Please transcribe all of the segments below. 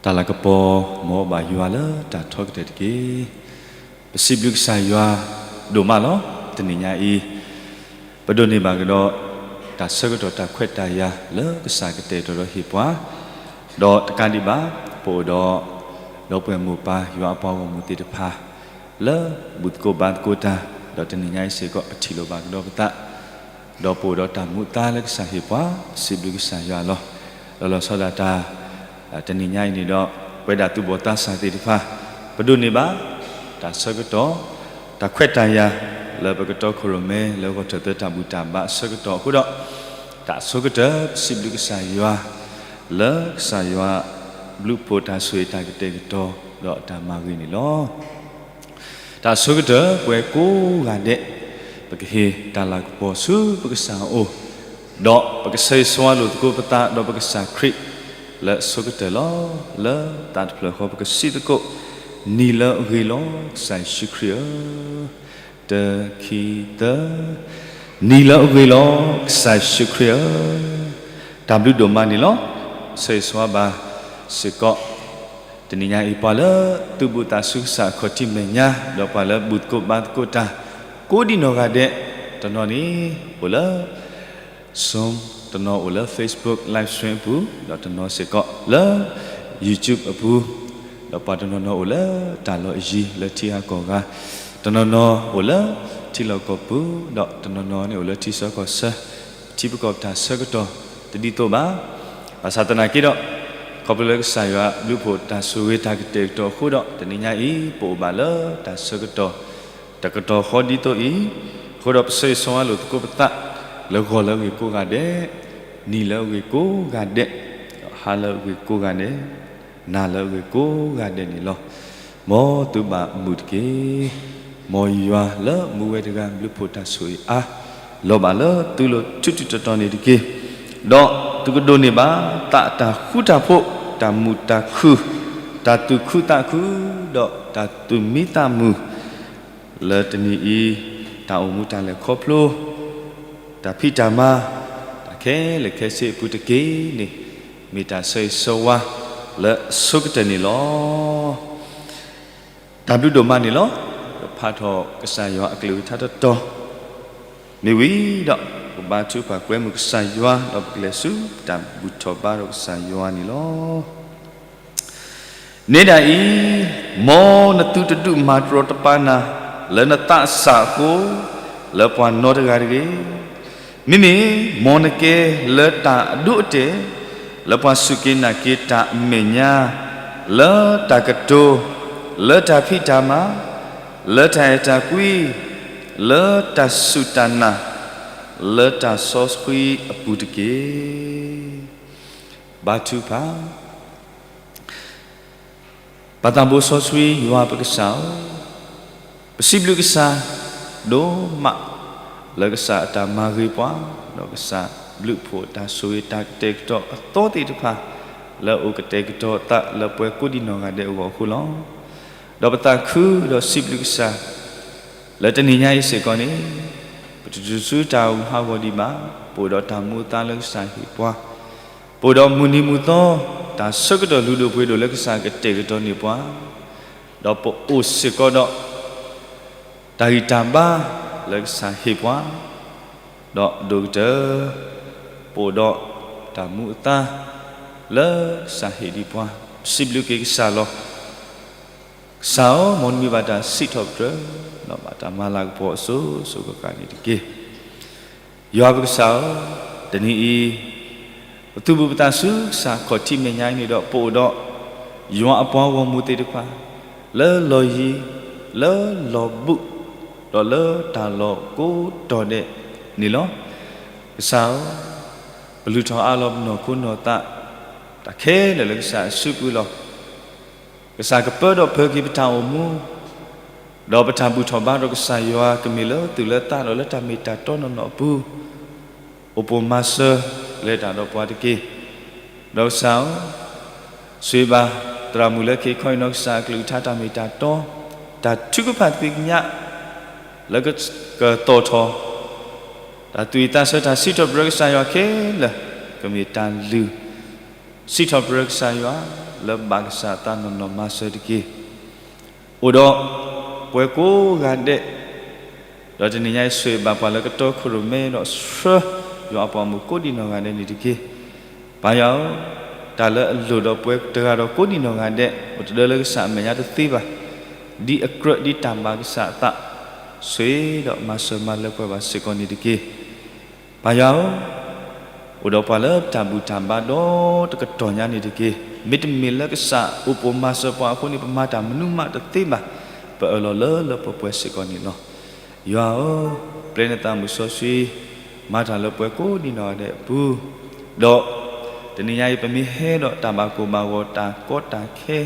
တၢ်လၤကပီၤ မ်အဘၣ်ယွၤလၢတၢ်ထီကတၢၢ်တက့ၢ်. ပစံးဘျုးကစၢ်ယွၤဒိၣ်မးလီၤ. တနံၤညါအံၤ ပဒိးန့ၢ်ဘၣ်ကဒီး တၢ်ဆၢကတီၢ်တၢ်ခွဲးတၢ်ယာ်လၢကစၢ်ကတဲာ်ကတီၤဒီးဟ့ၣ်ပှၤ, ဒီးတကးဒံးဘၣ် ပအိၣ်ဒီး ဒီပုၢ်ဝဲၢ်မိၢ်ပၢ်ယွၤအပှၤဂီၢ်မုၢ်သ့ၣ်တဖၣ် လၢဘူၣ်သကိးဘါသကိးတၢ်, ဒီးတနံၤညါအံၤစ့ၢ်ကီး ပထံၣ်လိာ်ဘၣ်ကဒီးပသး ဒီးပအိၣ်ဒီးတၢ်မူအသါလၢကစၢ်ဟ့ၣ်ပှၤ, ပစံးဘျုးကစၢ်ယွၤလီၤ. လီၤလီၤဆီဒၣ်တၢ် တနံၤညါအံၤန့ၣ်ဒီး ပဝဲဒၣ်သူၣ်ဘီၣ်သးစၢ်သ့ၣ်တဖၣ် ပဒိးန့ၢ်ဘၣ် တၢ်ဆၢကတီၢ် တၢ်ခွဲးတၢ်ယာ် လၢပကတီခိၣ်ရိၣ်မဲ လၢဂီၤထၢၣ်သၢတၢ်ဘူၣ်တၢ်ဘါအဆၢကတီၢ်အဃိဒီး တၢ်အဆိကတၢၢ် ပစံးဘျုးကစၢ်ယွၤ လၢကစၢ်ယွၤ ဘျုးဖှိၣ်တၢ်ဆိၣ်ဂ့ၤတၢ်ကတဲာ်ကတီၤ ဒီးအတၢ်မၤဂ့ၤန့ၣ်လီၤ. တၢ်အဆိကတၢၢ် ပဝဲကိးဂၤဒဲး ပကဟ့ၣ်တၢ်လၤကပီၤဆူပကစၢ်အအိၣ်, ဒီးပကဆၢဂ့ၤဆၢဝါလိာ်သကိးပသးဒီးပကစၢ်ခရံာ် လၢအဆိကတၢၢ်လီၤ. လၢသးတဖျၢၣ်ဃီပကစံးသကိး, နံၤလၢအဂ့ၤလီၤ ကစၢ်ယ့ၣ်ၡူးခရံာ်ဧၢ, တၢ ခံ သၢ, နံၤလၢအဂ့ၤလီၤ ကစၢ်ယ့ၣ်ၡူးခရံာ်ဧၢ, တၢ်ဘျုးဒိၣ်မးန့ၣ်လီၤ. ဆၢဂ့ၤဆၢဝါဘၣ်စ့ၢ်ကီး တနံၤညါအံၤ ပှၤလၢသူၣ်ဘီၣ်သးစၢ်ဆူကစၢ်ခီၣ်ထံးမဲာ်ညါ, ဒီးပှၤလၢဘူၣ်သကိးဘါသကိးတၢ် ကိးဒံနီၢ်ဂၤဒဲး, တနီၤန့ၣ်အိၣ်လၢ Zoom, တနီၤအိၣ်လၢ Facebook Live Stream အပူၤ, ဒီးတနီၤစ့ၢ်ကီးလၢ YouTube အပူၤ, ဒီးပှၤတနီၤနီၤအိၣ်လၢတၢ်လီၢ်အယံၤလၢထံဂၤကီၢ်ဂၤ, တနီၤနီၤအိၣ်လၢထံလီၢ်ကီၢ်ပူၤ, ဒီးတနီၤနီၤန့ၣ်အိၣ်လၢထံဆၢကီၢ်ဆၢ, ထံဖိကီၢ်ဖိတၢ်ဆၢကတီၢ်တဒ်သိးဘၣ်. ဘၣ်ဆၣ်သနာ်က့ဒီး ခီဖျိလၢကစၢ်ယွၤဘျုးဖှိၣ်တၢ်ဆိၣ်ဂ့ၤတၢ်ကတဲာ်ကတီၤအဃိဒီး တနံၤညါအံၤ ပအိၣ်ဘၣ်လၢတၢ်ဆၢကတီၢ် တကတီၢ်ဃီဒ်သိးအံၤ, အဃိဒီးပဆၢဂ့ၤဆၢဝါလိာ်သကိးပသး လၢဂီၤလၢအဂ့ၤကိးဂၤဒဲး, နံၤလၢအဂ့ၤကိးဂၤဒဲး, ဒီးဟါလၢအဂ့ၤကိးဂၤဒဲး, နၤလၢအဂ့ၤကိးဂၤဒဲးန့ၣ်လီၤ. မ်သုဘၣ်မုာ်တက့ၢ်. မ်ယွၤလၢမူဝဲတဂၤ ဘျုးဖှိၣ်တၢ်ဆိၣ်ဂ့ၤအါ လီၤဘၣ်လၢသုလိၤထူးထူးတီၤတီၤန့ၣ်တက့ၢ်. ဒီးသုကဒိးန့ၢ်ဘၣ်သးအတၢ်ဃူတၢ်ဖိး, တၢ်မုာ်တၢ်ခုၣ်, တၢ်သူၣ်ခုသးခု, ဒီးတၢ်သူၣ်မံသးမုာ် လၢတနံၤအံၤ တၢ်အိၣ်မူတၢ်လဲၤခီဖျိ, တၢ်ဖံးတၢ်မၤ, တၢ်ခဲလၢာ်ခဲဆ့အပူၤတက့ၢ်န့ၣ်, မ့ၢ်တၢ်ဆၢဂ့ၤဆၢဝါလၢအဆိကတၢၢ်န့ၣ်လီၤ. တၢ်ဘျုးဒိၣ်မးန့ၣ်လီၤ. ပဖးထီၣ်ကစၢ်ယွၤအကလုၢ်ကထါတတီၤ မ့ၢ်ဝံၤဒီး ပကဘါထုကဖၣ်ကွဲမုာ်ကစၢ်ယွၤ ဒီးပကလဲၤဆူတၢ်ဘူၣ်ထီၣ်ဘါထီၣ်ကစၢ်ယွၤန့ၣ်လီၤ. နဲဒၣ်အံၤ, မ်နသုတဒုးမၤတရီတပါနၤ လၢနသးစၢ်အဃိ, လၢပှၤနီတဂၤတဂ့ၤ. မ့မ့ၢ်မ်နကဲလၢတၢ်အဒိအတဲာ်, လၢပှၤစူၢ်က့ၤနာ်က့ၤတၢ်အမဲာ်ညါ, လၢတၢ်ကတိၤ, လၢတၢ်ဖံးတၢ်မၤ, လၢတၢ်အဲၣ်တၢ်ကွံ, လၢတၢ်စူၢ်တၢ်နာ်, လၢတၢ်စီဆှံအပူၤတက့ၢ်. ဘါထုကဖၣ်. ပၢ်သးဘိစီဆှံယွၤပကစၢ်ဧၢ, ပစံးဘျုးကစၢ်ဒိၣ်မး လၢကစၢ်အတၢ်မၤဂ့ၤပှၤ, ဒီးကစၢ်ဘျုးဖှိၣ်တၢ်ဆိၣ်ဂ့ၤတၢ်ကတဲာ်ကတီၤအသီသ့ၣ်တဖၣ် လၢအအိၣ်ကတဲာ်ကတီၤအသးလၢပှၤကိးဒံနီၢ်ဂၤဒဲးအဂီၢ်အဃိလီၤ. ဒီးပသးခုဒီးစံးဘျုးကစၢ် လၢတနံၤညါအံၤစ့ၢ်ကီးန့ၣ်, ပတတုၤဆူတၢ်အိၣ်မူဟးဂီၤဒံးဘၣ်, ပအိၣ်ဒီးတၢ်မူအသါလၢကစၢ်ဟ့ၣ်ပှၤ, ပအိၣ်ဒီးမုၢ်နံၤမုၢ်သီ တၢ်ဆၢကတီၢ်လုၢ်ဒိၣ်ပှ့ၤဒိၣ်လၢကစၢ်ကတဲာ်ကတီၤန့ၢ်ပှၤ, ဒီးပအိၣ်စ့ၢ်ကီးဒီး တၢ်ဂံၢ်တၢ်ဘါလၢကစၢ်ဟ့ၣ်ပှၤ, ဒီးအဒိၣ်ကတၢၢ် ပအိၣ်ဒီးတၢ်မူအသါလၢကစၢ်ဟ့ၣ်ဒံးပှၤ, ပစံးဘျုးက့ၤကစၢ်လီၤ. ကစၢ်ဧၢ, မ်နမံၤဘၣ်တၢ်စံးထီၣ်ပတြၢၤ, ဒီးဘၣ်တၢ်မၤလၤကပီၤအစိၤစိၤဃၣ်ဃၣ်န့ၣ်တက့ၢ်. ယွၤပကစၢ်ဧၢ, တနံၤအံၤ ပသူၣ်ဘီၣ်ပသးဆူကစၢ်ခီၣ်ထံးမဲာ်ညါအံၤန့ၣ်ဒီး ပအိၣ်ဒီး ယွၤအပှၤဂီၢ်မုၢ်သ့ၣ်တဖၣ် လၢလီၢ်ယံၤ, လၢလီၢ်ဘူး, ဒီးလၢတၢ်လီၢ်ကိးတီၤဒဲးန့ၣ်လီၤ. ကစၢ်ဧၢ, ပလုၢ်ထီၣ်အးလီၤပနီၢ်ခိနီၢ်သး တၢ်ခဲလၢာ်လၢကစၢ်အစုပူၤလီၤ. ကစၢ်ကပၢဒီးပၢၤက့ၤပတၢ်အိၣ်မူ, ဒီးပတၢ်ဘူၣ်ထီၣ်ဘါထီၣ်ကစၢ်ယွၤ ကမ့ၢ်လၢသူၣ်လၢသးဒီးလၢတၢ်မ့ၢ်တၢ်တီနီၢ်နီၢ်အပူၤ, အိၣ်ပိာ်မၤစၢၤလဲၤတၢ်ဒီးပှၤတက့ၢ်. ဒီးကစၢ်ဧၢ, ဆိၣ်ဂ့ၤဘၣ်သရၣ်မုၣ်လၢခံခီအံၤနီၢ်ကစၢ်အကလုၢ်ကထါတၢ်မ့ၢ်တၢ်တီ, တၢ်ထုကဖၣ်သ့ၣ်ညါ လၢကသီၣ်ထီၣ် တၢ်သူၣ်ဝံၣ်သးဆၢတၢ်စံးထီၣ်ပတြၢၤကစၢ်ယွၤခဲလၢာ်, ကမ့ၢ်တၢ်လုၢ် စံးထီၣ်ပတြၢၤကစၢ်ယွၤ, လၢဘၣ်ကစၢ်အသးနီၢ်နီၢ်မၤစၢၤတက့ၢ်. အိၣ်ဒီးပှၤကိးဂၤဒဲး, ဒီးတနံၤညါအံၤဆိၣ်ဂ့ၤဘၣ်ပှၤလၢကတီခိၣ်ရိၣ်မဲဒီးဆှၢ ယွၤအပှၤမုၣ်ကိးဒံးနီၢ်ဂၤဒဲးန့ၣ်တက့ၢ်. ပၢ်ယွၤဧၢ, တၢ်လၢအလိၣ်ဒီးပှၤတဂၤဒီးကိးဒံးနီၢ်ဂၤဒဲး အိၣ်တဒၢလၢကစၢ်အမဲာ်ညါတသ့ဘၣ်, ဒ်အကြၢးဒ်တၢ်ဘၣ်ကစၢ်အသး, ဆိၣ်ဂ့ၤဒီးမၤစၢၤမၤလၢပှဲၤဘၣ်စ့ၢ်ကီးန့ၣ်တက့ၢ်. ပၢ်ယွၤဧၢ, အိၣ်ဒီးပှၤလၢတၢ်ဘူၣ်တၢ်ဘါဒီတကတီၢ်ညါန့ၣ်တက့ၢ်. မ့တမ့ၢ်လၢကစၢ်အိၣ်ပိာ်မၤစၢၤပှၤအဃိန့ၣ် ပမၤတၢ်မနုၤမးတသ့ဘၣ်. ပအၢၣ်လီၤလၢလၢပှဲၤပှဲၤစ့ၢ်ကီးန့ၣ်လီၤ. ယွၤဧၢ, ပျဲနသးမုၢ်စီဆှံ, မၤတၢ်လၢပှၤကိးဒံးနီၢ်ဂၤဒဲးအပူၤ, ဒီးတနံၤညါအံၤ ပမ့ၢ်ဟဲဒီးတၢ်ဘၣ်ကိၢ်ဘၣ်ဂီၤတၢ်ကီတၢ်ခဲ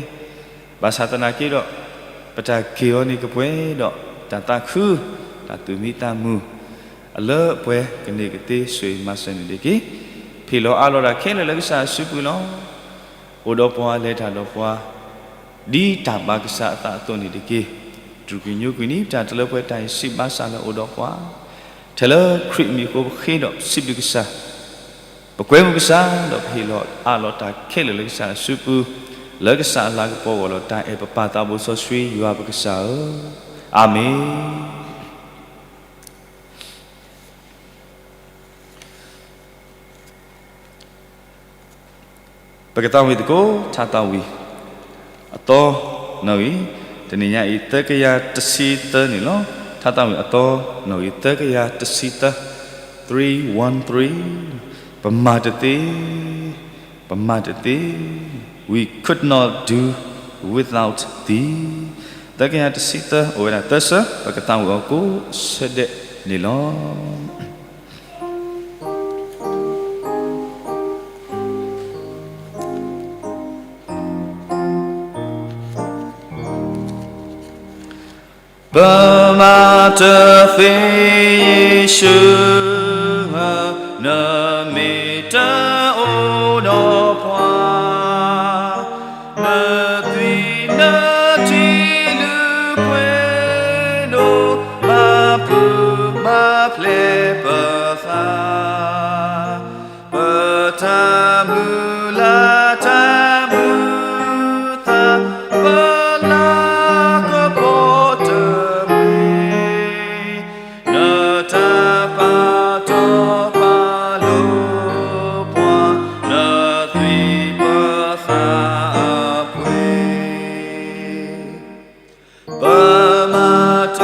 ဘၣ်ဆၣ်သနာ်က့ဒီး ပတၢ်က့ၢ်အီၤန့ၣ်ကပှဲၤဒီးတၢ်သးခု, တၢ်သူၣ်မံသးမုာ်, အလၢပှဲၤကန့ၢ်ကသ့ဆိၣ်ဂ့ၤမၤစၢၤန့ၣ်တက့ၢ်. ဖံးလီၤအးလီၤတၢ်ခဲလၢာ်လၢကစၢ်အစုပူၤလီၤ. အိၣ်ဒီးပှၤလဲၤတၢ်ဒီးပှၤ ဒ်တၢ်ဘၣ်ကစၢ်အသးအသိးန့ၣ်တက့ၢ်. တြူၢ်ကွံာ်ညိကွံာ်န့ၣ် ပတၢ်တလၢပှဲၤတၢ်အံၤစံးဘၣ်ဆၣ်လၢအိၣ်ဒီးပှၤ, ထဲလၢခရံာ်မံၤအဃိပဃ့ဒီးစံးဘျုးကစၢ်, ပကွဲမုာ်ကစၢ်, ဒီးပဟ့ၣ်လီၤအးလီၤတၢ်ခဲလၢာ်လၢကစၢ်အစုပူၤ, လၢကစၢ်အလၤကပီၤဂီၢ်လီၤတၢ်အဲၣ်ပပၢ်သးဘိစီဆှံယွၤပကစၢ်ဧၢ, အၤမ့ၣ်. ပကသးဝံၣ်သကိး ထါသးဝံၣ် အသီနီၣ်ဂံၢ်, တနံၤညါအံၤ သၢကယၤတဆံသၢန့ၣ်လီၤ. ထါသးဝံၣ်အသီနီၣ်ဂံၢ် သၢကယၤတဆံသၢ, three one three, ပမၤတသ့, ပမၤတသ့, we could not do without thee, သၢကယၤတဆံသၢ အိၣ်ဝဲဒၣ်သၢဆၢ, ပကသးဝံၣ်အီၤကိးဆၢဒဲးန့ၣ်လီၤ. ပမၤတသ့ယ့ၣ်ၡူးဧၢ, နမ့ၢ်တအိၣ်ဒီးပှၤ, နသွံၣ်နထံလုၢ်ပှ့ၤဒိၣ်, မၤပူၤမၤဖျဲးပသး, ပတၢ်မုၢ်လၢ်တၢ်မုာ်သး, ပလၤကပီၤတမှံၤ, နတၢ်ပာ်တီပာ်လိၤပှၤ, နသွံၣ်ပသးအပှ့ၤ ပမၤတ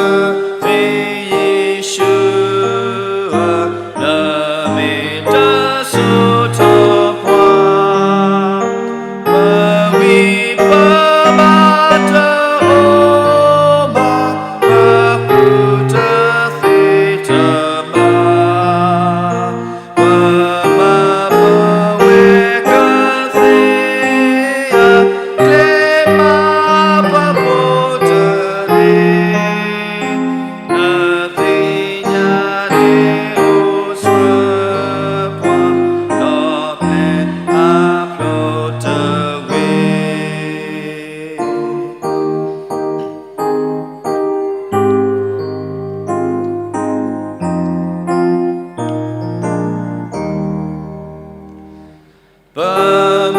သ့ယ့ၣ်ၡူးဧၢ, နမ့ၢ်တစိာ်ထီၣ်ပှၤ, ပဝံပဘါတအိၣ်ဘၣ်, ပဃုတသ့တဘၣ် ပမၤပဝဲကသ့ဧါ, ကျဲမၤပဖိတဂ့ၤ, နသ့ၣ်ညါန့ၣ်အိၣ်ဆှၢပှၤ, ဒီးပျဲအါဖျိးတဂ့ၤ. ပမၤ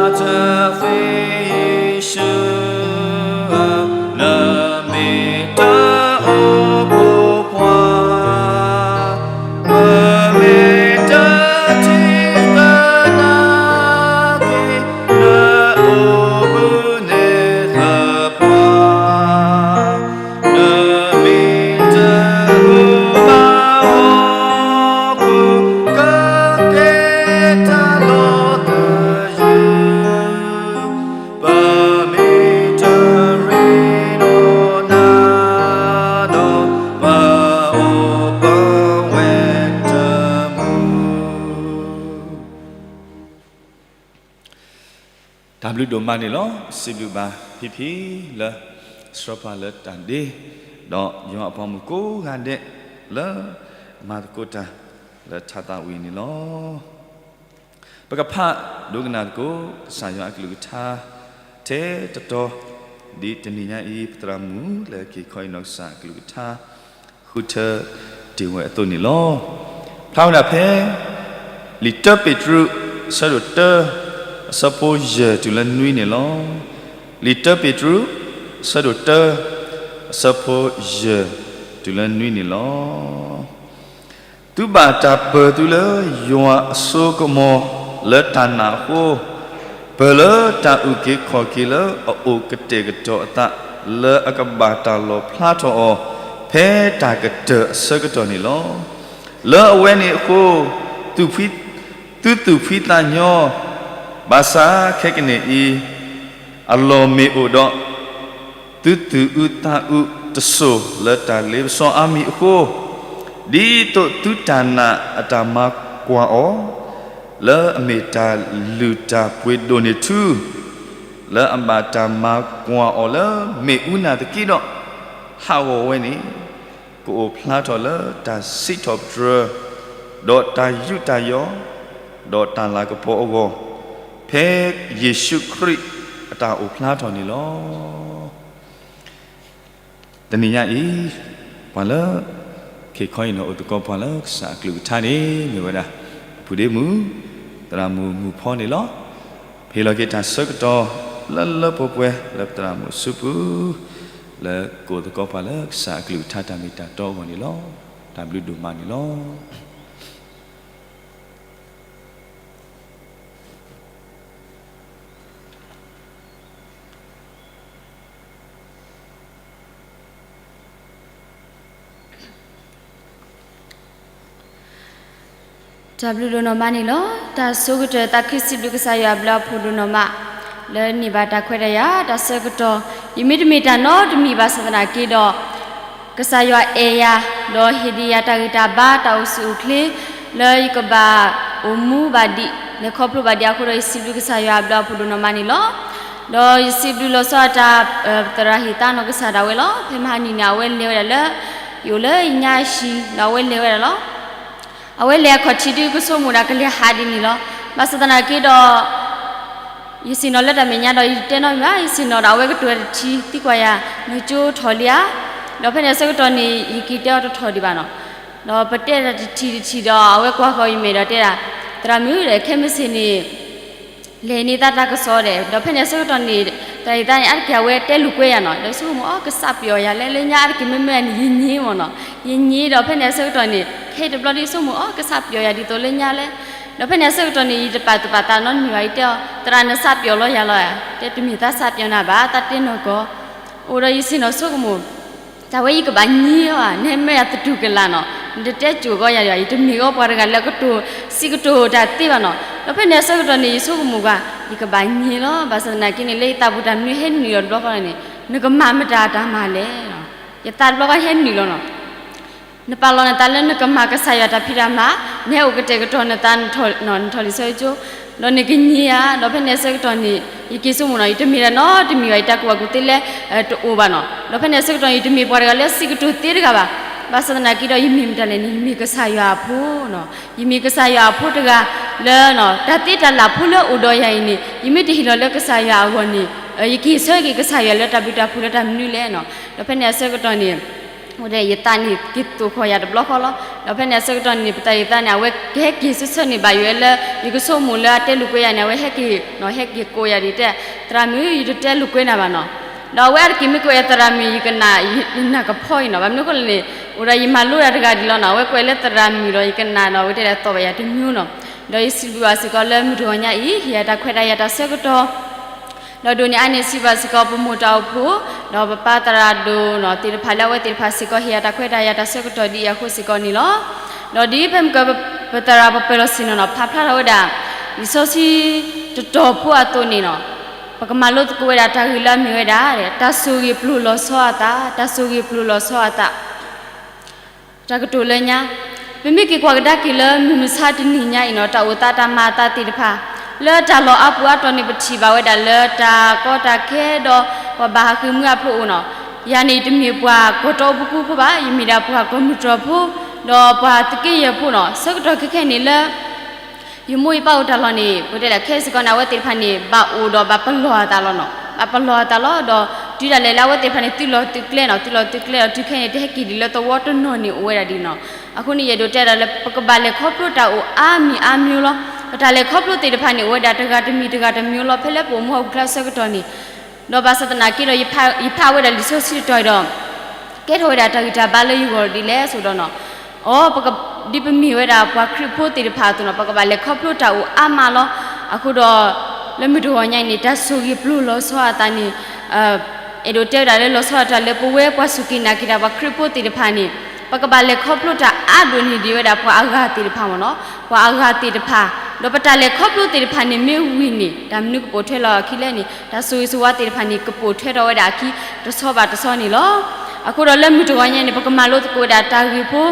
တသ့ယ့ၣ်ၡူးဧၢ, နမ့ၢ်တအိၣ်ဖှိၣ်ပှၤ, ပမ့ၢ်တထံၣ်သနာ်က့, နအိၣ်ဘှံးန့ၢ်သပှၢ် နမ့ၢ်တအိၣ်ဘၣ်ဟီၣ်ခိၣ်, ကကဲတၢ်လီၤသယုၢ်, ပမ့ၢ်တရ့ဒီးနၤဒီး, ပအိၣ်ပဝဲတမူ တၢ်ဘျုးဒိၣ်မးန့ၣ်လီၤ. စံးဘျုးဘၣ်ဖံဖံလၢ ဆှၢပှၤလၢတၢ်ဒ့, ဒီးယွၤအပှၤမုၣ်ကိးဂၤဒဲးလၢ မၤသကိးတၢ်လၢထါသးဝံၣ်န့ၣ်လီၤ. ပကဖးဒိကနၣ်သကိး ကစၢ်ယွၤအကလုၢ်ကထါ ထဲတတီၤ, ဒ်တနံၤညါအံၤ ပသရၣ်မုၣ်လၢက့ၤခီအံၤနီၢ်ကစၢ်အကလုၢ်ကထါ ဃုထၢတ့ၢ်ဝဲအသိးန့ၣ်လီၤ. ဖျါဝဲဒၣ်ဖဲ လံာ်တၢပ့းတရူး အဆၢဒိၣ်တၢ အဆၢဖိယဲၢ်တုၤလၢနွံန့ၣ်လီၤ. လံာ်တၢပ့းတရူး အဆၢဒိၣ်တၢ အဆၢဖိယဲၢ်တုၤလၢနွံန့ၣ်လီၤ. သုဘၣ်တၢ်ပၢၢ်သုလၢယွၤအစိကမီၤလၢတၢ်နာ်အဃိ, ပၢၢ်လၢတၢ်အုၣ်က့ၤခီၣ်က့ၤလၢအအိၣ်ကတဲာ်ကတီၤအသး လၢအကဘၣ်တၢ်လီၣ်ဖျါထီၣ်အီၤ ဖဲတၢ်ကတၢၢ်အဆၢကတီၢ်န့ၣ်လီၤ. လၢအဝဲန့ၣ်အဃိ, သုသူၣ်ဖှံသးညီ, ဘၣ်ဆၣ်ခဲကနံၣ်အံၤ အလီၢ်မ့ၢ်အိၣ်ဒီး သုသူၣ်အုးသးအုးတစိၢ်လၢတၢ်လ့ပစီအါမံၤအဃိ, ဒ်သိးသုတၢ်နာ်အတၢ်မၤကွၢ်အီၤ လၢအမ့ၢ်တၢ်လုၢ်တၢ်ပှ့ၤဒိၣ်န့ၢ်ထူ, လၢအဘၣ်တၢ်မၤကွၢ်အီၤလၢမ့ၣ်အူနၢ်သက့ဒီး, ဟးဂီၤဝဲန့ၣ် ကအိၣ်ဖျါထီၣ်လၢတၢ်စံးထီၣ်ပတြၢၤ, ဒီးတၢ်ယူးတၢ်ယီၣ်, ဒီးတၢ်လၤကပီၤအဂီၢ်, ဖဲယ့ၣ်ၡူးခရံာ်အတၢ်အိၣ်ဖျါထီၣ်န့ၣ်လီၤ. တနံၤညါအံၤ, ပှၤလၢ ခ့ခီအံၤန့ၣ်အိၣ်သကိးပှၤလၢကစၢ်အကလုၢ်ကထါန့ၣ် မ့ၢ်ဝဲဒၣ် အဖုဒ့မုၣ်, သရၣ်မုၣ်မုၣ်ဖီန့ၣ်လီၤ. ပဟ့ၣ်လီၤက့ၤတၢ်ဆၢကတီၢ်လၢလၢပှဲၤပှဲၤလၢပသရၣ်မုၣ်အစုပူၤ, လၢကအိၣ်သကိးပှၤလၢကစၢ်အကလုၢ်ကထါတၢ်မ့ၢ်တၢ်တီအဂီၢ်န့ၣ်လီၤ. တၢ်ဘျုးဒိၣ်မးန့ၣ်လီၤ. တၢ်ဘျုးဒိၣ်နီၢ်မးန့ၣ်လီၤ. တၢ်ဆိကတၢၢ်သးခုစံးဘျုးကစၢ်ယွၤအဘျုးအဖှိၣ်ဒိၣ်နီၢ်မး, လၢန့ၢ်ဘၣ်တၢ်ခွဲးတၢ်ယာ် တၢ်ဆၢကတီၢ်, ယမ့တမ့ၢ်တၢ်နီတမံၤဘၣ်ဆၣ်သနာ်က့ဒီး ကစၢ်ယွၤအဲၣ်ယၤ, ဒီးဟ့ၣ်ဒံးယၤတၢ်ဂံၢ်တၢ်ဘါ တၢ်အိၣ်ဆူၣ်အိၣ်ချ့, လၢယကဘၣ်အိၣ်မူဘၣ်ဒံး လဲၤခီဖျိဘၣ်ဒံးအဃိဒီး ယစံးဘျုးကစၢ်ယွၤအဘျုးအဖှိၣ်ဒိၣ်နီၢ်မးန့ၣ်လီၤ. ဒီးယစံးဘျုးလီၤဆီအတၢ် သရၣ်ဟ့ၣ်သါနီၢ်ကစၢ်ဒၣ်ဝဲလီၤ. ဖဲမဟါနံၤန့ၣ် အဝဲလဲၤဝဲဒၣ်လၢ ယအိၣ်လၢညါဟံၣ် ဒီးအဝဲလဲၤဝဲဒၣ်လီၤ. အဝဲလဲၤအခီၣ်ထံးဒုးကဆိကမိၣ်ဒၣ်ကလဲၤဟးဒ်န့ၣ်လီၤ. ဘၣ်ဆၣ်သနာ်က့ဒီး ယဆ့ၣ်နီၤလၢတၢ်မဲာ်ညါဒီး ယတတဲနီတမံၤဘၣ်, ယဆ့ၣ်နီၤဒီးအဝဲကတိၤတထံ သံကွၢ်ယၤ နကၠိထီၣ်လံဧါ. ဒီးဖဲန့ၣ်အဆၢကတီၢ်န့ၣ် ယက့ၤတဲအီၤတထီၣ်ဒံးဘၣ်နီၤ. ဒီးပတဲတၢ်တထံၣ်တထံၣ်ဒီး အဝဲကွၢ်ဃီၤယမဲာ်ဒီးတဲဒၣ်, သရၣ်မုၣ်ဒီး ခဲမုၢ်ဆ့ၣ်န့ၣ် လဲၤန့ၢ်သးတၢ်ကစီၣ်ဒီး ဒီးဖဲန့ၣ်အဆၢကတီၢ်န့ၣ် သရၣ်ဟ့ၣ်သါန့ၣ် အါတက့ၢ်အဝဲတဲလိာ်ကွဲယၤနီၤ. ဒီးဆိကမိၣ်အီၤ ကစၢ်ပျီယၤလဲၣ်, လၢညါအါတက့ၢ်မ့မ့ၢ်န့ၣ် ယညံမ့ၢ်နီၤ. ယညံဒီးဖဲန့ၣ်အဆၢကတီၢ်န့ၣ် ခဲအံၤတဘျီဒီး ယဆိကမိၣ်အီၤ ကစၢ်ပျီယၤဒ်သိးလၢညါလဲၣ်. ဒီးဖဲန့ၣ်အဆၢကတီၢ်န့ၣ် ယတပာ်သူၣ်ပာ်သးနီတမံၤဘၣ်, ယတဲအီၤ သရၣ် နစၢ်ပျီလီၤယၤလီၤဧါ. တဲတမ့ၢ်သးစၢ်ပျီနၤဘၣ်, သးတဲနီၢ်ကီၢ်. အိၣ်ဒီးယဆ့ၣ်နီၤဆိကမိၣ် တၢ်ဝဲယကဘၣ်ညံအီၤဧါ, နမ့ၢ်ယၤသတူၢ်ကလာ်နီၤ, နတတဲကိၤကီယၤဒီး ယတမ့ၢ်အီၤပှၤတဂၤလၢကတိၤစံးကတိၤတၢ်သ့ဘၣ်နီၤ. ဒီးဖဲန့ၣ်အဆၢကတီၢ်န့ၣ် ယဆိကမိၣ်ကွၢ် ယကဘၣ်ညံလီၤ. ဘၣ်ဆၣ်သနာ်က့န့ၣ် လၢယသးပူၤတၢ်မနုၤဟဲနုာ်လီၤတဘျီဃီန့ၣ် နကမၤမတၤတၢ်မၤလဲၣ်. ယသးတဘျီဃီဟဲနုာ်လီၤနီၤ. နပာ်လီၤနသးလၢနကမၤကစၢ်ယွၤတၢ်ဖံးတၢ်မၤ, နဟဲအိၣ်ကတဲာ်ကတီၤနသး နထီၣ်လံာ်စီဆှံကၠိ, ဒီးနကညံဧါ. ဒီးဖဲန့ၣ်အဆၢကတီၢ်န့ၣ် ယက့ၤဆိကမိၣ်နီၤ, ယတမ့ၢ်ဒၣ်နီတမံၤဘၣ်, ယတၢ်ကူၣ်ဘၣ်ကူၣ်သ့လဲၣ် တအိၣ်ဘၣ်နီၤ. ဒီးဖဲန့ၣ်အဆၢကတီၢ်န့ၣ် ယတမ့ၢ်ပှၤတဂၤလၢစံးကတိၤသ့တဂၤဘၣ်. ဘၣ်ဆၣ်သနာ်က့ဒီး ယမ့ၢ်မတၤလဲၣ်န့ၣ် ယမ့ၢ်ကစၢ်ယွၤအဖိနီၤ. ယမ့ၢ်ကစၢ်ယွၤအဖိတဂၤလၢ တၢ်သ့တၢ်လၢ်ဖိလၢအိၣ်ဒီးယၤအံၤန့ၣ် ယမ့ၢ်တဟ့ၣ်လီၤလၢကစၢ်ယွၤအဂီၢ်န့ၣ် ယကဟ့ၣ်ဆၢက့ၤကစၢ်ယွၤလၢတၢ်ဘျုးတၢ်ဖှိၣ်လၢတၢ်မနုၤလဲၣ်နီၤ. ဒီးဖဲန့ၣ်အဆၢကတီၢ်န့ၣ် ယသးန့ၣ်က့ၤသိၣ်ဃီၤယၤတဘျီဃီလီၤ. ဒီးဖဲန့ၣ်အဆၢကတီၢ်န့ၣ် ပသရၣ်ဟ့ၣ်သါန့ၣ် အဝဲကဟဲက့ၤဆၢဆၢန့ၣ် ဘၣ်ယိၣ်ဝဲလၢ ယကဆိကမိၣ်လၢအတဲလိာ်ကွဲယၤန့ၣ် အဝဲဟဲက့ၤ ဟဲက့ၤကိးယၤဒ်တဲ, သရၣ်မုၣ် ယတတဲလိာ်ကွဲနၤဘၣ်နီၤ. ဒီးအဝဲအါတက့ၢ်မ့ၢ်ကိးယၤ သရၣ်မုၣ် ယကနၣ် ယနၢ်ကဖီအံၤနီၤ. ဘၣ်မနုၤအဃိလဲၣ်န့ၣ် အိၣ်ဒီးယမၤလိတၢ်တဂၤဒ်လီၤနီၤ. အဝဲကွဲးလၢသရၣ်မုၣ်ဒီး ယကနၣ်ဒီး အဝဲတဲဒၣ်သီၣ်ဘၣ်ယၤတမံၤနီၤ. ဒီးယစံးဘျုးဘၣ်စ့ၢ်ကီးလၢမုၢ်တဂီၤညါအံၤ ဟ့ၣ်ယၤတၢ်ခွဲးတၢ်ယာ်တၢ်ဆၢကတီၢ် ဒီးဒိၣ်န့ၢ်အါန့ၢ်စံးဘၣ်စ့ၢ်ကီး ပမိၢ်တၢ်အိၣ်ဖှိၣ် ဒီးပပၢ်သရၣ်ဒိၣ်နီၤ သ့ၣ်တဖၣ်လၢအဝဲသ့ၣ်တဖၣ်စ့ၢ်ကီး ဟ့ၣ်ယၤတၢ်ခွဲးတၢ်ယာ်တၢ်ဆၢကတီၢ်ဒ်အံၤအဃိစ့ၢ်ကီးန့ၣ်လီၤ. ဒီးဒ်ဖဲမုၢ်က ပသရၣ်ပပၢၢ်လီၤဆ့ၣ်နီၤနီၤ ဖးဖျါထီၣ်ဝဲဒၣ် လံာ်စီဆှံတတီၤဖိအသိးန့ၣ်နီၤ ပကမၤလိသကိးဝဲဒၣ်တၢ်ဂ့ၢ်လၢအမ့ၢ်ဝဲဒၣ် တၢ်ဆိၣ်ဂ့ၤပျိၤလီၤဆီအသး, တၢ်ဆိၣ်ဂ့ၤပျိၤလီၤဆီအသး တၢ်ကတိၤလၢညါ, ပမ့ၢ်က့ၤကွၢ်ကဒါက့ၤလၢမုၢ်မဆါတနံၤညါအံၤနီၤ တၢ်အိၣ်သးတၢ်မၤအသးသ့ၣ်တဖၣ် လၢတၢ်လီၢ်အါပူၤအါတီၤန့ၣ် ပထံၣ်ဘၣ်ဝဲဒၣ်လၢတၢ်ကီတၢ်ခဲဒီး ပှၤဘၣ်ဟးဃ့ၢ်မှံဟးဖျိးအိၣ်နီၤ. ယၤန့ၣ် ယတမ့ၢ်ပှၤကီၢ်တီပူၤကူဖိဘၣ်, ယမ့ၢ်ဒၣ်ပှၤကီၢ်မုၢ်တြီၢ်ဖိ ဒီးပှၤသုးက့ယဲၢ်ဖိနီၤ. ဆၢကတီၢ်ခဲခဲန့ၣ်လၢ ယမိၢ်ယပၢ်အိၣ်တၢ်လီၢ်န့ၣ် ပတဲဒၣ်ခဲစ့ၢ်ကီးန့ၣ် အဝဲသ့ၣ်တဖၣ်န့ၣ် ဘၣ်အိၣ်ဒီးဘၣ်ပလီၢ်အသးလီၤနီၤ. ဘၣ်ပလီၢ်အသးလီၤ ဒီးတုၤဒၣ်လဲာ်လၢအဝဲသ့ၣ်တဖၣ်န့ၣ် သုးလီၢ်သုးကျဲနီၤ, သုးလီၢ်သုးကျဲဒီး တုၤခဲအံၤန့ၣ် တဟဲက့ၤဒံးလၢသဝီတနီၤန့ၣ် အိၣ်ဝဲဒၣ်ဒ်နီၤ. အဃိန့ၣ် ယအဲၣ်ဒိးတဲဒၣ်လၢ ပကဘၣ်လဲၤခီဖျိတၢ်အိၣ်အါမံၤအါမံၤလီၤ. ပတၢ်လဲၤခီဖျိသ့ၣ်တဖၣ်န့ၣ် အိၣ်ဝဲဒၣ်တဂၤတမံၤတဂၤတမံၤလီၤ ဖဲလၢပအိၣ်မူဟီၣ်ခိၣ်ချၢအဆၢကတီၢ်န့ၣ်, ဒီးဘၣ်ဆၣ်သနာ်က့ဒီး ယဖးဝဲဒၣ်လံာ်စီဆှံတတီၤအံၤဒီး ကဲထီၣ်ဝဲဒၣ်တၢ်ဂံၢ်တၢ်ဘါလၢယဂီၢ်ဒ်လဲၣ်အသိးဒီးနီၤ, အိ ဒ်ပမ့ၢ်ဝဲဒၣ်ပှၤခရံာ်ဖိသ့ၣ်တဖၣ်အသိးနီၤ ပကဘၣ်လဲၤခီဖျိတၢ်အိၣ်အါမးလီၤ. အဃိဒီး လၢမုၢ်တဂီၤညါအံၤန့ၣ် တၢ်ဆိၣ်ဂ့ၤပျိၢ်လီၤဆီအသးန့ၣ် အဲၣ်ဒိးတဲဝဲဒၣ်လၢလီၤဆီဒၣ်တၢ်လၢပဝဲပှၤစူၢ်က့ၤနာ်က့ၤတၢ်ပှၤခရံာ်ဖိသ့ၣ်တဖၣ်န့ၣ် ပကဘၣ်လဲၤခီဖျိတၢ်အါဒိၣ်န့ၢ်ဒံးဝဲဒၣ်ပှၤအဂၤသ့ၣ်တဖၣ်မ့ၢ်နီၤ, ပှၤအဂၤသ့ၣ်တဖၣ်, ဒီးပတၢ်လဲၤခီဖျိသ့ၣ်တဖၣ်န့ၣ်မ့ၢ်ဝံၤန့ၣ် တၢ်မနုၤကပိာ်ထွဲလီၤအခံလဲၣ်န့ၣ် တၢ်ဆိၣ်ဂ့ၤဆိၣ်ဝါသ့ၣ်တဖၣ်န့ၣ် ကပိာ်ထွဲထီၣ်ဝဲဒၣ်အခံတဆီဘၣ်တဆီန့ၣ်လီၤ. အဃိဒီးလၢမုၢ်တဂီၤညါန့ၣ် ပကမၤလိသကိးဝဲဒၣ်တၢ်ဂ့ၢ်ဖိ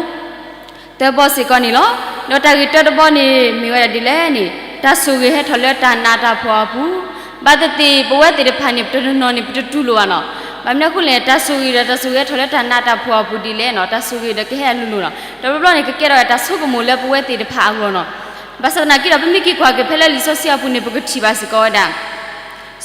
တၢဘီစ့ၢ်ကီးန့ၣ်လီၤ. ဒီးတၢ်ဂ့ၢ်တၢတဘီန့ၣ် မ့ၢ်ဝဲဒၣ်ဒ်လဲၣ်န့ၣ် တၢ်ဆိၣ်ဂ့ၤဟဲထီၣ်လၢတၢ်နးတၢ်ဖှီၣ်အပူၤ, ဘၣ်သ့ၣ်သ့ၣ် ပဝဲသ့ၣ်တဖၣ်န့ၣ် ပတနီၤနီၤန့ၣ် ပတတူၢ်လိာ်ဘၣ်နီၤ. ဘၣ်မနုၤအဃိလဲၣ် တၢ်ဆိၣ်ဂ့ၤဒီးတၢ်ဆိၣ်ဂ့ၤဟဲထီၣ်လၢတၢ်နးတၢ်ဖှီၣ်အပူၤဒ်လဲၣ်နီၤ တၢ်ဆိၣ်ဂ့ၤဒီးကဟဲအလိၤလိၤနီၤ တဘျီဘျီန့ၣ် ကကဲထီၣ်ဝဲတၢ်ဆိကမိၣ်လၢပဝဲသ့ၣ်တဖၣ်အဂီၢ်နီၤ. ဘၣ်ဆၣ်သနာ်က့ဒီး ပမ့ၢ်က့ၤကွၢ်က့ၤဖဲလၢလံာ်စီဆှံအပူၤန့ၣ် ပကထံၣ်ဘၣ်စ့ၢ်ကီးဝဲဒၣ်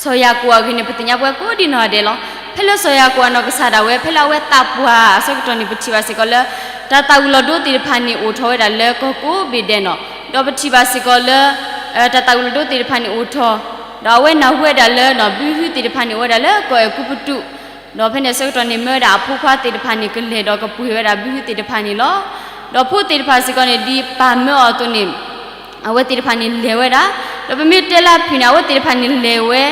စီၤယၤကိာ်အဂ့ၢ်န့ၣ် ပသ့ၣ်ညါပဝဲကိးဒံးနီၢ်ဂၤဒဲးလီၤ. ဖဲလၢစီၤယၤကိာ်အနီၢ်ကစၢ်ဒၣ်ဝဲ ဖဲလၢအဝဲသးပှၢ်အဆၢကတီၢ်န့ၣ် ပထံၣ်ဘၣ်စ့ၢ်ကီးလၢ တၢ်သၣ်ဝံၤလီၤဒိသ့ၣ်တဖၣ်န့ၣ် အိၣ်ထီၣ်ဝဲဒၣ်လၢကီၢ်ကိးဘ့ၣ်ဒဲးနီၤ. ဒီးပထံၣ်ဘၣ်စ့ၢ်ကီးလၢ တၢ်သၣ်ဝံၤလီၤဒိသ့ၣ်တဖၣ်န့ၣ်အိၣ်ထီၣ်, ဒီးအဝဲနၢ်ဟူဝဲဒၣ်လၢ ဘုဟုသ့ၣ်တဖၣ်န့ၣ် အိၣ်ဝဲဒၣ်လၢကီၢ်အဲၤကူပတူး, ဒီးဖဲန့ၣ်အဆၢကတီၢ်န့ၣ် မၢဝဲဒၣ်အဖိခွါသ့ၣ်တဖၣ်န့ၣ် ကလဲၤဒီးကပှ့ၤဝဲဒၣ်ဘုဟုသ့ၣ်တဖၣ်န့ၣ်လီၤ. ဒီးဖိသ့ၣ်တဖၣ်စ့ၢ်ကီးန့ၣ် ဒ်ပၢ်မၢအီၤအသိးန့ၣ် အဝဲသ့ၣ်တဖၣ်န့ၣ်လဲၤဝဲဒၣ်, ဒီးပမ့ၢ်တဲလၢအဖုၣ်န့ၣ် အဝဲသ့ၣ်တဖၣ်န့ၣ်လဲၤဝဲ,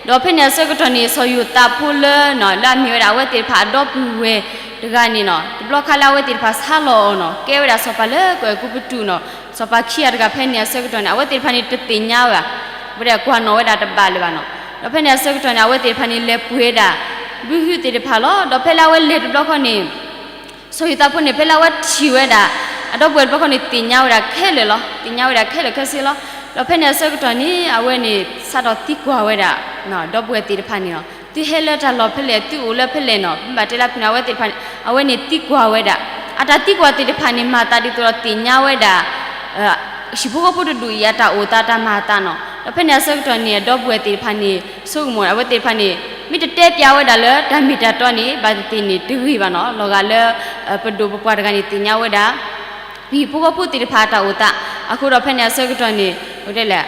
ဒီးဖဲန့ၣ်အဆၢကတီၢ်န့ၣ် စီၤယိၤသးဖိလၢ လၢအမ့ၢ်ဝဲဒၣ်အဝဲသ့ၣ်တဖၣ်အဒီပုၢ်ဝဲၢ်တဂၤန့ၣ်နီၤ တဘျီခါလၢအဝဲသ့ၣ်တဖၣ်ဆါလီၤအီၤနီၤ ကဲဝဲဒၣ်စီၤပၤလၢကီၢ်အဲၤကူပတူးနီၤ, စီၤပၤခံဂၤတဂၤဖဲန့ၣ်အဆၢကတီၢ်န့ၣ် အဝဲသ့ၣ်တဖၣ်န့ၣ်တသ့ၣ်ညါဝဲဘၣ်, ပတဲကွၢ်နီၣ်ဝဲဒၣ်တဘၣ်လၢၤဘၣ်နီၤ. ဒီးဖဲန့ၣ်အဆၢကတီၢ်န့ၣ် အဝဲသ့ၣ်တဖၣ်န့ၣ်လဲၤပှ့ၤဝဲဒၣ် ဘုဟုသ့ၣ်တဖၣ်လီၤ. ဒီးဖဲလၢအဝဲလဲၤတဘျီခီန့ၣ် စီၤယိၤသးဖိန့ၣ် ဖဲလၢအဝဲထံၣ်ဝဲဒၣ် အဒီပုၢ်ဝဲၢ်တဘျီခီန့ၣ် သ့ၣ်ညါဝဲဒၣ်ခဲလၢာ်လီၤ. သ့ၣ်ညါဝဲဒၣ်ခဲလၢာ်ခဲဆ့လီၤ. ဒီးဖဲန့ၣ်အဆၢကတီၢ်န့ၣ် အဝဲန့ၣ် စးထီၣ်သံကွၢ်ဝဲဒၣ် ဒီပုၢ်ဝဲၢ်သ့ၣ်တဖၣ်န့ၣ်လီၤ. သုဟဲလၢတၢ်လီၢ်ဖဲလဲၣ်, သုအိၣ်လၢဖဲလဲၣ်နီၤ, မ့ၢ်ဘၣ်တဲလၢဖုၣ်န့ၣ် အဝဲသ့ၣ်တဖၣ်န့ၣ် အဝဲန့ၣ်သံကွၢ်ဝဲဒၣ်. အတၢ်သံကွၢ်သ့ၣ်တဖၣ်န့ၣ် မၤသးဒ်သိးဒီးသ့ၣ်ညါဝဲဒၣ် ဟံၣ်ဖိဃီဖိတဒူၣ်အံၤ အတၢ်အိၣ်သးတၢ်မၤအသးနီၤ. ဒီးဖဲန့ၣ်အဆၢကတီၢ်န့ၣ် အဒီပုၢ်ဝဲၢ်သ့ၣ်တဖၣ်န့ၣ် ဆိကမိၣ် အဝဲသ့ၣ်တဖၣ်န့ၣ် မ့ၢ်တတဲပျးဝဲဒၣ်လၢတၢ်မ့ၢ်တၢ်တီန့ၣ် ဘၣ်သ့ၣ်သ့ၣ်န့ၣ် တဂ့ၤဘၣ်နီၤ. လီၤဂာ်လၢ ပဒိၣ်ပပှၢ်တဂၤန့ၣ် သ့ၣ်ညါဝဲဒၣ် ပဟံၣ်ဖိဃီဖိသ့ၣ်တဖၣ်အတၢ်အိၣ်သး. အဃိဒီးဖဲန့ၣ်အဆၢကတီၢ်န့ၣ် ပတဲလဲၣ်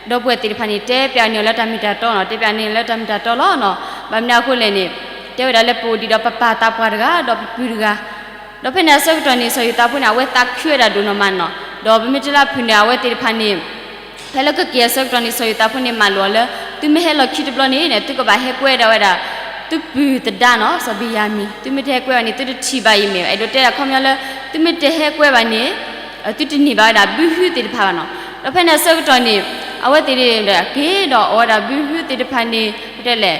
ဒီပုၢ်ဝဲၢ်သ့ၣ်တဖၣ်န့ၣ် တဲပျးန့ၢ်အီၤလၢတၢ်မ့ၢ်တၢ်တီနီၤ, တဲပျးန့ၢ်အီၤလၢတၢ်မ့ၢ်တၢ်တီလီၤနီၤ. ဘၣ်မနုၤအဃိလဲၣ်န့ၣ် တဲဝဲဒၣ်လၢပအိၣ်ဒံးဒီးပပၢ်သးပှၢ်တဂၤ ဒီးပပုၢ်တဂၤ ဒီးဖဲန့ၣ်အဆၢကတီၢ်န့ၣ် စီၤယိၤသးဖိန့ၣ် အဝဲသးခုဝဲဒၣ်ဒိၣ်နီၢ်မးနီၤ. ဒီးပမ့ၢ်တဲလၢအဖုၣ်န့ၣ် အဝဲသ့ၣ်တဖၣ်န့ၣ် ဖဲလၢကက့ၤအဆၢကတီၢ်န့ၣ် စီၤယိၤသးဖိန့ၣ် မၢလိာ်အီၤလၢ သုမ့ၢ်ဟဲလီၢ်ခံတဘျီန့ၣ် သုကဘၣ်ဟဲကွဲဒၣ်ဝဲဒၣ် သုပုၢ်သဒါနီၤ စီၤဘ့ၣ်ယၤမံၣ်, သုမ့ၢ်တဟဲကွဲဘၣ်န့ၣ် သုတထံၣ်ဘၣ်အံၤမ့ၢ် အဲၣ်ဒိးတဲဒၣ်ခီပညီလၢ သုမ့ၢ်တဟဲကွဲဘၣ်န့ၣ် သုတန့ၢ်ဘၣ်ဝဲဒၣ်ဘုဟုသ့ၣ်တဖၣ်ဘၣ်နီၤ. ဒီးဖဲန့ၣ်အဆၢကတီၢ်န့ၣ် အဝဲသ့ၣ်က့ၤဒီးအီၣ်ဝဲဒၣ်ဘုဟုသ့ၣ်တဖၣ်န့ၣ် ပတဲလဲၣ်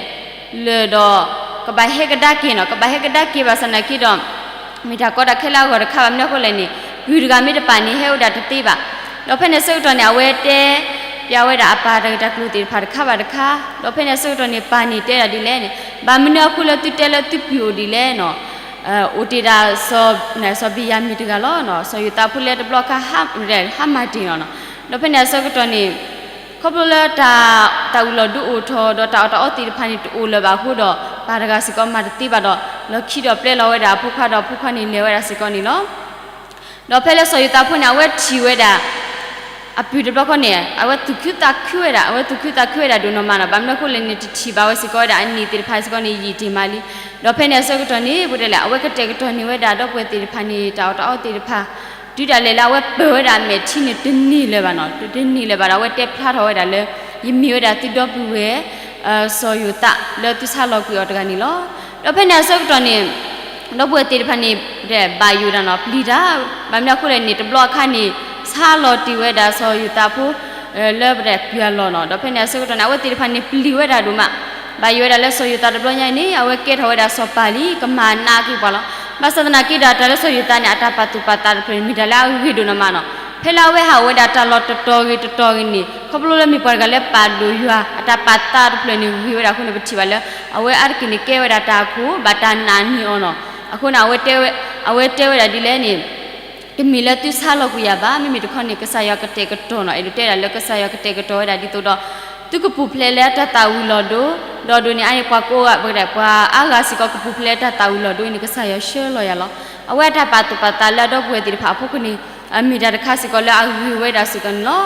လၢာ်ဒီး ကဘၣ်ဟဲကဒါက့ၤနီၤ, ကဘၣ်ဟဲကဒါက့ၤဘၣ်ဆၣ်သနာ်က့ဒီး မ့ၢ်တၢ်ကီတၢ်ခဲလၢအဂီၢ်တခါဘၣ်. မနုၤအဃိလဲၣ်န့ၣ် ပုၢ်တဂၤမ့ၢ်တပာ်န့ၣ် ဟဲဝဲဒၣ်တသ့ဘၣ်. ဒီးဖဲန့ၣ်အဆၢကတီၢ်န့ၣ် အဝဲတဲပျးဝဲဒၣ်အပၢ်တၢ်ဂ့ၢ်တၢ်ကျိၤသ့ၣ်တဖၣ်တခါဘၣ်တခါ, ဒီးဖဲန့ၣ်အဆၢကတီၢ်န့ၣ် ပၢ်န့ၣ်တဲဒၣ်ဒ်လဲၣ်န့ၣ် ဘၣ်မနုၤအဃိလၢသုတဲလၢသုပုၢ်အိၣ်ဒ်လဲၣ်နီၤ, အိၣ်တ့ၢ်ဒၣ် စီၤဘ့ၣ်ယၤမံၣ်တဂၤလီၤ, စီၤယိၤသးဖိလၢတဘျီခါ ဟါမၢ်တ့ၢ်လီၤနီၤ. ဒီးဖဲန့ၣ်အဆၢကတီၢ်န့ၣ် ခီဖျိလၢတၢ် တၢ်သၣ်ဝံၤလီၤဒိအိၣ်ထီၣ် ဒီးတၢ်အီၣ်တၢ်အီသ့ၣ်တဖၣ်န့ၣ် တအိၣ်လၢၤဘၣ်အဃိဒီး ပၢ်တဂၤစ့ၢ်ကီးမၤတသ့ဘၣ်ဒီး လီၢ်ခံဒီးပျဲလီၤဝဲဒၣ်အဖိခွါဒီး အဖိခွါန့ၣ်လဲၤဝဲဒၣ်စ့ၢ်ကီးန့ၣ်လီၤ. ဒီးဖဲလၢစီၤယိၤသးဖိန့ၣ် အဝဲထံၣ်ဝဲဒၣ် အပုၢ်တဘျီခီန့ၣ် အဝဲသူၣ်ခုသးခုဝဲဒၣ်, အဝဲသူၣ်ခုသးခုဝဲဒၣ်ဒိၣ်နီၢ်မးနီၤ. ဘၣ်မနုၤအဃိလဲၣ်န့ၣ် တထံၣ်ဘၣ်ဝဲစ့ၢ်ကီးဝဲဒၣ်အနံၣ်သ့ၣ်တဖၣ်စ့ၢ်ကီးန့ၣ် ယံာ်တ့ၢ်မးလံ. ဒီးဖဲန့ၣ်အဆၢကတီၢ်န့ၣ် ပတဲလဲၣ် အဝဲကတဲာ်ကတီၤန့ၢ်ဝဲဒၣ်ဒီပုၢ်ဝဲၢ်သ့ၣ်တဖၣ်န့ၣ် တၢ်အီၣ်တၢ်အီသ့ၣ်တဖၣ် တုၤဒၣ်လဲာ်လၢအဝဲပၢၢ်ဝဲဒၣ်အမဲာ်ထံန့ၣ် တန့ၢ်လၢၤဘၣ်နီၤ, တန့ၢ်လၢၤဘၣ်ဒီး အဝဲတဲဖျါထီၣ်ဝဲဒၣ်လၢ ယမ့ၢ်ဝဲဒၣ်သုဒီပုၢ်ဝဲၢ် စီၤယိၤသးလၢသုဆါလီၤကွံာ်အီၤတဂၤန့ၣ်လီၤ. ဒီးဖဲန့ၣ်အဆၢကတီၢ်န့ၣ် ဒီပုၢ်ဝဲၢ်သ့ၣ်တဖၣ်န့ၣ် ဘၣ်ယိၣ်ဝဲဒၣ်နီၤ ပျံၤတၢ်, ဘၣ်မနုၤအဃိလဲၣ်န့ၣ် တဘျီအခါန့ၣ် ဆါလီၤတ့ၢ်ဝဲဒၣ်စီၤယိၤသးဖိ လၢပတဲကွံာ်အလီၢ်နီၤ. ဒီးဖဲန့ၣ်အဆၢကတီၢ်န့ၣ် အဝဲသ့ၣ်တဖၣ်န့ၣ် ပျံၤဝဲဒၣ်ဒိၣ်မး, ဘၣ်ယိၣ်ဝဲဒၣ်လၢစီၤယိၤသးတဘျီညါအံၤန့ၣ် အဝဲကဲထီၣ်ဝဲဒၣ်စီၤပၤလံ ကမၤနးက့ၤပှၤလီၤ. ဘၣ်ဆၣ်သနာ်က့ဒီး တၢ်လၢစီၤယိၤသးန့ၣ် အတၢ်ပာ်သူၣ်ပာ်သးတဖျၢၣ်န့ၣ် မ့ၢ်တၢ်လၢအဂ့ၤဒိၣ်နီၢ်မးနီၤ. ဖဲလၢအဝဲဟးအိၣ်ဝဲဒၣ်တၢ်လီၢ်တတီၤဂ့ၤတတီၤဂ့ၤန့ၣ် ခီဖျိလၢမ့ၢ်ပှၤတဂၤလၢပာ်ဒိၣ်ယွၤ အတၢ်ပာ်သးတဖျၢၣ်န့ၣ် ဂ့ၤဝဲဒၣ်အဃိန့ၣ် ပထံၣ်ဘၣ်လၢ အဝဲအါတက့ၢ်န့ၣ် ကဲဝဲဒၣ်တၢ်အခိၣ် ဘၣ်တၢ်နာ်န့ၢ်အီၤနီၤ. အဃိန့ၣ် အဝဲတဲဝဲဒၣ်ဒ်လဲၣ်န့ၣ် တမ့ၢ်လၢသုဆါလီၤကွံာ်ယၤဘၣ်, မ့မ့ၢ်တခီန့ၣ် ကစၢ်ယွၤကတဲာ်ကတီၤနီၤ, အဲၣ်ဒိးတဲဒၣ်လၢကစၢ်ယွၤကတဲာ်ကတီၤဝဲဒၣ်ဒ်သိးဒီး သုကပူၤဖျဲးလၢတၢ်သၣ်ဝံၤလီၤဒိ, ဒီးဒိးန့ၢ်အါန့ၢ်ပှၤကိးဂၤ ပှၤအါဂၤစ့ၢ်ကီးကပူၤဖျဲးလၢတၢ်သၣ်ဝံၤလီၤဒိအံၤန့ၣ် ကစၢ်ယွၤဆှၢလီၤယၤလီၤ. အဝဲအတၢ်ပာ်သူၣ်ပာ်သးလၢအဒီပုၢ်ဝဲၢ်သ့ၣ်တဖၣ်အဖီခိၣ်န့ၣ် အမ့ၢ်တၢ်တခါစ့ၢ်ကီးလၢအဂ့ၤဝဲဒၣ်စ့ၢ်ကီးန့ၣ်လီၤ.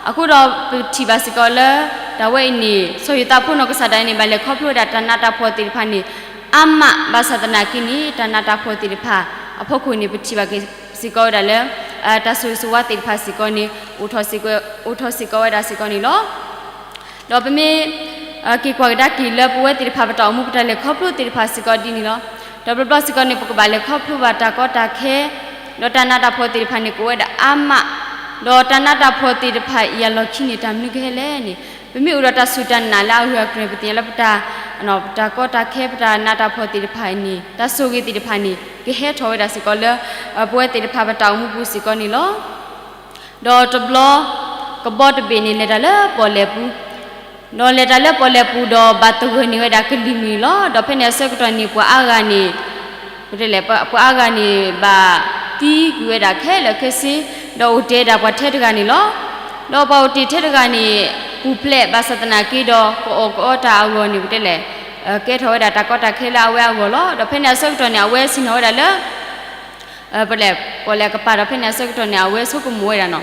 အဃိဒီးပထံၣ်ဘၣ်စ့ၢ်ကီးလၢ တၢ်ဝဲအံၤန့ၣ် စီၤယိၤသးဖိနီၢ်ကစၢ်ဒၣ်အံၤန့ၣ် ဘၣ်လဲၤခီဖျိဝဲဒၣ်တၢ်နးတၢ်ဖှီၣ်သ့ၣ်တဖၣ်န့ၣ် အါမး ဘၣ်ဆၣ်သနာ်က့န့ၣ် တၢ်နးတၢ်ဖှီၣ်သ့ၣ်တဖၣ်အဖီခိၣ်န့ၣ် ပထံၣ်ဘၣ်က့ၤစ့ၢ်ကီးဝဲဒၣ်လၢ တၢ်ဆိၣ်ဂ့ၤဆိၣ်ဝါသ့ၣ်တဖၣ်စ့ၢ်ကီးန့ၣ် အိၣ်ထီၣ်စ့ၢ်ကီးဝဲဒၣ်စ့ၢ်ကီးန့ၣ်လီၤ. ဒီးပမ့ၢ် က့ၤကွၢ်ကဒါက့ၤလၢပဝဲသ့ၣ်တဖၣ်ပတၢ်အိၣ်မူပတၢ်လဲၤခီဖျိသ့ၣ်တဖၣ်စ့ၢ်ကီးဒ်န့ၣ်လီၤ. ဒီးတဘျီဘျီစ့ၢ်ကီးန့ၣ် ပကဘၣ်လဲၤခီဖျိဘၣ်တၢ်ကီတၢ်ခဲ ဒီးတၢ်နးတၢ်ဖှီၣ်သ့ၣ်တဖၣ်န့ၣ် ကအိၣ်ဝဲဒၣ်အါမး, ဒီးတၢ်နးတၢ်ဖှီၣ်သ့ၣ်တဖၣ်အံၤအလီၢ်ခံန့ၣ် တၢ်မနုၤကဟဲလဲၣ်န့ၣ် ပမ့ၢ်အိၣ်ဒီးတၢ်စူၢ်တၢ်နာ်လၢအဂၢၢ်အကျၢၤ ပသ့ၣ်ညါလၢပတၢ် ပတၢ်ကီတၢ်ခဲ ပတၢ်နးတၢ်ဖှီၣ်သ့ၣ်တဖၣ်န့ၣ် တၢ်ဆိၣ်ဂ့ၤသ့ၣ်တဖၣ်န့ၣ် ကဟဲထီၣ်ဝဲဒၣ်စ့ၢ်ကီးလၢ ပဝဲသ့ၣ်တဖၣ်ပတၢ်အိၣ်မူပူၤစ့ၢ်ကီးန့ၣ်လီၤ. ဒီးတဘျီ ကဘီတဘ့ၣ်န့ၣ် လဲၤတၢ်လၢပီၣ်လဲၣ်ပူၤ, ဒီးလဲၤတၢ်လၢပီၣ်လဲၣ်ပူၤဒီး ဘၣ်သဂၢၢ်န့ၢ်ဝဲဒၣ်ကလံၤမုၢ်လီၤ. ဒီးဖဲန့ၣ်အဆၢကတီၢ်န့ၣ် ပှၤအါဂၤန့ၣ် ပှၤအါဂၤန့ၣ် ဘၣ်သံကွံာ်ဝဲဒၣ်ခဲလၢာ်ခဲဆ့, ဒီးအိၣ်တ့ၢ်ဝဲဒၣ်ပှၤထဲတဂၤန့ၣ်လီၤ. ဒီးပှၤအိၣ်တ့ၢ်ထဲတဂၤန့ၣ် ပူၤဖျဲးဘၣ်ဆၣ်သနာ်က့ဒီး ကအီၣ်ကအီတၢ်အဂီၢ်န့ၣ် ပတဲလဲၣ် ကဲထီၣ်ဝဲဒၣ်တၢ်ကီတၢ်ခဲလၢအဝဲအဂီၢ်လီၤ. ဒီးဖဲန့ၣ်အဆၢကတီၢ်န့ၣ် အဝဲဆ့ၣ်နီၤဝဲဒၣ်လၢ ပီၣ်လဲၣ်ကပၤဒီး ဖဲန့ၣ်အဆၢကတီၢ်န့ၣ် အဝဲဆိကမိၣ်ဝဲဒၣ်နီၤ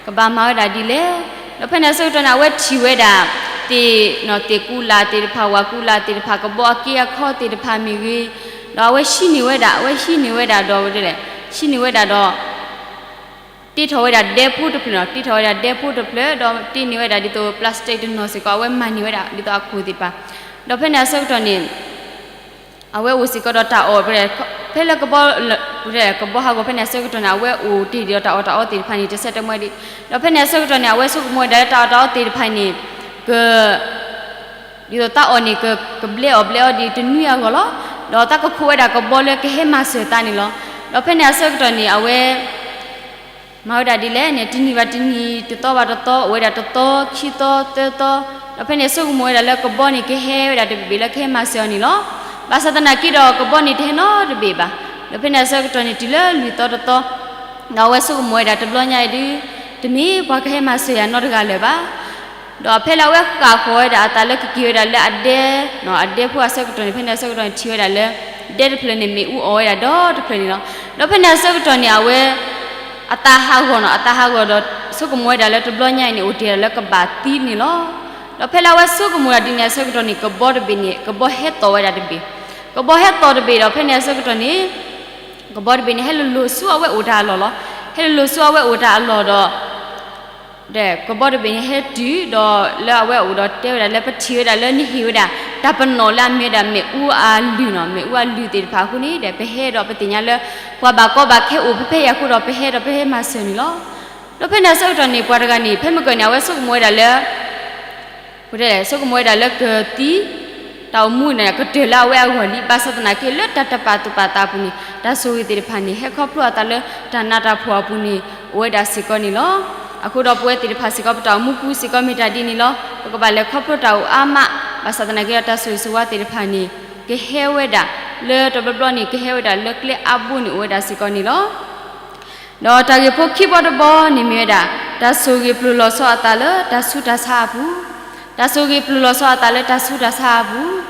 ကဘၣ်မၤဝဲဒၣ်ဒ်လဲၣ်. ဒီးဖဲန့ၣ်အဆၢကတီၢ်န့ၣ် အဝဲထံၣ်ဝဲဒၣ် သ့ၣ် သ့ၣ်ကူလာ်သ့ၣ်တဖၣ် ဝၣ်ကူလာ်သ့ၣ်တဖၣ် ကဘီအက့အခီသ့ၣ်တဖၣ်မ့ၢ်ဂ့ၤ, ဒီးအဝဲဟံးန့ၢ်ဝဲဒၣ် အဝဲဟံးန့ၢ်ဝဲဒၣ်ဒီး ပတဲလဲၣ် ဟံးန့ၢ်ဝဲဒၣ်ဒီး တ့ထီၣ်ဝဲဒၣ်ဒဲဖိတဖျၢၣ်နီၤ တ့ထီၣ်ဝဲဒၣ်ဒဲဖိတဖျၢၣ် ဒီးတ့န့ၢ်ဝဲဒၣ်ဒ်သိး plastic တနီၤစ့ၢ်ကီး အဝဲမၤန့ၢ်ဝဲဒၣ်ဒ်သိးအခိၣ်သ့ၣ်တဖၣ်. ဒီးဖဲန့ၣ်အဆၢကတီၢ်န့ၣ် အဝဲအိၣ်စ့ၢ်ကီးဒီးတၢ်အီၣ် ဖဲလၢကဘီ ကဘီဟးဂီၤဖဲန့ၣ်အဆၢကတီၢ်န့ၣ် အဝဲအိၣ်တ့ၢ်ဒီးတၢ်အီၣ်တၢ်အီသ့ၣ်တဖၣ်န့ၣ် တဆဲးတမှဲဒံး. ဒီးဖဲန့ၣ်အဆၢကတီၢ်န့ၣ် အဝဲဆိကမိၣ်ဝဲဒၣ်လၢတၢ်အီၣ်တၢ်အီသ့ၣ်တဖၣ်န့ၣ် က ဒ်သိးတၢ်အီၣ်န့ၣ် ကဘျဲအီၣ်ဘျဲအီဒ်တနွံအဂီၢ်လီၤ. ဒီးတၢ်ကခိးဝဲဒၣ်ကဘီလၢကဟဲမၤစၢၤတၢ်န့ၣ်လီၤ. ဒီးဖဲန့ၣ်အဆၢကတီၢ်န့ၣ် အဝဲ မၤဝဲဒၣ်ဒ်လဲၣ်န့ၣ် တနံၤဘၣ်တနံၤ တသီဘၣ်တသီ အိၣ်ဝဲဒၣ်တသီ ခံသီ သၢသီ, ဒီးဖဲန့ၣ်ဆိကမိၣ်ဝဲဒၣ်လၢကဘီန့ၣ်ကဟဲဝဲဒၣ်တဘ့ၣ်လၢကဟဲမၤစၢၤအီၤန့ၣ်လီၤ. ဘၣ်ဆၣ်သနာ်က့ဒီးကဘီန့ၣ်တဟဲနီတဘ့ၣ်ဘၣ်. ဒီးဖဲန့ၣ်အဆၢကတီၢ်န့ၣ် တုၤလၢလွံၢ်သီတသီ, ဒီးအဝဲဆိကမိၣ်ဝဲဒၣ်တဘျီညါအံၤဒုး တမ့ၢ်ပှၤကဟဲမၤစၢၤယၤနီတဂၤလၢၤဘၣ်. ဒီးဖဲလၢအဝဲဃၣ်ဃီၤဝဲဒၣ်အသးလၢကက့ၤဝဲဒၣ်လၢအဒဲ အဒဲဖိအဆၢကတီၢ်န့ၣ် ဖဲန့ၣ်အဆၢကတီၢ်န့ၣ် ထံၣ်ဝဲဒၣ်လၢ ဒဲတဖျၢၣ်န့ၣ် မ့ၣ်အူအီၣ်ဝဲဒၣ်ဒီတဖျၢၣ်န့ၣ်လီၤ. ဒီးဖဲန့ၣ်အဆၢကတီၢ်န့ၣ် အဝဲ အသးဟးဂီၤနီၤ အသးဟးဂီၤဒီး ဆိကမိၣ်ဝဲဒၣ်လၢတဘျီညါအံၤန့ၣ် အိၣ်တ့ၢ်ဒၣ်လၢကဘၣ်သံန့ၣ်လီၤ. ဒီးဖဲလၢအဝဲဆိကမိၣ်ဒၣ်ဒ်န့ၣ်အဆၢကတီၢ်န့ၣ် ကဘီတဘ့ၣ်န့ၣ် ကဘီဟဲသီၣ်ဝဲဒၣ်တဘ့ၣ်, ကဘီဟဲသီၣ်တဘ့ၣ်ဒီး ဖဲန့ၣ်အဆၢကတီၢ်န့ၣ် ကဘီတဘ့ၣ်န့ၣ် ဟဲလိၤလိၤဆူအဝဲအိၣ်တၢ်အလီၢ်လီၤ. ဟဲလိၤလိၤဆူအဝဲအိၣ်တၢ်အလီၢ်ဒီး ဒီးကဘီတဘ့ၣ်န့ၣ် ဟဲတုၤဒီးလၢအဝဲအိၣ်ဒီးတဲဝဲဒၣ်လၢ ပထံၣ်ဝဲဒၣ်လၢနဟ့ၣ်ဝဲဒၣ် တၢ်ပနီၣ်လၢအမ့ၢ်ဝဲဒၣ်မ့ၣ်အူအလုၢ်နီၤ မ့ၣ်အူအလုၢ်သ့ၣ်တဖၣ်အဃိန့ၣ်ဒီး ပဟဲဒီးပသ့ၣ်ညါလၢ ပှၤဘၣ်ကီဘၣ်ခဲအိၣ်ဖဲဖဲအံၤအဃိဒီး ပဟဲဒီးပဟဲမၤစၢၤန့ၣ်လီၤ. ဒီးဖဲန့ၣ်အဆၢကတီၢ်န့ၣ် ပှၤတဂၤန့ၣ် ဖဲမုၢ်ကၢၢ်န့ၣ် အဝဲဆိကမိၣ်ဝဲဒၣ်လၢ ပတဲလဲၣ် ဆိကမိၣ်ဝဲဒၣ်လၢကသံ တၢ်အိၣ်မူန့ၣ် ကတၢၢ်လၢအဝဲအဂီၢ်လံ. ဘၣ်ဆၣ်သနာ်က့ လၢတၢ်တပာ်သူၣ်ပာ်သးအပူၤန့ၣ် တၢ်ဆိၣ်ဂ့ၤသ့ၣ်တဖၣ်န့ၣ် ဟဲခီဖျိအသးလၢတၢ်နးတၢ်ဖှီၣ်အပူၤန့ၣ် အိၣ်ဝဲဒၣ်စ့ၢ်ကီးန့ၣ်လီၤ. အဃိဒီးပဝဲသ့ၣ်တဖၣ်စ့ၢ်ကီး ပတၢ်အိၣ်မူပူၤစ့ၢ်ကီးမ့ၢ်တၢ်ဒ်န့ၣ်လီၤ. ပကဘၣ်လဲၤခီဖျိတၢ်အိၣ်အါမး, ဘၣ်ဆၣ်သနာ်က့ဒီးတၢ်ဆိၣ်ဂ့ၤဆိၣ်ဝါသ့ၣ်တဖၣ်န့ၣ် ကဟဲဝဲဒၣ် လၢတဘျီဘျီန့ၣ် ကဟဲဝဲဒၣ်လၢကျဲအါဘိန့ၣ် အိၣ်ဝဲဒၣ်စ့ၢ်ကီးန့ၣ်လီၤ. ဒီးတၢ်ဂ့ၢ်ဖိခံဘီတဘီန့ၣ်မ့ၢ်ဝဲဒၣ် တၢ်ဆိၣ်ဂ့ၤပျၢၤလီၤဆီအသးလၢတၢ်ဆူးတၢ်ဆါအပူၤ, တၢ်ဆိၣ်ဂ့ၤပျၢၤလီၤဆီအသးလၢတၢ်ဆူးတၢ်ဆါအပူၤ.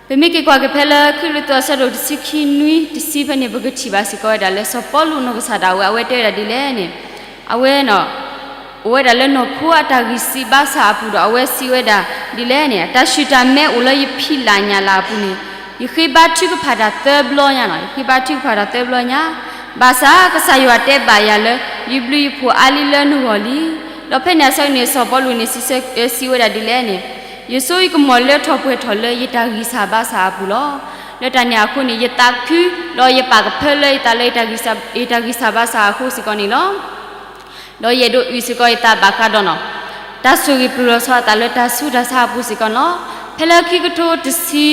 ပမ့ၢ်က့ၤကွၢ်က့ၤဖဲလၢ ခံကရံၣ်သူး အဆၢဒိၣ်တဆံခံ နွံ တဆံဖဲန့ၣ် ပကထံၣ်ဘၣ်စ့ၢ်ကီးဝဲဒၣ်လၢ စီၤပီလူးနီၢ်ကစၢ်ဒၣ်ဝဲ အဝဲတဲဝဲဒၣ်ဒ်လဲၣ်န့ၣ်, အဝဲ အိၣ်ဝဲဒၣ်လၢနီၢ်ခိအတၢ်ဂံၢ်စၢ်ဘါစၢ်အပူၤဒီး အဝဲစံးဝဲဒၣ်ဒ်လဲၣ်န့ၣ်, တၢ်ဆူၣ်တၢ်မဲအိၣ်လၢယဖံးလၢ်ညၣ်လၢ်အပူၤန့ၣ် ယဃ့ဘါထုကဖၣ်တၢ်သၢဘျီညါလီၤ. ယဃ့ဘါထုကဖၣ်တၢ်သၢဘျီညါ, ဘၣ်ဆၣ်ကစၢ်ယွၤတဲဘၣ်ယၤလၢ ယဘျုးယဖှိၣ်အါလံလၢနဂီၢ်လံ. ဒီးဖဲန့ၣ်အဆၢန့ၣ် စီၤပီလူးန့ၣ် စံးဝဲဒၣ်ဒ်လဲၣ်န့ၣ်, ယစိယကမီၤလၢထီၣ်ပှဲၤထီၣ်လၢယတၢ်ဂံၢ်စၢ်ဘါစၢ်အပူၤလီၤ. လၢတၢ်န့ၣ်အဃိန့ၣ် ယသးခု, ဒီးယပာ်ကဖၢလၢယသးလၢ ယတၢ်ဂံၢ်စၢ်ဘါစၢ်အဃိစ့ၢ်ကီးန့ၣ်လီၤ. ဒီးယအဲၣ်ဒိးအုၣ်စ့ၢ်ကီးယသးဘၣ်ဃးဒီးနီၤ, တၢ်ဆိၣ်ဂ့ၤပျၢၤလီၤဆီအသးလၢတၢ်ဆူးတၢ်ဆါအပူၤစ့ၢ်ကီးန့ၣ်လီၤ. ဖဲလၢခံကထိတဆံ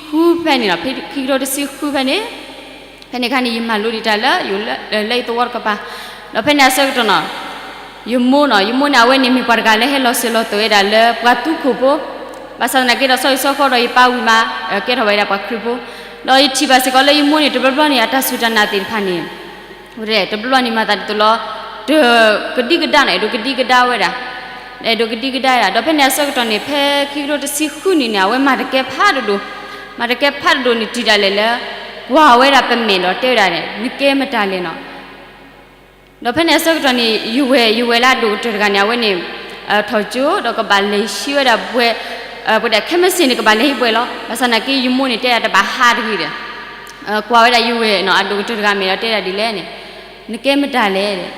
ဃုဖဲန့ၣ်လီၤ, ခံကထိတဆံဃုဖဲန့ၣ်, ဖဲန့ၣ်အခါန့ၣ် ယမၤလိဒံးတၢ်လၢ ယအိၣ်လၢ လၢယသဝီတကပၤ, ဒီးဖဲန့ၣ်အဆၢကတီၢ်န့ၣ်လီၤ, ယမိၢ်န့ၣ်လီၤ, ယမိၢ်န့ၣ် အဝဲန့ၣ်မ့ၢ်ပှၤတဂၤလၢဟဲလီၤစၢၤလီၤသွဲၣ်ဝဲဒၣ်လၢပှၤသူခိၣ်ဖိ, ဘၣ်ဆၣ်သနာ်က့ဒီး ဆီဟံၣ်ဆီဃီဒီးယပၢ်ဝံၤမး ကဲထီၣ်ဝဲဒၣ်ပှၤခရံာ်ဖိ, ဒီးယထံၣ်ဘၣ်စ့ၢ်ကီးလၢယမိၢ်န့ၣ် တဘျီဘျီန့ၣ် အတၢ်စူၢ်တၢ်နာ်သ့ၣ်တဖၣ်န့ၣ် တဘျီဘျီန့ၣ် မၤသးဒ်သိးလီၤ, တကဒံကဒါန့ၣ် အဲၣ်ဒိးကဒံကဒါဝဲဒၣ်, အဲၣ်ဒိးကဒံကဒါဝဲဒၣ်, ဒီးဖဲန့ၣ်အဆၢကတီၢ်န့ၣ် ဖဲခံကထိတဆံဃုနံၣ်န့ၣ် အဝဲမၤတကဲဖးဒိၣ်ဒိၣ်, မၤတကဲဖးဒိၣ်ဒိၣ်န့ၣ် တုၤဒၣ်လဲာ်လၢ ကွၢ်ဝဲဒၣ်ပမဲာ်ဒီးတဲဝဲဒၣ်န့ၣ် နကဲမတၤလဲၣ်န့ၣ်လီၤ. ဒီးဖဲန့ၣ်အဆၢကတီၢ်န့ၣ် ယဝဲၢ် ယဝဲၢ်လၢအဒိၣ်ကတၢၢ်တဂၤန့ၣ် အဝဲန့ၣ် ထီၣ်ကၠိ ဒီးကဘၣ်လဲၤဟံးဝဲဒၣ်ဘှဲး, ပတဲခဲမုၢ်ဆ့ၣ်န့ၣ် ကဘၣ်လဲၤဟံးဘှဲးလီၤ. ဘၣ်ဆၣ်သနာ်က့ ယမိၢ်န့ၣ် တဲဒၣ်တဘၣ်ဟးတဂ့ၤဒီး ကွၢ်ဝဲဒၣ်ယဝဲၢ်နီၤ အဒိၣ်ကတၢၢ်တဂၤမဲာ်ဒီးတဲဒၣ်ဒ်လဲၣ်န့ၣ်, နကဲမတၤလဲၣ်ဒီး,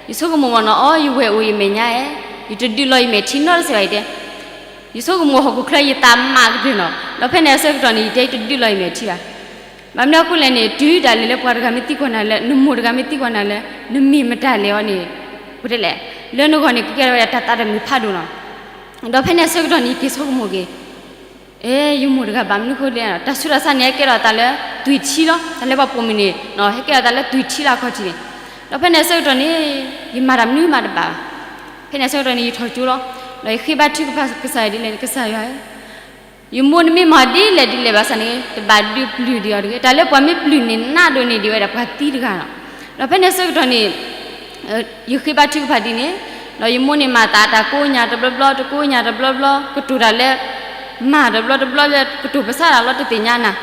ယဆိကမိၣ်မ့ၢ်နီၤ အီ ယဝဲၢ်အိၣ်ယမဲာ်ညါဧါ, ယတဒုးလီၤယမဲာ်ထံနီတစဲးဘၣ် ယတဲ, ယဆိကမိၣ်ဟီၣ်ခိၣ်ချၢယသးမးကတၢၢ်နီၤ, ဒီးဖဲန့ၣ်အဆၢကတီၢ်န့ၣ် ယတဲယတဒုးလီၤယမဲာ်ထံဘၣ်. ဘၣ်မနုၤအဃိလဲၣ်န့ၣ် တုၤဒၣ်လဲာ်လၢပှၤတဂၤမ့ၢ်သံကွၢ်နၤလၢ နမိၢ်တဂၤမ့ၢ်သံကွၢ်နၤလၢ နမ့ၢ်မတၤလဲၣ်အီၤန့ၣ်, ပတဲလဲၣ်, လၢနဂီၢ်န့ၣ် ကကဲထီၣ်ဝဲဒၣ်တၢ်သးတမုာ်ဖးဒိၣ်နီၤ. ဒီးဖဲန့ၣ်အဆၢကတီၢ်န့ၣ် ယက့ၤဆိကမိၣ်က့ၤ အဲ ယမိၢ်တဂၤဘၣ်မနုၤဃိလဲၣ်, တၢ်ဆူးတၢ်ဆါန့ၣ် ဟဲကဲထီၣ်သးလၢသွံၣ်ထံလီၤ. တၢ်လၢပှၤပိာ်မုၣ်န့ၣ် ဟဲကဲထီၣ်သးလၢသွံၣ်ထံလီၤအခီၣ်ထံးန့ၣ်. ဒီးဖဲန့ၣ်အဆၢကတီၢ်န့ၣ် ယမၤတၢ်မနုၤမးတဘၣ်ဘၣ်. ဖဲန့ၣ်အဆၢကတီၢ်န့ၣ် ယထီၣ်ကၠိလီၤ. ဒီးယဃ့ဘါထုကဖၣ်ကစၢ်ယွၤဒ်လဲၣ်န့ၣ် ကစၢ်ယွၤဧၢ, ယမိၢ်န့ၣ်မ့ၢ်မၤဒ်လဲၣ်ဒ်လဲၣ်ဘၣ်ဆၣ်န့ၣ် တဘၣ်ဒုးပျုၢ်ဒံးအီၤတဂ့ၤ. တၢ်လၢပှၤမ့ၢ်ပျုၢ်န့ၣ် နးဒိၣ်န့ၢ်ဒံးဝဲဒၣ်ပှၤသံတဂၤလီၤ. ဒီးဖဲန့ၣ်အဆၢကတီၢ်န့ၣ် ယဃ့ဘါထုကဖၣ်ဒ်န့ၣ်, ဒီးယမိၢ်န့ၣ်မၤသးတၢ်ကိးညၣ်တဘျီဘျီ တကိးညၣ်တဘျီဘျီ ကတိၤတၢ်လၢ မၤတဘျီတဘျီလၢ ကတိၤပစၢ်တၢ်လီၤ တသ့ၣ်ညါနၤ.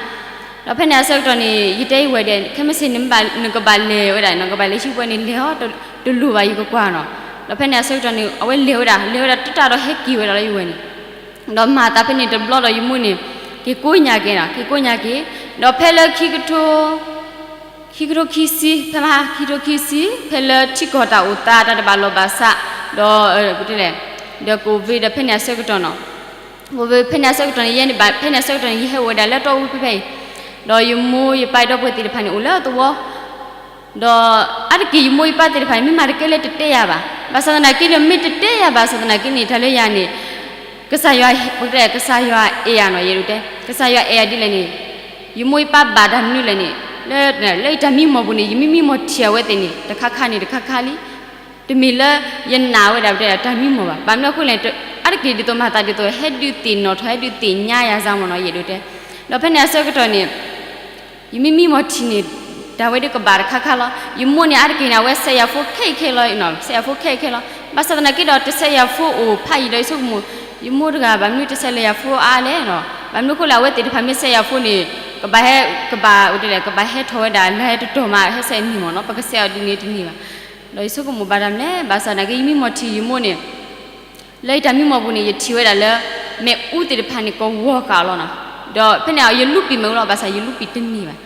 ဒီးဖဲန့ၣ်အဆၢကတီၢ်န့ၣ် ယတဲယဝဲၢ်ဒီး ခဲမုၢ်ဆ့ၣ်န့ၣ် နကဘၣ်လဲၤဝဲဒၣ် နကဘၣ်လဲၤဟံးဘှဲးန့ၣ် လဲၤအီၤ တလိၣ်ဘၣ် ယကကွၢ်နီၤ. ဒီးဖဲန့ၣ်အဆၢကတီၢ်န့ၣ် အဝဲလဲၤဝဲဒၣ် လဲၤဝဲဒၣ်တတၢ်ဒီးဟဲက့ၤဝဲဒၣ်လၢယဝဲၢ်န့ၣ် ဒီးမၤသးဖဲန့ၣ်တဘျီဒီးယမိၢ်န့ၣ် က့ၤကိးညၣ်က့ၤနီၤ က့ၤကိးညၣ်က့ၤ, ဒီးဖဲလၢခံကထိ ခံကထိခံဆံ ဖဲမဟါခံကထိခံဆံ ဖဲလၢထံကီၢ်တၢ်အိၣ်သးတၢ်တဘၣ်လိာ်ဘၣ်စး, ဒီး ပတဲလဲၣ်, ဒီး COVID ဒီးဖဲန့ၣ်အဆၢကတီၢ်နီၤ, COVID ဖဲန့ၣ်အဆၢကတီၢ်န့ၣ် ယဲန့ၣ်ဘၣ် ဖဲန့ၣ်အဆၢကတီၢ်န့ၣ် ယဟဲအိၣ်ဝဲဒၣ်လၢတီအူဖဲဖဲအံၤ, ဒီးယမိၢ်ယပၢ်ဒီပုၢ်ဝဲၢ်သ့ၣ်တဖၣ်န့ၣ် အိၣ်လၢသဝီ ဒီးအါတက့ၢ်ယမိၢ်ယပၢ်သ့ၣ်တဖၣ်န့ၣ် မ့ၢ်မၤတကဲလၢတတဲယၤဘၣ်. ဘၣ်ဆၣ်သနာ်က့ဒီး မ့ၢ်တတဲယၤဘၣ်ဆၣ်သနာ်က့န့ၣ် တၢ်လၢယၤန့ၣ် ကစၢ်ယွၤ ပကတဲ ကစၢ်ယွၤအဲၣ်ယၤနီၤ ယအဲၣ်ဒိးတဲ ကစၢ်ယွၤအဲၣ်ယၤဒ်လဲၣ်န့ၣ်, ယမိၢ်ယပၢ်ဘၣ်တၢ်မနုၤလဲၣ်န့ၣ်, လၢ လၢယတၢ်မံမီၢ်ပူၤန့ၣ် ယမံမံမီၢ်ထံၣ်အဝဲသ့ၣ်န့ၣ် တခါခါန့ၣ် တခါခါလံ. တမ့ၢ်လၢယနာ်ဝဲဒၣ်ပတဲတၢ်မံမီၢ်ဘၣ်. ဘၣ်မနုၤအဃိလဲၣ်, အါတက့ၢ်ဒ်သိးမၤသးဒ်သိး ဟဲဒုးသ့ၣ်နီၣ်ထီၣ် ဟဲဒုးသ့ၣ်ညါယၤစ့ၢ်မ့ၢ်နီၤ ယအဲၣ်ဒိးတဲ. ဒီးဖဲန့ၣ်အဆၢကတီၢ်န့ၣ် ယမံမံမီၢ်ထံၣ်န့ၣ် တၢ်ဝဲဒၣ်ကဘၣ်တခါခါလီၤ. ယမိၢ်န့ၣ် အါတက့ၢ်န့ၣ် အဝဲစဲးယၤဖိခဲအံၤခဲလီၤ, စဲးယၤဖိခဲအံၤခဲလီၤ. ဘၣ်ဆၣ်သနာ်က့ဒီး တစဲးယၤဖိအိၣ်ဖးယံၤဒီး ယဆိကမိၣ် ယမိၢ်တဂၤ ဘၣ်မနုၤတစဲးလၢယၤဖိအါလဲၣ်နီၤ. ဘၣ်မနုၤအဃိလဲၣ် အဝဲသ့ၣ်တဖၣ်မ့ၢ်စဲးယၤဖိန့ၣ် ကဘၣ်ဟဲ ကဘၣ် ကဘၣ်ဟဲထီၣ်ဝဲဒၣ် လၢဟဲတတီၤမး ဟဲစဲးန့ၢ်မ့ၢ်နီၤ, ပကစဲးအီၤဒ်န့ၣ်တန့ၢ်ဘၣ်. ဒီးယဆိကမိၣ်ဘၣ်တၢ်မနုၤလဲၣ်, ဘၣ်ဆၣ်သနာ်က့ ယမံမီၢ်ထံၣ်ယမိၢ်န့ၣ် လၢယတၢ်မံမီၢ်ပူၤန့ၣ် ယထံၣ်ဝဲဒၣ်လၢ မ့ၣ်အူသ့ၣ်တဖၣ်န့ၣ် ကဝီၤဃာ်အီၤလီၤနီၤ. ဒီးဖဲန့ၣ် ယလူပံာ်မ့ၣ်အူလီၤ, ဘၣ်ဆၣ်ယလူပံာ်တန့ၢ်ဘၣ်.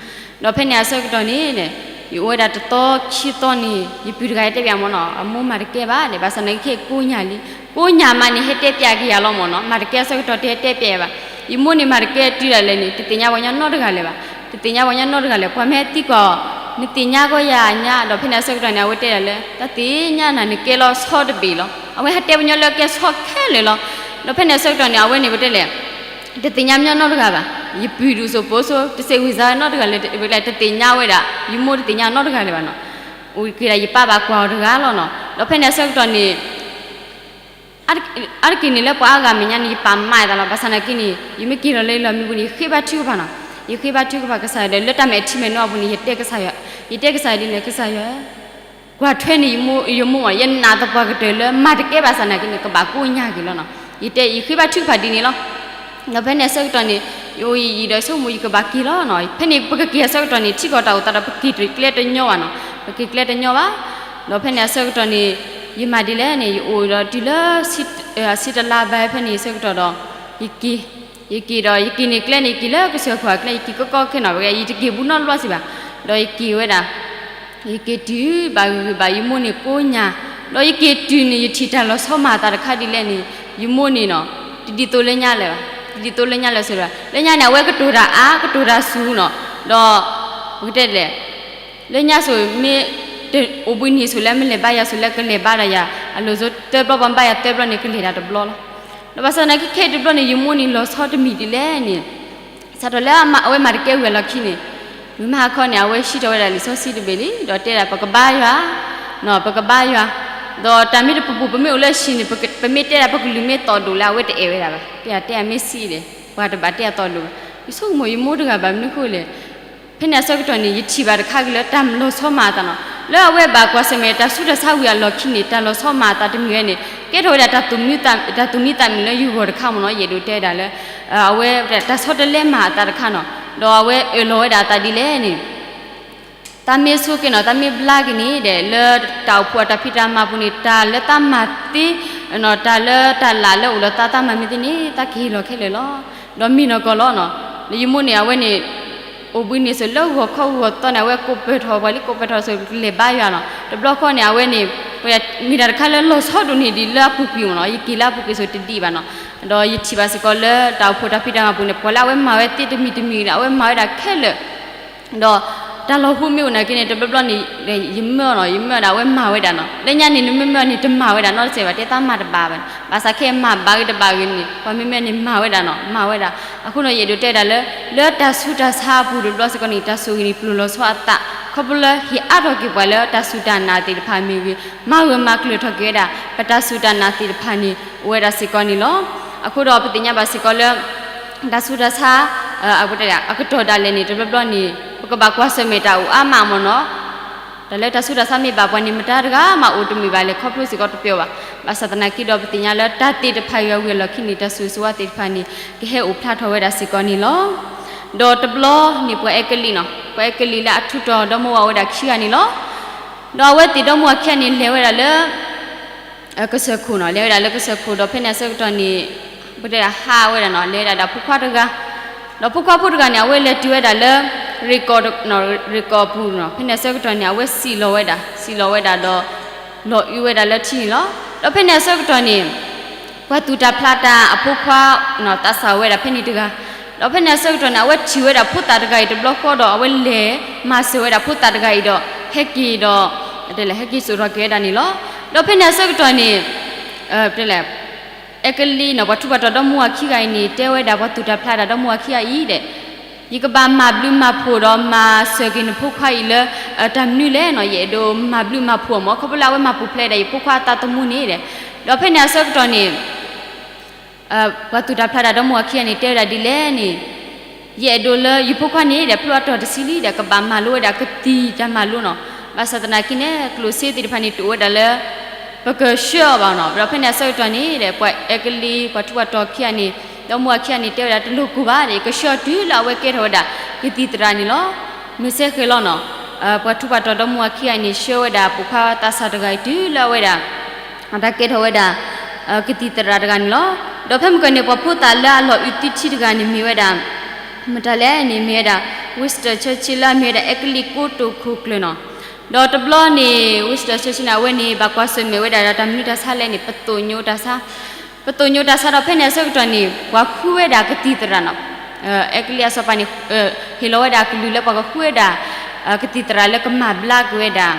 ဒီးဖဲန့ၣ်အဆၢကတီၢ်န့ၣ် ယအိၣ်ဝဲဒၣ်တသီခံသီန့ၣ် ယပုၢ်တဂၤဟဲတဲပၠးမ့ၢ်နီၤ, အမိၢ်မၤတကဲဘၣ်ဒီး ဘၣ်ဆၣ်သနာ်က့ ကိးညၣ်လံ, ကိးညၣ်မးန့ၣ် ဟဲတဲပၠးက့ၤယၤလီၤမ့ၢ်နီၤ, မၤတကဲအဆၢကတီၢ် တဟဲတဲပၠးယၤဘၣ်. ယမိၢ်န့ၣ်မၤတကဲတုၤဒၣ်လဲာ်န့ၣ် တသ့ၣ်ညါပှၤကညီနီတဂၤလၢၤဘၣ်, တသ့ၣ်ညါပှၤကညီနီတဂၤလၢၤ, ပှၤမ့ၢ်ဟဲသံကွၢ်အီၤ နသ့ၣ်ညါကီယၤညါ, ဒီးဖဲန့ၣ်အဆၢကတီၢ်န့ၣ် အဝဲတဲဒၣ်လၢ တၢ်သ့ၣ်ညါနၤန့ၣ် ကဲလီၤဆီတဘ့ၣ်လီၤ. အဝဲဟဲတဲပှၤကညီလၢကဲဆီခဲလၢာ်လီၤ. ဒီးဖဲန့ၣ်အဆၢကတီၢ်န့ၣ် အဝဲန့ၣ် ပတဲလဲၣ် တသ့ၣ်ညါပှၤကညီနီတဂၤဘၣ်. ယပုၢ်ဒူၣ်စိၣ်ဖိစိၤ တစဲးဝံၤစါနီတဂၤလၢၤ, တသ့ၣ်ညါဝဲဒၣ်, ယမိၢ်တသ့ၣ်ညါနီတဂၤလၢၤဘၣ်နီၤ. အိၣ်က့ၤဒၣ်ယပၢ်ဘၣ်ကွၢ်အီၤတဂၤလီၤနီၤ. ဒီးဖဲန့ၣ်အဆၢကတီၢ်န့ၣ် အါတက့ၢ်န့ၣ် လၢပှၤအါဂၤမဲာ်ညါန့ၣ် ယပာ်မၤအသးလီၤ. ဘၣ်ဆၣ်သနာ်က့န့ၣ် ယမ့ၢ်က့ၤလီၤလၢယလီၢ်မံပူၤန့ၣ် ယဃ့ဘါထုကဖၣ်နီၤ, ယဃ့ဘါထုကဖၣ်ကစၢ်ယွၤဒီး လၢတၢ်မဲာ်ထံမဲာ်နိအပူၤန့ၣ် ယတဲကစၢ်ယွၤ, ယတဲကစၢ်ယွၤဒ်လဲၣ်, ကစၢ်ယွၤ ကွၢ်ထွဲန့ၣ် ယမိၢ်, ယမိၢ်မ့ၢ် ယနာ်သပှၢ်ကတၢၢ်လၢ မၤတကဲဘၣ်ဆၣ်သနာ်က့န့ၣ် ကဘၣ်ကိးညၣ်က့ၤလီၤနီၤ. ယတဲ ယဃ့ဘါထုကဖၣ်ဒ်န့ၣ်လီၤ. ဒီးဖဲန့ၣ်အဆၢကတီၢ်န့ၣ် ယအိၣ်ယံာ်ယံာ်ဒီး ယဆိကမိၣ် ယကဘၣ်က့ၤလီၤနီၤ. ဖဲန့ၣ် ပကက့ၤအဆၢကတီၢ်န့ၣ် ထံကီၢ်တၢ်အိၣ်သးဒီး ပက့ၤကျဲတညီဘၣ်နီၤ, ပက့ၤကျဲတညီဘၣ်. ဒီးဖဲန့ၣ်အဆၢကတီၢ်န့ၣ် ယမၤဒ်လဲၣ်န့ၣ် ယအိၣ်ဒီးတုၤလၢ ဆံတလါဘၣ်ဖဲန့ၣ်အဆၢကတီၢ်ဒီး ယက့ၤ, ယက့ၤဒီး ယက့ၤန့ၣ်ကျဲန့ၣ် ယက့ၤလၢကစၢၢ်ခိၣ်အကျဲ ယက့ၤကီကီခဲနီၤ, ယတက့ၤဘူးနီတဘျီစ့ၢ်ဘၣ်. ဒီးယက့ၤဝဲဒၣ် ယက့ၤတုၤဘၣ်ဂ့ၤဂ့ၤဘၣ် ယမိၢ်န့ၣ်ကိးညၣ်, ဒီးယက့ၤတုၤန့ၣ် ယထံၣ်တၢ်လီၤဆီမၤအသးတခါဒ်လဲၣ်န့ၣ် ယမိၢ်န့ၣ်နီၤ တဒ်သိးလၢညါလၢၤဘၣ်, တဒ်သိးလၢညါလၢၤဘၣ်. လၢညါန့ၣ် အဝဲကတိၤတၢ်အါ ကတိၤတၢ်စူၤနီၤ, ဒီး ပကတဲလဲၣ် လၢညါဆိၣ်မ့ၢ် အိၣ်ဘှံးနံၤဆိၣ်လၢမ့ၢ်လဲၤဘါယၤဆိၣ်လၢကလဲၤဘါဒီးယၤ အလိၤစိသၢဘျီ ပှၤဘါယၤသၢဘျီန့ၣ် ကလဲၤတၢ်တဘျီလီၤ. ဒီးဘၣ်ဆၣ်သနာ်က့ခဲအံၤတဘျီန့ၣ် ယမိၢ်န့ၣ်လီၤဆီတမံၤဒ်လဲၣ်န့ၣ် စးထီၣ်လၢအဝဲမၤတကဲဝံၤအလီၢ်ခံန့ၣ် မုၢ်မဟါခီန့ၣ် အဝဲဟံးထီၣ်ဝဲဒၣ်လံာ်စီဆှံတဘ့ၣ်လံ ဒီးတဲဒၣ် ပကဘါယွၤ, ပကဘါယွၤ, ဒီးတၢ်မ့ၢ်တပူၤပူၤ ပမ့ၢ်အိၣ်လၢဟံၣ်န့ၣ် ပမ့ၢ်တဲဒၣ်ပကလုၢ်မ့ၢ်သီၣ်ဒိၣ်လၢ အဝဲတအဲၣ်ဝဲဒၣ်ဘၣ်, တဲဒၣ်တဲအမ့ၢ်ဆံးလဲၣ် ပှၤတဘၣ်တဲအသီၣ်ဒိၣ်ဘၣ်. ယဆိကမိၣ်ယမိၢ်တဂၤဘၣ် မနုၤဃိလဲၣ် ဖဲန့ၣ်အဆၢကတီၢ်န့ၣ် ယထံၣ်ဘၣ်တခါက့ၤလၢတၢ်လီၤဆီမၤအသးနီၤ, လၢအဝဲဘၣ်ကွၢ်ဆၢၣ်မဲာ်တၢ်ဆူးတၢ်ဆါဝံၤအလီၢ်ခံန့ၣ် တၢ်လီၤဆီမၤအသးတမံၤဝဲန့ၣ် ကဲထီၣ်ဝဲဒၣ် တၢ်သူၣ်မံသးမုာ်လၢယဂီၢ်တခါမ့ၢ်နီၤ, ယအဲၣ်ဒိးတဲဒၣ်လၢ အဝဲတၢ်ဆီတလဲမၤအသးတခါနီၤ, ဒီးအဝဲအၢၣ်လီၤဝဲဒၣ်အသးဒ်လဲၣ်န့ၣ် တၢ်မ့ၢ်ဆိက့ၤနီၤ တၢ်မ့ၢ်ဘျါက့ၤန့ၣ်ဒီး လၢတၢ်အိၣ်ဖှိၣ်အတၢ်ဖံးတၢ်မၤပူၤန့ၣ် တၢ်လၢတၢ်မၤသ့, တၢ်လၢတၢ်လၢ်လၢအိၣ်ဒီးတၢ်တၢ်မၤမ့ၢ်သ့န့ၣ် တၢ်ကဟ့ၣ်လီၤခဲလၢာ်လီၤ. ဒီးမ့ၢ်နီၢ်ကီၢ်လီၤနီၤ. ယမိၢ်န့ၣ် အဝဲန့ၣ် အိၣ်ဘှံးနံၤစိၤလၢဂီၤခီဂီၤသီန့ၣ် အဝဲကိးပၢၢ်ထီၣ်ပှၤလံ ကိးပၢၢ်ထီၣ်စိၤကလဲၤဘါယွၤနီၤ. တဘျီဃီန့ၣ် အဝဲန့ၣ် မ့ၢ်တၢ်တခါလၢလီၤဆီဒိၣ်န့ၢ်ဒံးလၢအပူၤကွံာ်မ့ၢ်နီၤ. ယက့ၤလၢအပူၤကွံာ်စိၤတဒံးဘၣ်နီၤ. ဒီးယထံၣ်ဘၣ်စ့ၢ်ကီးလၢတၢ်အိၣ်ဖှိၣ်တၢ်ဖံးတၢ်မၤပူၤန့ၣ် ပှၤလၢအဝဲမၤဝဲသ့တမံၤတမံၤဒီး အဝဲမၤဝဲဒၣ်ခဲလၢာ် ဒီးတၢ်လီၤဟူမ့ၢ်အိၣ်နာ်က့န့ၣ် တဘျီဘျီန့ၣ် ယမၢအီၤနီၤ, ယမၢအီၤဒၣ် အဝဲမၤဝဲဒၣ်နီၤ. လၢညါန့ၣ် နမ့ၢ်မၢအီၤန့ၣ် တမၤဝဲဒၣ်နီတစဲးဘၣ်, တဲသးမၤတဘၣ်ဘၣ်. ဘၣ်ဆၣ်ခဲအံၤမၤဘၣ်ဂ့ၤတဘၣ်ဂ့ၤန့ၣ် ပှၤမ့မ့ၢ်န့ၣ် မၤဝဲဒၣ်နီၤ, မၤဝဲဒၣ်. အဃိန့ၣ် ယအဲၣ်ဒိးတဲဝဲဒၣ်လၢ လၢတၢ်ဆူးတၢ်ဆါအပူၤတဘျီစ့ၢ်ကီးန့ၣ် တၢ်ဆိၣ်ဂ့ၤန့ၣ် ပျိာ်လီၤဆီအသး ခီဖျိလၢဟ့ၣ်အါထီၣ်က့ၤပှၤလၢတၢ်စူၢ်တၢ်နာ်သ့ၣ်တဖၣ်မ့ၢ်ဂ့ၤ, မၤဂၢၢ်မၤကျၢၤထီၣ်က့ၤဝဲဒၣ် ပတၢ်စူၢ်တၢ်နာ်သ့ၣ်တဖၣ်န့ၣ် အိၣ်ဝဲဒၣ်စ့ၢ်ကီးန့ၣ်လီၤ. အဃိဒီးပသ့ၣ်ညါဘၣ်စ့ၢ်ကီးလၢ တၢ်ဆူးတၢ်ဆါ အကတီၢ်ဒၣ်လဲာ်န့ၣ် တဘျီဘျီန့ၣ် ပကဘၣ်ကွၢ်ဆၢၣ်မဲာ်တၢ်အိၣ်အါမးမ့ၢ်နီၤ. တၢ်လၢတၢ်ဆူးတၢ်ဆါမ့ၢ်ဘၣ်ပှၤန့ၣ် မတၤတဂၤမးအိၣ်တမုာ်ဘၣ်လဲၣ် ခီဖျိစ့ၢ်ကီးတပျီဘၣ်. ဘၣ်ဆၣ်သနာ်က့ဒီး ပသ့ၣ်ညါလၢတၢ်သ့ၣ်တဖၣ်အံၤအဝံၤအလီၢ်ခံန့ၣ် တၢ်ဆိၣ်ဂ့ၤဆိၣ်ဝါသ့ၣ်တဖၣ်န့ၣ် ကဟဲအိၣ်ဖျါထီၣ်ဝဲဒၣ်စ့ၢ်ကီးန့ၣ်လီၤ. ဒီးတဘျီန့ၣ် ပှၤအဲကလံးနီၤ, ပှၤအဲကလံးလၢအထူးတီၤဒီမါဝၤဝဲဒၣ်ခံဂၤန့ၣ်လီၤ. ဒီးအဝဲသ့ၣ်ဒီမါဝၤခံဂၤန့ၣ် လဲၤဝဲဒၣ်လၢ ကစၢၢ်ခိၣ်နီၤ, လဲၤဝဲဒၣ်လၢကစၢၢ်ခိၣ်ဒီး ဖဲန့ၣ်အဆၢကတီၢ်န့ၣ် ပတဲဒၣ်ဟးဝဲဒၣ်နီၤ, လဲၤဝဲဒၣ်ဒီးဖိခွါတဂၤ, ဒီးဖိခွါဖိတဂၤန့ၣ် အဝဲလဲၤတုၤဝဲဒၣ်လၢ ရ့ၣ်ကီၢ်, ရ့ၣ်ကီၢ်အပူၤနီၤ. ဖဲန့ၣ်အဆၢကတီၢ်န့ၣ် အဝဲစံၣ်လီၤဝဲဒၣ်, စံၣ်လီၤဝဲဒၣ်ဒီး လီၤအုးဝဲဒၣ်လၢထံန့ၣ်လီၤ. ဒီးဖဲန့ၣ်အဆၢကတီၢ်န့ၣ် ပှၤသူၣ်တၢ်ဖျးတၢ်အဖိခွါ သးစၢ်ဝဲဒၣ်ဖဲန့ၣ်တဂၤ, ဒီးဖဲန့ၣ်အဆၢကတီၢ်န့ၣ် အဝဲထံၣ်ဝဲဒၣ်ဖိသၣ်တဂၤအံၤတဘျီဃီဒီး အဝဲလဲၤမၤစၢၤဝဲဒၣ်ဖိသၣ်တဂၤအံၤဒီး ဟဲက့ၤဒီး တဲလဲၣ် ဟဲက့ၤစိာ်ထီၣ်က့ၤဝဲဒၣ်န့ၣ်လီၤ. ဒီးဖဲန့ၣ်အဆၢကတီၢ်န့ၣ် တဲလဲၣ် အဲကလံးနီၤ ပှၤထူးပှၤတီၤဒီမါဝၤခံဂၤအံၤန့ၣ် တဲဝဲဒၣ်ပှၤသူၣ်တၢ်ဖျးတၢ်ဒီမါဝၤခံဂၤအံၤဒီး ယကဘၣ်မၤဘျုးမၤဖှိၣ်ဒီးမၤစၢၤက့ၤနဖိခွါအံၤလၢ တၢ်မနုၤလဲၣ်နီၤ, ယအဲၣ်ဒိးမၤဘျုးမၤဖှိၣ်အီၤမ့ၢ် ခီဖျိလၢအဝဲမၤပူၤဖျဲးဒၣ်ယဖိခွါအသးသမူန့ၣ်ဒီး, ဒီးဖဲန့ၣ်အဆၢကတီၢ်န့ၣ် ပှၤသူၣ်တၢ်ဖျးတၢ်ဒီမါဝၤခံဂၤန့ၣ် တဲဝဲဒၣ်ဒ်လဲၣ်န့ၣ်, ယအဲၣ်ဒိးလၢယဖိခွါန့ၣ်ဒီး ဖျိအတီၢ်တဆံလံဒီး ကဘၣ်မၤလိဝဲဒၣ်ကသံၣ်တၢ်မၤလိနီၤ. ဘၣ်ဆၣ်သနာ်က့န့ၣ် ကျိၣ်စ့သ့ၣ်တဖၣ်န့ၣ် တအိၣ်ဝဲဒၣ်လၢ ပကဆှၢအီၤဘၣ်နီၤ. ဒီးဖဲန့ၣ်အဆၢကတီၢ်န့ၣ်ဒီး ပှၤအဲကလံး ပှၤထူးပှၤတီၤခံဂၤန့ၣ် ဒီမါဝၤခံဂၤန့ၣ် တဲဝဲဒၣ်တလိၣ်ကိၢ်ဘၣ်ဒီး ယကဆှၢအီၤတုၤလၢအဝဲကဲထီၣ်ဝဲဒၣ် ကသံၣ်သရၣ်န့ၣ်လီၤ. မ့ၢ်စ့ၢ်ကီးလီၤနီၤ, ပှၤထူးပှၤတီၤဒီမါဝၤခံဂၤန့ၣ် ဆှၢဝဲဒၣ်ပိာ်ခွါသးစၢ်တဂၤအံၤတုၤလၢအဝဲဒၣ် တၢ်ကဲထီၣ်ဝဲဒၣ် ကသံၣ်သရၣ်တဂၤန့ၣ်လီၤ. ဒီးဖဲမုၢ်ကီၢ်န့ၣ် ပှၤဖိသၣ်လၢအလီၤအုးသံထံတဂၤန့ၣ်မ့ၢ်ဝဲဒၣ် မတၤလဲၣ်န့ၣ် မ့ၢ်ဝဲဒၣ် Winston Churchill လၢအမ့ၢ်ဝဲဒၣ် အဲကလံးကိတိာ်ခိၣ်ကျၢၢ်နီၤ. ဒီးတဘျီန့ၣ် Winston Churchill န့ၣ် အဝဲန့ၣ် ဘၣ်ကွၢ်ဆၢၣ်မဲာ်ဝဲဒၣ်ဒီးတၢ်မနုၤတၢ်ဆါလဲၣ်န့ၣ် ပသိၣ်ညိတၢ်ဆါ, ပသိၣ်ညိတၢ်ဆါဒီးဖဲန့ၣ်အဆၢကတီၢ်န့ၣ် ပှၤဃုဝဲဒၣ်ကသံၣ်သရၣ်နီၤ. အဲကလံးအစီၤပၤန့ၣ် ဟ့ၣ်လီၤဝဲဒၣ်အကလုၢ်လၢပှၤကဃုဝဲဒၣ် ကသံၣ်သရၣ်လၢကမၤဘျါက့ၤဝဲဒၣ်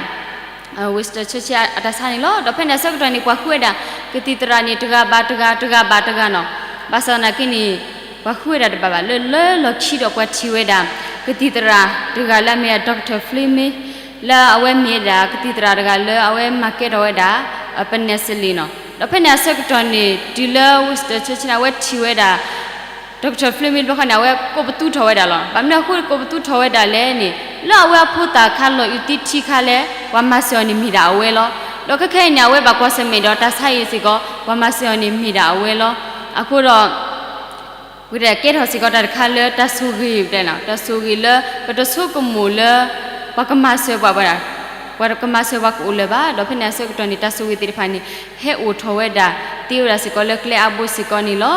Winston Churchill အတၢ်ဆါန့ၣ်လီၤ. ဒီးဖဲန့ၣ်အဆၢကတီၢ်န့ၣ် ပှၤဃုဝဲဒၣ် ကသံၣ်သရၣ်န့ၣ် တဂၤဘၣ်တဂၤ တဂၤဘၣ်တဂၤနီၤ. ဘၣ်ဆၣ်သနာ်က့န့ၣ် ပှၤဃုဝဲဒၣ်တဘၣ်ဘၣ် လၢလၢလီၢ်ခံဒီးပှၤထံၣ်ဝဲဒၣ် ကသံၣ်သရၣ်တဂၤလၢအမ့ၢ်ဒၣ် Doctor Fleming လၢအဝဲမ့ၢ်ဒၣ်ကသံၣ်သရၣ်တဂၤလၢအဝဲမၤကဲထီၣ်ဝဲဒၣ် penicillin နီၤ. ဒီးဖဲန့ၣ်အဆၢကတီၢ်န့ၣ် တုၤလၢ Winston Churchill န့ၣ် အဝဲထံၣ်ဝဲဒၣ် Doctor Fleming တဘျီဃီန့ၣ် အဝဲကိးပသူထီၣ်ဝဲဒၣ်လီၤ. ဘၣ်မနုၤအဃိကိးပသူထီၣ်ဝဲဒၣ်လဲၣ်န့ၣ် လၢအဝဲအဖိသၣ်ခါလီၤအုးသံထံခါလဲၣ် ပှၤမၤစၢၤအီၤန့ၣ်မ့ၢ်ဒၣ်အဝဲလီၤ. ဒီးခဲခဲအံၤန့ၣ် အဝဲဘၣ်ကွၢ်ဆၢၣ်မဲာ်ဒီးတၢ်ဆါအံၤစ့ၢ်ကီး ပှၤမၤစၢၤအီၤန့ၣ်မ့ၢ်ဒၣ်အဝဲလီၤ. အဃိဒီး ပကတဲကဲထီၣ်စ့ၢ်ကီးတၢ်တခါလၢတၢ်ဆိၣ်ဂ့ၤ ပတဲလီၤ တၢ်ဆိၣ်ဂ့ၤလၢပတဆိကမိၣ်လၢ ပှၤကမၤစၢၤပှၤဝဲဒၣ် ပှၤကမၤစၢၤပှၤကအိၣ်လၢၤဘၣ်. ဒီးဖဲန့ၣ်အဆၢကတီၢ်န့ၣ် တၢ်ဆိၣ်ဂ့ၤသ့ၣ်တဖၣ်န့ၣ် ဟဲအိၣ်ထီၣ်ဝဲဒၣ် သ့ဝဲဒၣ်စ့ၢ်ကီးလၢကျဲအါဘိစ့ၢ်ကီးန့ၣ်လီ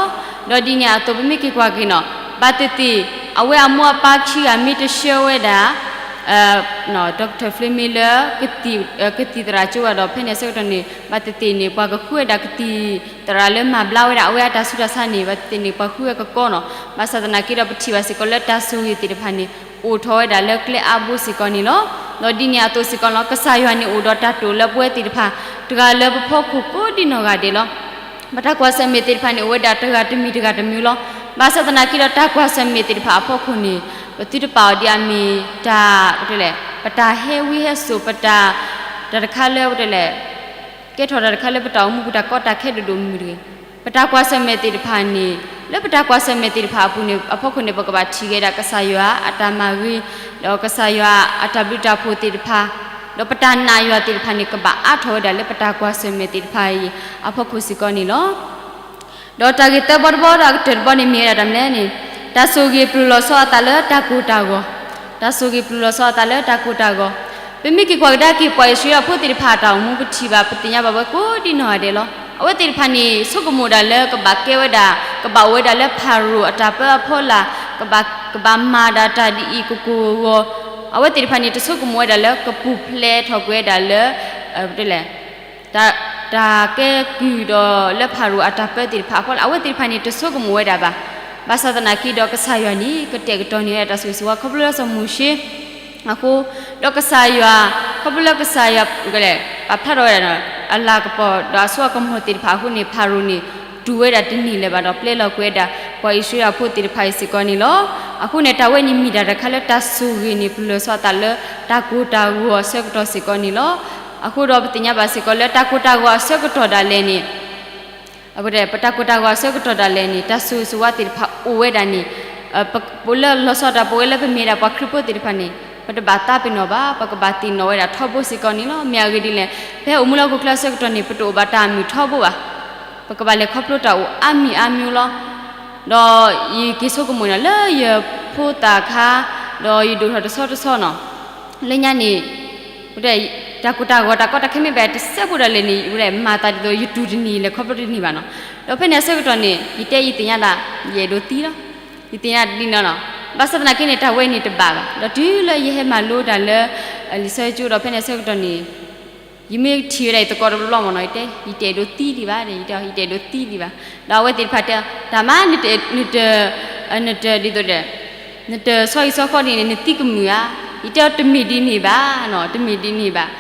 ၤ. ဒီးဒ်န့ၣ်အသိးပမ့ၢ်က့ၤကွၢ်က့ၤနီၤ ဘၣ်သ့ၣ်သ့ၣ် အဝဲအမိၢ်အပၢ်ခံဂၤမ့ၢ်တဆှၢဝဲဒၣ် Doctor Fleming လၢ ကသံၣ်သရၣ်ကၠိဘၣ်ဒီး ဖဲန့ၣ်အဆၢကတီၢ်န့ၣ် ဘၣ်သ့ၣ်သ့ၣ်န့ၣ် ပှၤကဃုဝဲဒၣ်ကသံၣ်သရၣ်လၢမၤဘျါဝဲဒၣ်အဝဲအတၢ်ဆူးတၢ်ဆါန့ၣ် ဘၣ်သ့ၣ်သ့ၣ်န့ၣ် ပှၤဃုဝဲကကီနီၤ. ဘၣ်ဆၣ်သနာ်က့ဒီးပထံၣ်ဘၣ်စ့ၢ်ကီးလၢတၢ်ဆိၣ်ဂ့ၤသ့ၣ်တဖၣ်န့ၣ် အိၣ်ထီၣ်ဝဲဒၣ်လၢကျဲအါဘိစ့ၢ်ကီးန့ၣ်လီၤ. ဒီးဒ်န့ၣ်အသိးစ့ၢ်ကီးလီၤ ကစၢ်ယွၤန့ၣ်အိၣ်ဒီးတၢ်တိာ်လၢပဝဲသ့ၣ်တဖၣ် တဂၤလၢပဖီခိၣ်ကိးဒံနီၢ်ဂၤဒဲးလီၤ. ပတၢ်ကွၢ်ဆၢၣ်မဲာ်သ့ၣ်တဖၣ်န့ၣ် အိၣ်ဝဲဒၣ်တဂၤတမံၤတဂၤတမံၤလီၤ. ဘၣ်ဆၣ်သနာ်က့ဒီးတၢ်ကွၢ်ဆၢၣ်မဲာ်သ့ၣ်တဖၣ်အဖီခိၣ်န့ၣ် ပသုတပာ်အီၤဒ်အမ့ၢ်တၢ် ပတဲလဲၣ် ပတၢ်ဟဲဝံဟဲစိာ် ပတၢ် တၢ်တခါလၢ ပတဲလဲၣ် ကဲထီၣ်တၢ်တခါလၢပတၢ်အိၣ်မူပူၤတၢ်ကီတၢ်ခဲဒိၣ်ဒိၣ်မုၢ်မုၢ်တဂ့ၤ. ပတၢ်ကွၢ်ဆၢၣ်မဲာ်သ့ၣ်တဖၣ်န့ၣ် လၢပတၢ်ကွၢ်ဆၢၣ်မဲာ်သ့ၣ်တဖၣ်အပူၤန့ၣ် အဖီခိၣ်န့ၣ် ပကဘၣ်ထံၣ်က့ၤဒၣ်ကစၢ်ယွၤအတၢ်မၤဂ့ၤ ဒီးကစၢ်ယွၤအတၢ်ဘျုးတၢ်ဖှိၣ်သ့ၣ်တဖၣ် ဒီးပတၢ်နာ်ယွၤသ့ၣ်တဖၣ်န့ၣ် ကဘၣ်အါထီၣ်ဝဲဒၣ်လၢပတၢ်ကွၢ်ဆၢၣ်မဲာ်သ့ၣ်တဖၣ်အံၤအဖီခိၣ်စ့ၢ်ကီးန့ၣ်လီၤ. ဒီးတၢ်ဂ့ၢ်သၢဘီတဘီဒီးအကတၢၢ်တဘီန့ၣ်မ့ၢ်ဝဲဒၣ်တၢ်မနုၤလဲၣ်န့ၣ် တၢ်ဆိၣ်ဂ့ၤပျိာ်လီၤဆီအသးလၢတၢ်ကိၢ်တၢ်ဂီၤ တၢ်ဆိၣ်ဂ့ၤပျုၢ်လီၤစီၤအသးလၢတၢ်ကိၢ်တၢ်ဂီၤ, ပမ့ၢ်က့ၤကွၢ်ကဒါက့ၤ ပှၤအံၣ်စရ့လးဖိသ့ၣ်တဖၣ်အတၢ်အိၣ်မူ ပထံၣ်ဘၣ် ပသ့ၣ်ညါဘၣ်ဝဲကိးဒံနီၢ်ဂၤဒဲးလီၤ. အဝဲသ့ၣ်တဖၣ်န့ၣ် ဆိကမိၣ်ဒၣ်လၢကဘၣ်ကဲဝဲဒၣ်, ကဘၣ်အိၣ်ဝဲဒၣ်လၢဖၤရိၤအတၢ်ပၢအဖီလာ်, ကဘၣ်မၤဒၣ်တၢ်ဒ်အံၤကကိၢ်ဂီၤ, အဝဲသ့ၣ်တဖၣ်န့ၣ် တဆိကမိၣ်ဝဲဒၣ်လၢကပူၤဖျဲးထီၣ်ကွံာ်ဝဲဒၣ်လၢ ပတဲလဲၣ် တၢ်ကဲကုၢ်ဒီးလၢဖၤရိၤအတၢ်ပၢသ့ၣ်တဖၣ်အဖီလာ် အဝဲသ့ၣ်တဖၣ်န့ၣ် တဆိကမိၣ်ဝဲဒၣ်ဘၣ်. ဘၣ်ဆၣ်သနာ်က့ဒီး ကစၢ်ယွၤန့ၣ် ကတဲာ်ကတီၤန့ၢ်ဝဲဒၣ်တၢ်ဆိၣ်ဂ့ၤဆိၣ်ဝါ ခီဖျိလၢစီၤမိၤၡ့အဃိ, ဒီးကစၢ်ယွၤ, ခီဖျိလၢကစၢ်ယွၤ ပာ်ဖျါထီၣ်ဝဲဒၣ် အလၤကပီၤဒီးအစိအကမီၤသ့ၣ်တဖၣ်အဃိန့ၣ် ဖၤရိၤန့ၣ် တူၢ်ဝဲဒၣ်တန့ၢ်လၢၤဘၣ်ဒီး ပျဲလီၤကွံာ်ဝဲဒၣ် ပှၤအံၣ်စရ့လးဖိသ့ၣ်တဖၣ်အံၤစ့ၢ်ကီးန့ၣ်လီၤ. အဃိန့ၣ် တၢ်ဝဲန့ၣ်မ့ၢ်တၢ်တခါလၢတၢ်ဆိၣ်ဂ့ၤန့ၣ် ပျၢၤစီၤအသးလၢတၢ်ကိၢ်တၢ်ဂီၤအဆၢကတီၢ်စ့ၢ်ကီးန့ၣ်လီၤ. အဃိဒီးပသ့ၣ်ညါဘၣ်စ့ၢ်ကီးလၢတၢ်ကိၢ်တၢ်ဂီၤအဆၢကတီၢ်ဒၣ်လဲာ်န့ၣ် ပတၢ်ကိၢ်တၢ်ဂီၤအဆၢကတီၢ်ဒၣ်လဲာ်န့ၣ် တၢ်ဆိၣ်ဂ့ၤဆိၣ်ဝါသ့ၣ်တဖၣ်အိၣ်ဝဲဒၣ်န့ၣ်, ပလၢလီၤဆီဒၣ်တၢ် ပဝဲလၢပမ့ၢ်ဒၣ်ပှၤခရံာ်ဖိသ့ၣ်တဖၣ်န့ၣ် ပတဘၣ်သးပ့ၤနီၣ်ဘၣ်, ပကဘၣ်သ့ၣ်နီၣ်ဝဲဒၣ်ထီဘိစ့ၢ်ကီးန့ၣ်လီၤ. မ့ၢ်အဂ့ၢ်ဒ်လဲၣ်, ပဟဲအိၣ်မူလၢဟီၣ်ခိၣ်ချၢအဆၢကတီၢ်န့ၣ် ပတအိၣ်ဘၣ်တၢ်မုာ်ထီဘိဘၣ်. ပကဘၣ်လဲၤခီဖျိတၢ်အိၣ်အါမံၤအါမံၤလီၤ. ဒီးယက့ၤဆိကမိၣ်န့ၣ်လၢယဖိသၣ်ခါ, ဒီးယဒိၣ်ထီၣ်တဆီတဆီနီၤ, လၢညါန့ၣ် တၢ်ကိၢ်တၢ်ဂီၤ တၢ်ကီတၢ်ခဲမ့ၢ်ဘၣ်တစဲးဖိဒၣ်လဲာ်န့ၣ် မၤသးဒ်သိးယတူၢ်တန့ၢ် လဲၤခီဖျိတန့ၢ်ဘၣ်နီၤ. ဒီးဖဲန့ၣ်အဆၢကတီၢ်န့ၣ် ယတဲယသ့ၣ်ညါဒၣ် ယအဲၣ်ဒိးသံလီၤ. ယသ့ၣ်ညါဒ်နီၤနီၤ, ဘၣ်ဆၣ်သနာ်က့န့ၣ် တၢ်ဝဲန့ၣ်တဘၣ်ဘၣ်. ဒီးတုၤလၢယဟဲမၤလိတၢ်လၢ လံာ်စီဆှံကၠိဒီး ဖဲန့ၣ်အဆၢကတီၢ်န့ၣ် ယမ့ၢ်ထံၣ်ဝဲဒၣ်ယသကိးတဘျီဘျီမ့ၢ်နီၤ, ယတဲ ယတအဲၣ်ဒိးသံဒံးဘၣ်, ယတဲ ယတအဲၣ်ဒိးသံဒံးဘၣ်. ဒီးအဝဲသ့ၣ်တဖၣ်တဲ တၢ်မၤ နတ နတ ဒ်သိးဒီး နတဆီဟံၣ်ဆီဃီဒ်န့ၣ် နသံကမုာ်ဧါ. ယတဲအီၤ တမ့ၢ်ဒ်န့ၣ်ဘၣ်နီၤ, တမ့ၢ်ဒ်န့ၣ်ဘၣ်.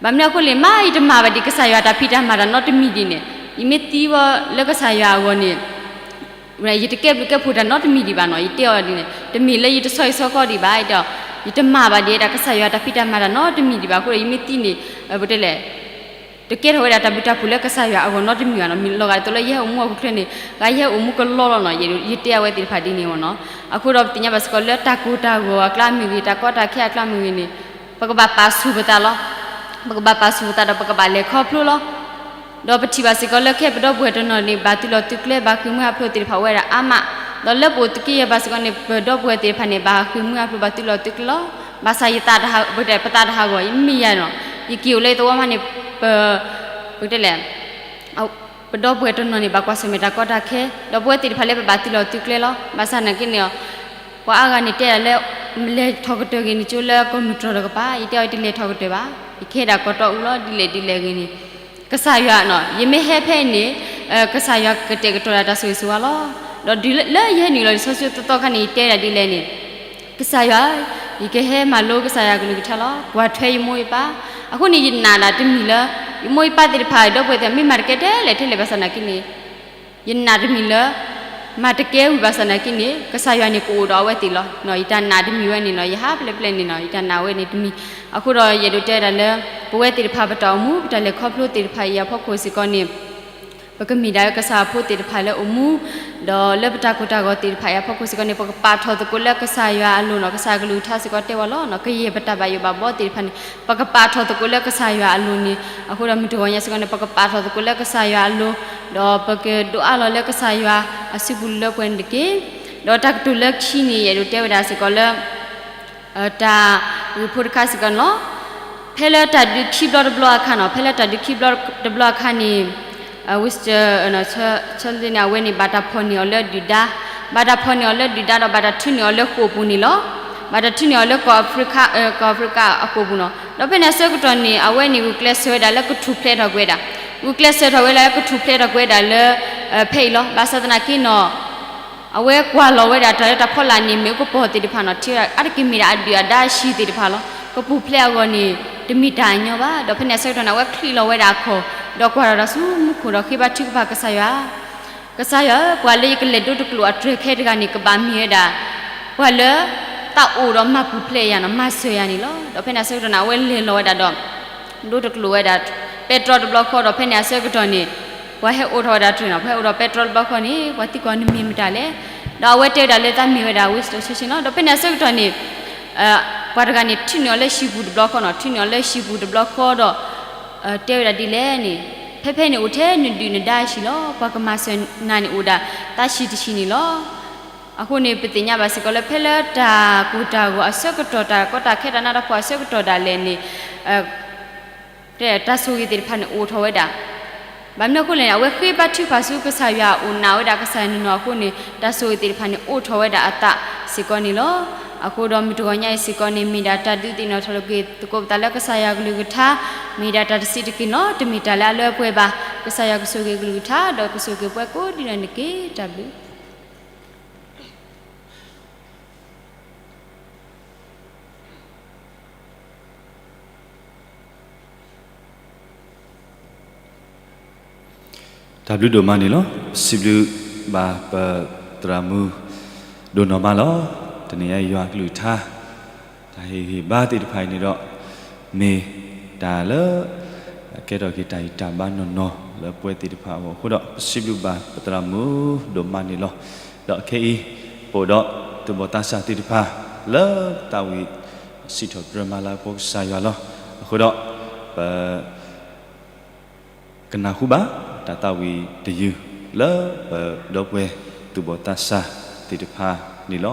ဘၣ်မနုၤအဃိလဲၣ်, မ့ၢ်ယတမၤဘၣ်ဒံးကစၢ်ယွၤတၢ်ဖံးတၢ်မၤတၢ်နီတမံၤဒံးန့ၣ်, ယမ့ၢ်သံဝဲလၢကစၢ်ယွၤအဂီၢ်န့ၣ် ယတကဲဘျုးကဲဖှိၣ်တၢ်နီတမံၤဒံးဘၣ်နီၤ. ယတဲအီၤဒ်န့ၣ် တမ့ၢ်လၢယတဆီဟံၣ်ဆီဃီဒံးဘၣ်, ယတဲအီၤ ယတမၤဘၣ်ဒံးဝဲဒၣ်ကစၢ်ယွၤတၢ်ဖံးတၢ်မၤတၢ်နီတမံၤဒံးဘၣ်. အဃိဒီး ယမ့ၢ်သံန့ၣ် ပတဲလဲၣ် တကဲထီၣ်ဝဲဒၣ်တၢ်ဘျုးတၢ်ဖှိၣ်လၢကစၢ်ယွၤအဂီၢ်နီတမံၤဘၣ်နီၤ. မ့ၢ်လီၤဂာ်ဒ်သိးလၢယဟဲအိၣ်မူအခိၣ်ချၢန့ၣ် ဂၤယဟဲအိၣ်မူကလီလီၤနီၤ. ယတဲအဝဲသ့ၣ်တဖၣ်ဒ်န့ၣ်မ့ၢ်နီၤ. အဃိဒီးပသ့ၣ်ညါဘၣ်စ့ၢ်ကီးလၢတၢ်ကိၢ်တၢ်ဂီၤအကျါမ့ၢ်ဂ့ၤ, တၢ်ကီတၢ်ခဲအကျါမ့ၢ်ဂ့ၤန့ၣ် ပကဘၣ်ပာ်ဆူၣ်ပသးလီၤ. ပကဘၣ်ပာ်ဆူၣ်ပသးဒီးပကဘၣ်လဲၤခီဖျိလီၤ. ဒီးပထံၣ်ဘၣ်စ့ၢ်ကီးလၢခဲအံၤပဒီပုၢ်ဝဲၢ်တနီၤန့ၣ် ဘၣ်သုးလီၢ်သုးကျဲ ဘၣ်ဃ့ၢ်မှံဟးဖျိးသ့ၣ်တဖၣ်အိၣ်ဝဲဒၣ်အါမး, ဒီးလၢပအိၣ်သကိးယဲၢ်ဘၣ်စ့ၢ်ကီးန့ၣ် ပဒီပုၢ်ဝဲၢ်သ့ၣ်တဖၣ်န့ၣ် ဘၣ်ဃ့ၢ်မှံဟးဖျိး ဘၣ်သုးလီၢ်သုးကျဲလီၤ. ဘၣ်ဆၣ်ယသးတဟး, ပတပသးတဟးဂီၤ, ယမ့ၢ်ယၤနီၤ, ယက့ၤအိၣ်လၢယသဝီမးန့ၣ် ပ ပတဲလဲၣ် ပဒီပုၢ်ဝဲၢ်တနီၤန့ၣ် ဘၣ်ကွၢ်ဆၢၣ်မဲာ်တၢ်ကီတၢ်ခဲ, ဒီးပဝဲသ့ၣ်တဖၣ်လၢပဘၣ်သုးလီၢ်သုးကျဲလီၤ. ဘၣ်ဆၣ်သနာ်က့န့ၣ် ပှၤအါဂၤန့ၣ်တဲဒၣ်လၢ လဲၤထီၣ်ကတၢၢ်ဂ့ၤန့ၣ် ကၠိလၢကီၢ်မုၢ်တြီၢ်တကပၤ, ယတဲအီၤ ယတလဲၤထီၣ်ကတၢၢ်ဘၣ်, ယကဟဲဒၣ်ကီၢ်တီအူလီၤ ဒ်လဲၣ်ဒ်လဲၣ်ဂ့ၤန့ၣ်, ကစၢ်ယွၤနီၤ, ယမ့ၢ်ဟဲဖဲအံၤန့ၣ် ကစၢ်ယွၤကတဲာ်ကတီၤဒၣ်တၢ်ဆိၣ်ဂ့ၤဆိၣ်ဝါလီၤ. ဒီးတုၤလၢယဟဲနုာ်လီၤလံာ်စီဆှံသီသီခါန့ၣ် ယတဲဒၣ်ဒ်လဲၣ်န့ၣ် ကစၢ်ယွၤ, ယကဟဲမၤလိကစၢ်ယွၤကလုၢ်ကထါလီၤ. ကွၢ်ထွဲယမိၢ်ယပၢ်, အဃိန့ၣ် ယနာ်ဒၣ်တမံၤလၢ ယမိၢ်ယပၢ်သ့ၣ်တဖၣ် ဒီပုၢ်ဝဲၢ်သ့ၣ် မ့ၢ်မၤတကဲထဲလဲၣ်ထဲလဲၣ်ဘၣ်ဆၣ်သနာ်က့န့ၣ် ယနာ်တမံၤလၢ မၤတကဲဝံၤဘၣ်ဆၣ်သနာ်က့န့ၣ် ကစၢ်ယွၤန့ၣ်ကအိၣ်ဒီးအဝဲသ့ၣ်လီၤ. ယတၢ်နာ်တမံၤဝဲန့ၣ်နီၤ, ယဟးဖျဲးဖျဲးန့ၣ်နီၤ, ယတၢ်နာ်ဝဲန့ၣ်တမံၤ. အဃိဒီးယအဲၣ်ဒိးတဲဒၣ်လၢ ပဝဲသ့ၣ်တဖၣ် ပတၢ်အိၣ်မူ ပတၢ်လဲၤခီဖျိသ့ၣ်တဖၣ်အံၤအဖီခိၣ်စ့ၢ်ကီးန့ၣ် ပကမ့ၢ်ဒၣ်ဝဲကစၢ်ဖိသ့ၣ်တဖၣ်လၢအိၣ်မူ, ဒီးလၢပတၢ်ကိၢ်တၢ်ဂီၤသ့ၣ်တဖၣ်အံၤအဖီခိၣ်စ့ၢ်ကီးန့ၣ် ပကပာ်ထီၣ်သကိးလၢကစၢ်ယွၤအလိၤနီၤ, ကစၢ်ကလုၢ်ကထါစ့ၢ်ကီးတဲဝဲလီၤ. ကယဲၢ်ပတၢ်ဘၣ်ယိၣ်ဘၣ်ဘီသ့ၣ်တဖၣ်န့ၣ် ပကပာ်ထီၣ်သကိးလၢကစၢ်ယွၤအလိၤန့ၣ်, အဃိဒီးမုၢ်တဂီၤညါစ့ၢ်ကီးန့ၣ် ပကပာ်ထီၣ်သကိးလၢကစၢ်ယွၤအလိၤ, ဒီးပကဒိးအါလီၤလၢကစၢ်ယွၤအစုပူၤလၢပှဲၤန့ၣ်တက့ၢ်. ဒီးတၢ်ကတိၤလၢခံန့ၣ် ယအဲၣ်ဒိးတဲဝဲဒၣ်စ့ၢ်ကီးလၢ တၢ်ဂ့ၢ်ဖိတခါစ့ၢ်ကီးန့ၣ်လီၤ. ဖဲလၢတၢ်ဒုးခံဘျီတဘျီအခါန့ၣ်, ဖဲလၢတၢ်ဒုးခံဘျီတဘျီအခါန့ၣ်, Winston Churchill န့ၣ် အဝဲန့ၣ် ဘၣ်တၢ်ဖီၣ်န့ၢ်အီၤလၢဒုၣ်ဒါ, ဘၣ်တၢ်ဖီၣ်န့ၢ်အီၤလၢဒုၣ်ဒါဒီး ဘၣ်တၢ်ထုးန့ၢ်အီၤလၢဃိာ်ပူၤန့ၣ်လီၤ. ဘၣ်တၢ်ထုးန့ၢ်အီၤလၢကီၢ်အဖရံကၤ, ကီၢ်အဖရံကၤအဃိာ်ပူၤန့ၣ်လီၤ. ဒီးဖဲန့ၣ်အဆၢကတီၢ်န့ၣ် အဝဲန့ၣ်ဂုာ်ကျဲးစၢးဝဲဒၣ်လၢကထူၣ်ဖျဲးထီၣ်ကွံာ်ဝဲဒၣ်, ဂုာ်ကျဲးစၢးထီၣ်ဝဲဒၣ်လၢကထူၣ်ဖျဲးထီၣ်ကွံာ်ဝဲဒၣ်လၢ ဖဲအံၤလီၤ. ဘၣ်ဆၣ်သနာ်က့န့ၣ် အဝဲကွၢ်လီၤဝဲဒၣ်တၢ်လၢတၢ်ဖီလာ်န့ၣ် မ့ၣ်အူကပီၤသ့ၣ်တဖၣ်န့ၣ် ထံၣ်ဝဲဒၣ်အါတက့ၢ်မ့ၢ်ဒၣ်အဒုၣ်အဒါအဆံးသ့ၣ်တဖၣ်လီၤ. ကပူၤဖျဲးအဂီၢ်န့ၣ် တမ့ၢ်တၢ်အညီဘၣ်. ဒီးဖဲန့ၣ်အဆၢကတီၢ်န့ၣ် အဝဲချံးလီၤဝဲဒၣ်အခီၣ်, ဒီးကွၢ်ထီၣ်တၢ်ဆူမူခိၣ်ဒီးဃ့ဘါထုကဖၣ်ကစၢ်ယွၤ, ကစၢ်ယွၤဧၢ, ပှၤလၢယကလဲၤဒိတကျိာ်အတြဲၤခဲတဂၤန့ၣ် ကဘၣ်မ့ၢ်ဝဲဒၣ် ပှၤလၢ သးအိၣ်ဒီးမၤပူၤဖျဲးယၤန့ၣ် မၤစၢၤယၤန့ၣ်လီၤ. ဒီးဖဲန့ၣ်အဆၢကတီၢ်န့ၣ် အဝဲလဲၤလီၤဝဲဒၣ်ဒီး ဒိတကျိာ်ဝဲဒၣ် ပဲတြီတဘျီဃီဒီး ဖဲန့ၣ်အဆၢကတီၢ်န့ၣ် ပှၤဟဲအိးထီၣ်ဝဲဒၣ်တြဲၤန့ၣ်, ပှၤဟဲအိးထီၣ်ဝဲဒၣ်တြဲၤန့ၣ်, ပှၤသံကွၢ်နမံၤမတၤလဲၣ်. ဒီးအဝဲတဲဝဲဒၣ်လၢသးမ့ၢ်ဝဲဒၣ် Winston Churchill န့ၣ်လီၤ. ဒီးဖဲန့ၣ်အဆၢကတီၢ်န့ၣ် ပှၤတဂၤန့ၣ် ထုးန့ၢ်အီၤလၢဟံၣ်ပူၤတဘျီဃီန့ၣ်, ထုးန့ၢ်အီၤလၢဟံၣ်ပူၤတဘျီဃီဒီး တဲဝဲဒၣ်ဒ်လဲၣ်န့ၣ်, ဖဲဖဲန့ၣ်အိၣ်ထဲနဒုၣ်နဒါအဆံးလီၤ. ပှၤကမၤစၢၤနၤန့ၣ်အိၣ်ဒၣ်သးဆံးတဆံးန့ၣ်လီၤ. အဃိန့ၣ် ပသ့ၣ်ညါဘၣ်စ့ၢ်ကီးလၢ ဖဲလၢတၢ်ကိၢ်တၢ်ဂီၤအဆၢကတီၢ် တၢ်ကီတၢ်ခဲတၢ်နးတၢ်ဖှီၣ်အဆၢကတီၢ်ဒၣ်လဲာ်န့ၣ် တၢ်ဆိၣ်ဂ့ၤသ့ၣ်တဖၣ်န့ၣ်အိၣ်ထီၣ်ဝဲဒၣ်. ဘၣ်မနုၤအဃိလဲၣ်န့ၣ် အဝဲဃ့ဘါထုကဖၣ်ဆူကစၢ်ယွၤအိၣ်နာ်ဝဲဒၣ်ကစၢ်ယွၤနီၢ်နီၢ်အဃိန့ၣ် တၢ်ဆိၣ်ဂ့ၤသ့ၣ်တဖၣ်န့ၣ်အိၣ်ထီၣ်ဝဲဒၣ်အသးစ့ၢ်ကီးန့ၣ်လီၤ. အဃိဒီးမုၢ်တဂီၤညါအံၤစ့ၢ်ကီးန့ၣ် မ့ၢ်ဒၣ်တၢ်ဒုးသ့ၣ်နီၣ်ထီၣ်လိာ်က့ၤသကိးပသးလၢကစၢ်ယွၤကလုၢ်ကထါ မ့ၢ်ဒၣ်တၢ်တဆံးတက့ၢ်န့ၣ်လီၤ. တမ့ၢ်တၢ်လၢအလၢအပှဲၤဘၣ်. ကစၢ်ယွၤကဆိၣ်ဂ့ၤကလုၢ်ကထါ ဒီးကဆိၣ်ဂ့ၤပှၤကိးဒံနီၢ်ဂၤဒဲးန့ၣ်တက့ၢ်. တၢ်ဘျုး တၢ်ဘျုးဒိၣ်မးန့ၣ်လီၤ. ပစံးဘျုးဘၣ်ပသရၣ်မုၣ်ဒိၣ်နီၢ်မးလီၤ. တနံၤအံၤယွၤကလုၢ်ကထါ တၢ်ဟ့ၣ်ဂံၢ်ဟ့ၣ်ဘါသ့ၣ်တဖၣ်အံၤန့ၣ်ဒီး မ့ၢ်တၢ်လၢ ကဲထီၣ်က့ၤတၢ်ဂံၢ်တၢ်ဘါနီၢ်နီၢ်လၢပဝဲသ့ၣ်တဖၣ်အဂီၢ်အဃိဒီး ပစံးဘျုးဘၣ်ပသရၣ်မုၣ်ဒိၣ်မးန့ၣ်လီၤ. ဒီးခဲအံၤ ပအိၣ်ဒီးသူၣ်ဘီၣ်သးစၢ်သ့ၣ်တဖၣ် လၢသးဝံၣ်စံးထီၣ်ပတြၢၤမၤလၤကပီၤကစၢ်ယွၤလီၤ. အဃိဒီး ပ ကနၢ်ဟူဘၣ်တၢ်သးဝံၣ်တယုၢ် လၢပဒီပုၢ်ဝဲၢ်သူၣ်ဘီၣ်သးစၢ်သ့ၣ်တဖၣ်န့ၣ်လီၤ.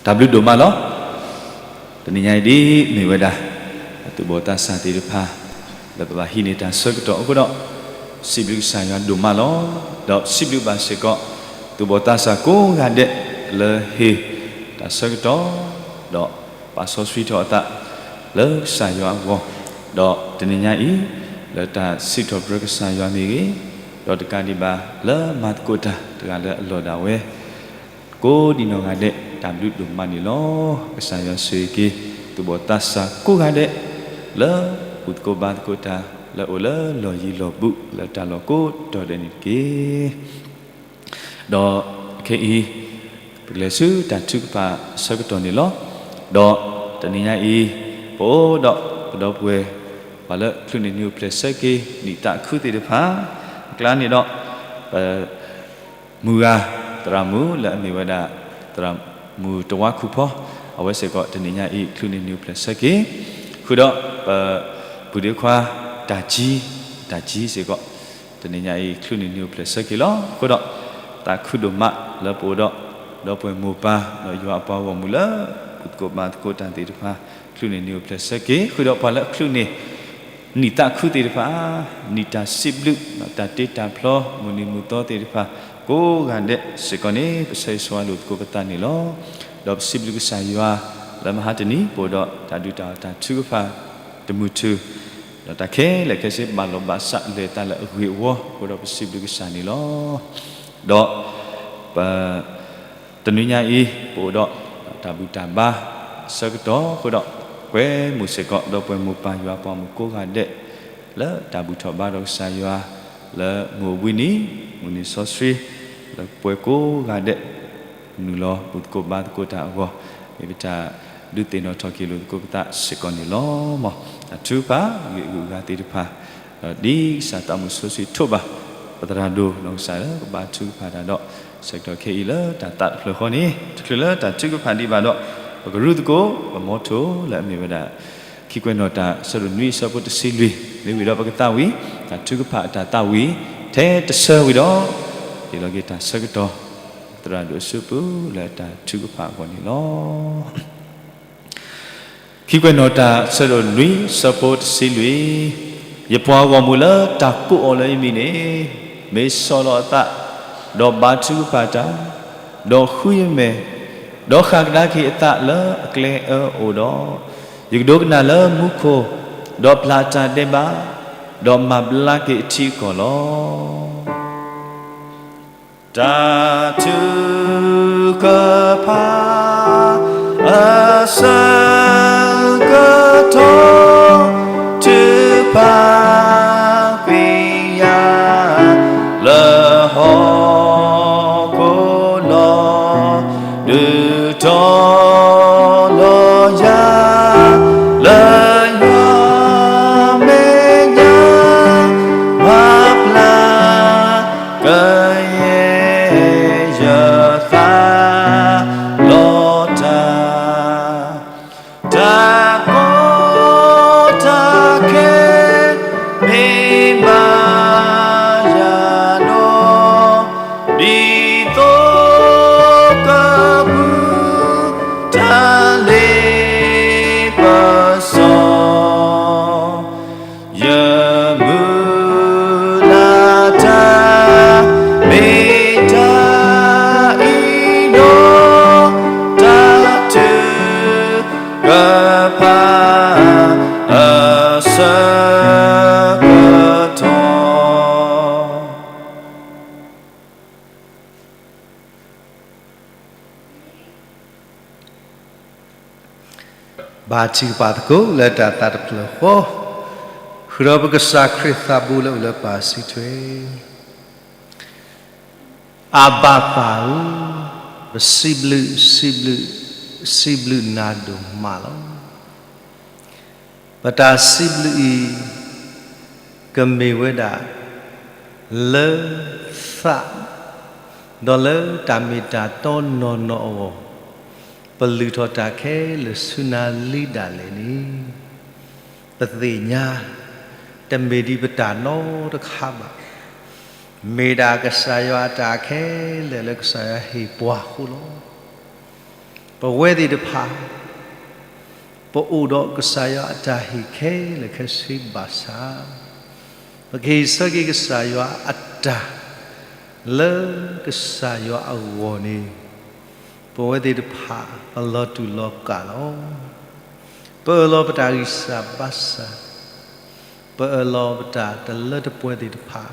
တၢ်ဘျုးဒိၣ်မးလီၤ. တနံၤညါအံၤဒ်မ့ၢ်ဝဲဒၣ် သူၣ်ဘီၣ်သးစၢ်သ့ၣ်တဖၣ် လၢပဘၣ်ဟံးန့ၢ်တၢ်ဆၢကတီၢ်အဃိဒီး စံးဘျုးကစၢ်ယွၤဒိၣ်မးလီၤ. ဒီးစံးဘျုးဘၣ်စ့ၢ်ကီး သူၣ်ဘီၣ်သးစၢ်ကိးဂၤဒဲး လၢဟ့ၣ်တၢ်ဆၢကတီၢ် ဒီးပာ်စီဆှံထီၣ်အသး လၢကစၢ်ယွၤအဂီၢ်, ဒီးတနံၤညါအံၤ လၢတၢ်စံးထီၣ်ပတြၢၤကစၢ်ယွၤမ့ၢ်ဂ့ၤ, ဒီးတကးဒံးဘၣ်လၢမၤသကိးတၢ်တဂၤလၢအလီၢ်ဒၣ်ဝဲ ကိးဒံးနီၢ်ဂၤဒဲး တၢ်ဘျုးဒိၣ်မးန့ၣ်လီၤ. ကစၢ်ယွၤဆိၣ်ဂ့ၤက့ၤ သူၣ်ဘီၣ်သးစၢ်ကိးဂၤဒဲး လၢဘူၣ်သကိးဘါသကိးတၢ် လၢအိၣ်လၢလီၢ်ယံၤလီၢ်ဘူး လၢတၢ်လီၢ်ကိးတီၤဒဲးန့ၣ်တက့ၢ်. ဒီးခဲအံၤ ပကလဲၤဆူတၢ်ထုကဖၣ်အဆၢကတီၢ်န့ၣ်လီၤ. ဒီးတနံၤညါအံၤ ပအိၣ်ဒီးပဒီပုၢ်ဝဲၢ် ပှၤလၢချုးန့ၢ်နံၤအိၣ်ဖျဲၣ်ဆၢက့ၤ နံၣ်သးခုသ့ၣ်တဖၣ် အကျါန့ၣ်ဒီး ပ မုၢ်ဂၤ သရၣ်မုၣ်လၢအမ့ၢ်ဝဲဒၣ် သရၣ်မုၣ်တဝါခူၣ်ဖီ အဝဲစ့ၢ်ကီး တနံၤညါအံၤ ချုးန့ၢ်နံၤအိၣ်ဖျဲၣ်ဆၢက့ၤ, ဃုာ်ဒီးပပုၢ်ဒ့ခွါ တၢ်ကံ, တၢ်ကံစ့ၢ်ကီး တနံၤညါအံၤ ချုးန့ၢ်နံၤအိၣ်ဖျဲၣ်ဆၢက့ၤလီၤ. ဃုာ်ဒီး သးခုဒိၣ်မးလၢပအိၣ်ဒီး ဒီပုၢ်ဝဲၢ်မိၢ်ပၢ် ဒီးယွၤအပှၤဂီၢ်မုၢ်လၢ ဘူၣ်သကိးဘါသကိးတၢ်သ့ၣ်တဖၣ် ချုးန့ၢ်နံၤအိၣ်ဖျဲၣ်ဆၢက့ၤ, ဃုာ်ဒီးပှၤလၢအချုးန့ၢ် နံၣ်သးခုသ့ၣ်တဖၣ်, နံၣ်တၢ်စံးဘျုး, တၢ်တ့တၢ်ဖျီ, မုၢ်နံၤမုၢ်သီသ့ၣ်တဖၣ် ကိးဂၤဒဲးစ့ၢ်ကီးန့ၣ် ပဆၢဂ့ၤဆၢဝါလိာ်သကိးပသးန့ၣ်လီၤ. ဒီးပစံးဘျုးကစၢ်ယွၤ လၢမဟါတနံၤ ပအိၣ်ဒီးတၢ်ဒုးတၢ်အီၣ်တၢ်ထုကဖၣ်တမုာ်ထူၣ်, ဒီးတၢ်ခဲလၢာ်ခဲဆ့ ဘၣ်လီၤဘၣ်စးလဲၤသးလၢအဂ့ၤအဝီ, အဃိဒီးပစံးဘျုးကစၢ်န့ၣ်လီၤ. ဒီးပ တနွံညါအံၤ ပအိၣ်ဒီးတၢ်ဘူၣ်တၢ်ဘါအဆၢကတီၢ်အဃိဒီး ကွဲမုာ်စ့ၢ်ကီး ဒီပုၢ်ဝဲၢ်မိၢ်ပၢ်ယွၤပှၤမုၣ်ကိးဂၤဒဲး လၢတၢ်ဘူၣ်ထီၣ်ဘါထီၣ်ကစၢ်ယွၤ လၢမုၢ်အိၣ်ဘှံးနံၤ မုၢ်နံၤစီဆှံ လၢပှၤကိးဂၤဒဲး နုာ်လီၤဘူၣ်သကိးဘါသကိးတၢ်အဂီၢ် မ့ၢ်ပတၢ်ဒုးသ့ၣ်နီၣ်ထီၣ်က့ၤလိာ်သကိးပသးစ့ၢ်ကီးန့ၣ်လီၤ. မ်တၢ်ထုကဖၣ် ဂ့ၢ်ဂုာ်အဂၤသ့ၣ်တဖၣ် ဒီးဒ်ကစၢ်သးမုၢ်စီဆှံထိးဘၣ် ပသရၣ်ဒိၣ်နီၢ်ကစၢ်လၢကဘါထုကဖၣ်တၢ်ဒီး ဆၢကတီၢ်ခဲအံၤလၢတၢ်သးတဖျၢၣ်ဃီန့ၣ် တချုးလၢတၢ်ထုကဖၣ်ဒံးဘၣ်ဒီး ပကရူၢ်သကိး ပမီထိၣ်လၢအမ့ၢ်ဝဲဒၣ် ခံကွဲးနီၣ်တၢ်ဆၢဒိၣ်နွံအဆၢဖိတဆံလွံၢ် မ့ၢ်ဝံၤဒီးပကသးဝံၤ တၢ်ထုကဖၣ်အတၢ်သးဝံၤ ထဲတဆၢဝံၤဒီး ဟ့ၣ်လီၤက့ၤတၢ်ဆၢကတီၢ် သရၣ်ဒိၣ်အစုပူၤလၢတၢ်ထုကဖၣ်အဂီၢ်န့ၣ်လီၤ. ခံကွဲးနီၣ်တၢ်ဆၢဒိၣ်နွံဆၢဖိတဆံလွံၢ်, ယပှၤဂီၢ်မုၢ်လၢတၢ်ကိးအီၤလၢယမံၤန့ၣ် မ့ၢ်ဆီၣ်လီၤအသး, ဒီးဘါထုကဖၣ်တၢ်, ဒီးဃုယမဲာ်, ဒီးဃၣ်ကဒါက့ၤအသးလၢအကျဲအၢအအိၣ်ဒီး, ယကဒိကနၣ်လၢမူခိၣ်, ဒီးပျၢ်တၢ်ဒဲးဘး, ဒီးမၤဘျါက့ၤအထံအကီၢ်လီၤ. တၢ်ထုကဖၣ် အဆၢကတီၢ် ထုကဖၣ်သ့ၣ်ညါ လၢဟီၣ်ခိၣ်လီၤ ဒုးတီၤလီၤယၤ လၢယွၤမဲာ်ညါ မၤဘျါ ကယဲၢ်ယသး လီၤတၢ် တၢ်ကီတၢ်ခဲ မ့ၢ်မၤယၤဒီး ဒ်သိးကပူၤ တၢ်လ့ပစီ ယမုၢ်လၢ်တၢ် မ့ၢ်တၢ်အံၤဒီး တၢ်ထုကဖၣ် အဆၢကတီၢ် ဘါထုကဖၣ်သကိးလၢတၢ်သးတဖျၢၣ်ဃီ, ဃုာ်ဒီးပကစၢ်ခရံာ်သးဘိလၢအိၣ်လၢပၢ်စုထွဲ, အဘၣ်ပၢ်ဧၢ, ပစံးဘျုး, စံးဘျုး, စံးဘျုးနၤဒိၣ်မးလီၤ. ပတၢ်စံးဘျုးအံၤ ကမ့ၢ်ဝဲဒၣ် လၢသး ဒီးလၢတၢ်မ့ၢ်တၢ်တီနီၢ်နီၢ်အဂီၢ်, ပလုၢ်ထီၣ်တၢ်ခဲလၢာ်ဆူနၤလံဒၣ်လဲာ်န့ၣ်, ပသ့ၣ်ညါ တမ့ၢ်ဒ်ပတၢ်နီတခါဘၣ်. မ့ၢ်ဒၣ်ကစၢ်ယွၤအတၢ်ခဲလၢာ်လၢကစၢ်ယွၤဟ့ၣ်ပှၤအဃိလီၤ. ပဝဲသ့ၣ်တဖၣ် ပအိၣ်ဒီးကစၢ်ယွၤအတၢ်ဟ့ၣ်ခဲလၢာ်ခဲဆ့ဘၣ်ဆၣ်, ပကဟ့ၣ်ဆၢက့ၤကစၢ်ယွၤအတၢ် လၢကစၢ်ယွၤအဂီၢ်န့ၣ်, ပဝဲသ့ၣ်တဖၣ် ပလီၤတူာ်လီၤကာ်လီၤ. ပအၢၣ်လီၤပတၢ်ဂံၢ်စၢ်ဘါစၢ်, ပအၢၣ်လီၤပတၢ်တလၢတပှဲၤသ့ၣ်တဖၣ်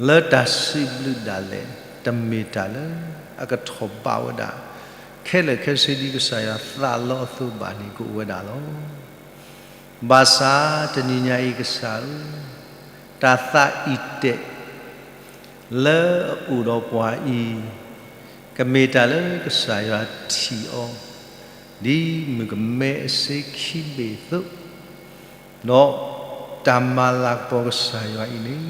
လၢတၢ်စံးဘျုးဒၣ်လဲာ် တမ့ၢ်တၢ်လၢအကထီၣ်ဘးဝဲဒၣ် ခဲလၢာ်ခဲဆ့ဒ်ကစၢ်ယွၤသးလီအသိးဘၣ်န့ၣ် ကအိၣ်ဝဲဒၣ်လီၤ. ဘၣ်ဆၣ်တနံၤညါအံၤကစၢ်ဧၢ, တၢ်သးအံၤတဲာ် လၢအအိၣ်ဒီးပှၤအံၤ, ကမ့ၢ်တၢ်လၢကစၢ်ယွၤထံၣ်အီၤ ဒ်မုၣ်ကမဲအစ့ခံဘ့ၣ်အသိး, ဒီးတၢ်မၤလၤကပီၤကစၢ်ယွၤအံၤန့ၣ်,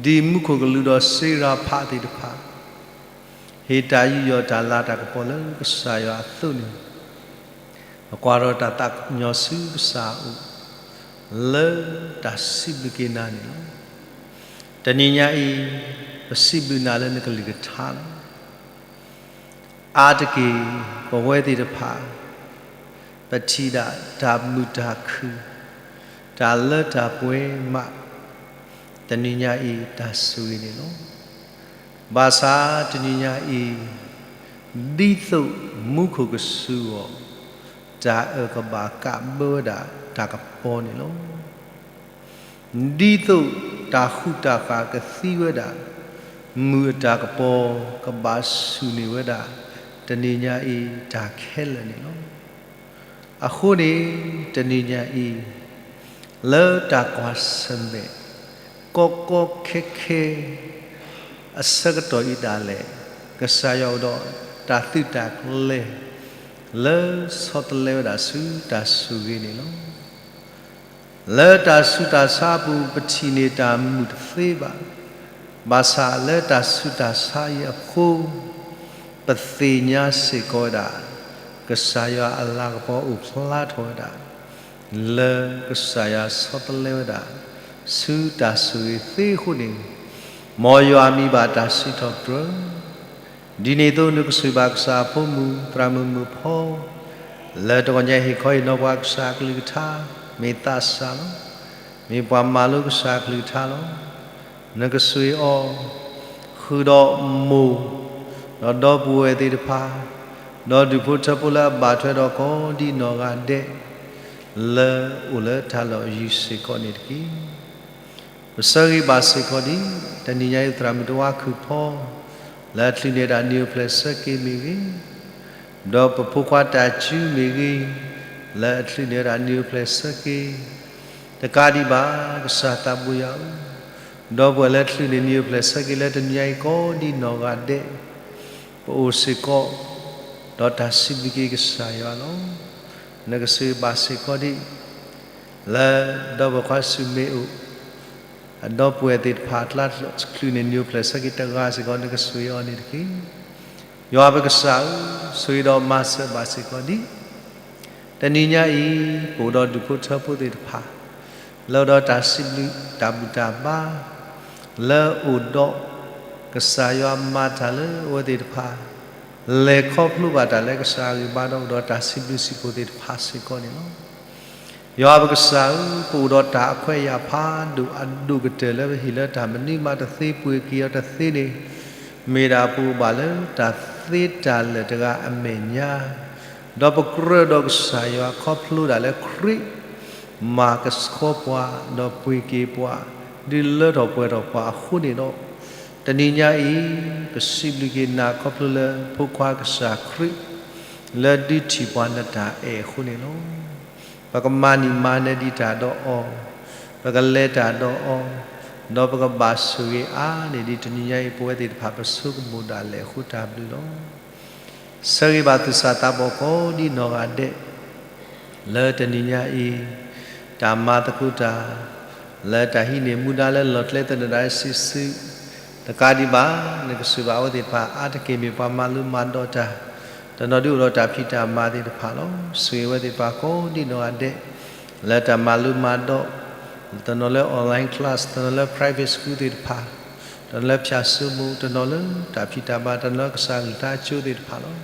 ဒ်မူခိၣ်ကလူးဒီးစ့ရၤဖးသ့ၣ်တဖၣ် ဟ့ၣ်တၢ်ယူးယီၣ်တၢ်လၤတၢ်ကပီၤလၢကစၢ်ယွၤအသိးန့ၣ်, ပကွၢ်ထီၣ်တၢ်သးကညီၤဆူကစၢ်အအိၣ် လၢတၢ်စံးဘျုးက့ၤနၤန့ၣ်လီၤ. တနံၤညါအံၤ ပစံးဘျုးနၤလၢနကလုၢ်ကထါလီၤ. အါတက့ၢ် ပဝဲသ့ၣ်တဖၣ် ပထံၣ်ဒၣ်တၢ်မုာ်တၢ်ခုၣ်, တၢ်လၢတၢ်ပှဲၤမး, တနံၤညါအံၤတၢ်ဆိၣ်ဂ့ၤန့ၣ်လီၤ. ဘၣ်ဆၣ်တနံၤညါအံၤ, ဒ်သိးမူခိၣ်ကစူၤအီၤ, တၢ်အၢၣ်ကဘၣ်ကးဘၢဝဲဒၣ်တၢ်ကပီၤန့ၣ်လီၤ. ဒ်သိးတၢ်ဃူတၢ်ဃာ်ကသံဝဲဒၣ်, မုၢ်အတၢ်ကပီၤကဘၣ်ဆူၣ်န့ၢ်ဝဲဒၣ် တနံၤညါအံၤတၢ်ခဲလၢာ်န့ၣ်လီၤ. အဃိန့ၣ် တနံၤညါအံၤ လၢတၢ်ကွၢ်ဆၢၣ်မဲာ် ကီကီခဲခဲ အဆၢကတီၢ်အံၤဒၣ်လဲာ်, ကစၢ်ယွၤအိၣ်ဒီးတၢ်သုးတၢ်ကျဲၤ လၢဆီတလဲဝဲဒၣ်ဆူတၢ်ဆိၣ်ဂ့ၤန့ၣ်လီၤ. လၢတၢ်ဆူးတၢ်ဆါအပူၤ ပထံၣ်န့ၢ်တၢ်မုာ်တသ့ဘၣ်. ဘၣ်ဆၣ်လၢတၢ်ဆူးတၢ်ဆါအံၤအဃိ, ပသ့ၣ်ညါစ့ၢ်ကီးဝဲဒၣ် ကစၢ်ယွၤအလၤကပီၤအိၣ်ဖျါထီၣ်ဝဲဒၣ် လၢကစၢ်ယွၤဆီတလဲဝဲဒၣ် ဆူတၢ်ဆိၣ်ဂ့ၤသ့အဃိန့ၣ်, မ်ယွၤမံဘၣ်တၢ်စံးထီၣ်ပတြၢၤ ဒ်န့ၣ်အသိးနကဆိၣ်ဂ့ၤဘၣ်ကစၢ်အဖိမုၣ်သရၣ်မုၣ်မုၣ်ဖီ, လၢတဂီၤညါဟ့ၣ်ခီဟ့ၣ်နီၤပှၤကစၢ်အကလုၢ်ကထါ, မ့ၢ်သးစၢ်လီၤ. မ့ၢ်ပှၤမၤလိကစၢ်အကလုၢ်ကထါလီၤ. နကဆိၣ်ဂ့ၤအီၤ, ဃုာ်ဒီးမိၢ်, ဒီးဒီပုၢ်ဝဲၢ်သ့ၣ်တဖၣ်, ဒီးဒူၣ်ဖိထၢဖိလၢအဘၣ်ထွဲဒီးကိးဒံနီၢ်ဂၤဒဲး, လၢအိၣ်လၢတၢ်လီၢ်အယံၤစ့ၢ်ကီးန့ၣ်တက့ၢ်. ပဆၢဂ့ၤဘၣ်စ့ၢ်ကီးဒ် တနံၤညါအံၤသရၣ်မုၣ်တဝါခုၣ်ဖီ လၢအချုးန့ၢ်ဒၣ်နံၣ်အိၣ်ဖျဲၣ်ဆၢက့ၤမ့ၢ်ဂ့ၤ, ဒီးပဖိခွါတၢ်စုမ့ၢ်ဂ့ၤ, လၢအချုးန့ၢ်ဝဲဒၣ်နံၣ်အိၣ်ဖျဲၣ်ဆၢက့ၤ, တကးဒံးဘၣ် ကစၢ်သးဘိယွၤဧၢ, ဒီပုၢ်ဝဲၢ်လၢချုးန့ၢ်နံၣ်အိၣ်ဖျဲၣ်ဆၢက့ၤလၢတနံၤညါအံၤကိးဒံနီၢ်ဂၤဒဲး, ပအိၣ်စ့ၢ်ကီး ဒီးတၢ်စံးဘျုးက့ၤကစၢ်ယွၤလီၤ. နကဆိၣ်ဂ့ၤဘၣ်စ့ၢ်ကီးဒ် လၢဒီပုၢ်ဝဲၢ်ခွါဆူၣ်မ့ၢ်အိၣ် အဒီပုၢ်ဝဲၢ်သ့ၣ်တဖၣ်အကျါချုးန့ၢ်နံၣ်အိၣ်ဖျဲၣ်ဆၢက့ၤတဂၤစ့ၢ်ကီး နကဆိၣ်ဂ့ၤအီၤန့ၣ်တက့ၢ်. ယွၤပကစၢ်ဧၢ, ဆိၣ်ဂ့ၤဒီးမၤစၢၤဘၣ်စ့ၢ်ကီးဒ် တနံၤညါအံၤ ပအိၣ်ဒီးဒူၣ်ဖိထၢဖိသ့ၣ်တဖၣ် လၢအိၣ်ဒီးတၢ်စံးဘျုးတၢ်ဘူၣ်တၢ်ဘါ, လၢအိၣ်ဒီး ကစၢ်ယွၤမၤတၢ်လၢအဝဲသ့ၣ်တဖၣ် လဲၤခီဖျိဘၣ်တၢ်လၢကစၢ်အဂံၢ်ဘါဒီးအိၣ်ဒီးတၢ်စံးဘျုးစံးဖှိၣ်သ့ၣ်တဖၣ်စ့ၢ်ကီးန့ၣ်လီၤ. ယွၤပကစၢ်ဧၢ, ပအိၣ်ဒီးတၢ်အခွဲးအယာ်ဖးဒိၣ်အဒိၣ်ကတၢၢ်လၢပဟ့ၣ်လၢတၢ်မနုၤမးတသ့ပှ့ၤက့ၤအီၤတသ့န့ၣ်, မ့ၢ်ဒၣ်ပအိၣ်ဘၣ်လၢတၢ်သ့တၢ်လၢာ်တဂၤအမဲာ်ညါ, ဒီးပကြၢးဒီးကစၢ်ယွၤခီဖျိဒၣ်လၢခရံာ် မၤကဆှီပှၤ ဒီးပှ့ၤက့ၤပှၤ ဒုးလၢထီၣ်ပှဲၤထီၣ်ပှၤအဃိန့ၣ်ဒီး, တနံၤညါအံၤ ပစံးဘျုးက့ၤနၤခီဖျိလၢဖိခွါကစၢ်ခရံာ် လၢဒုးထံၣ်ပှၤနတၢ်အဲၣ်အဃိန့ၣ်လီၤ. ပကမၤနံၤမၤနၤဒံးတၢ်ဒီးအီၤ, ပကလဲၤတၢ်ဒီးအီၤ, ဒီးပကဘၣ်ဆိၣ်ဂ့ၤအါန့ၢ်ဒံးတနံၤညါအံၤ ပဝဲသ့ၣ်တဖၣ်ပဆိကမိၣ်ဒၣ်လဲာ်အဃိတၢ်ဘျုးလီၤ. ဆၢဂ့ၤဘၣ်သူၣ်စၢ်သးဘီၣ်ကိးဒံနီၢ်ဂၤဒဲး လၢတနံၤညါအံၤ တၢ်မၤသကိးတၢ် လၢတၢ်ဟံးန့ၢ်မူဒါလၢလီၢ်ကျဲသနၢၣ်ဒၣ်စုာ်စုာ်, တကးဒံးဘၣ် နကဆိၣ်ဂ့ၤဘၣ်အဝဲသ့ၣ်တဖၣ်အါတက့ၢ်မ့ၢ်ပှၤမၤလိမၤဒိးတၢ်, တနီၤဒုးအိၣ်ဒီးတၢ်ဖံးတၢ်မၤသ့ၣ်တဖၣ်လီၤ. ဆိၣ်ဂ့ၤဝဲသ့ၣ်တဖၣ်ကိးဒံနီၢ်ဂၤဒဲး လၢတၢ်မၤလိမၤဒိး, တနီၤလၢ online class, တနီၤလၢ private school သ့ၣ်တဖၣ်, တနီၤလၢဖၠၣ်စိမိၤ, တနီၤလၢတၢ်ဖံးတၢ်မၤ, တနီၤလၢကစၢ်အကလုၢ်ကထါအကၠိသ့ၣ်တဖၣ်လီၤ.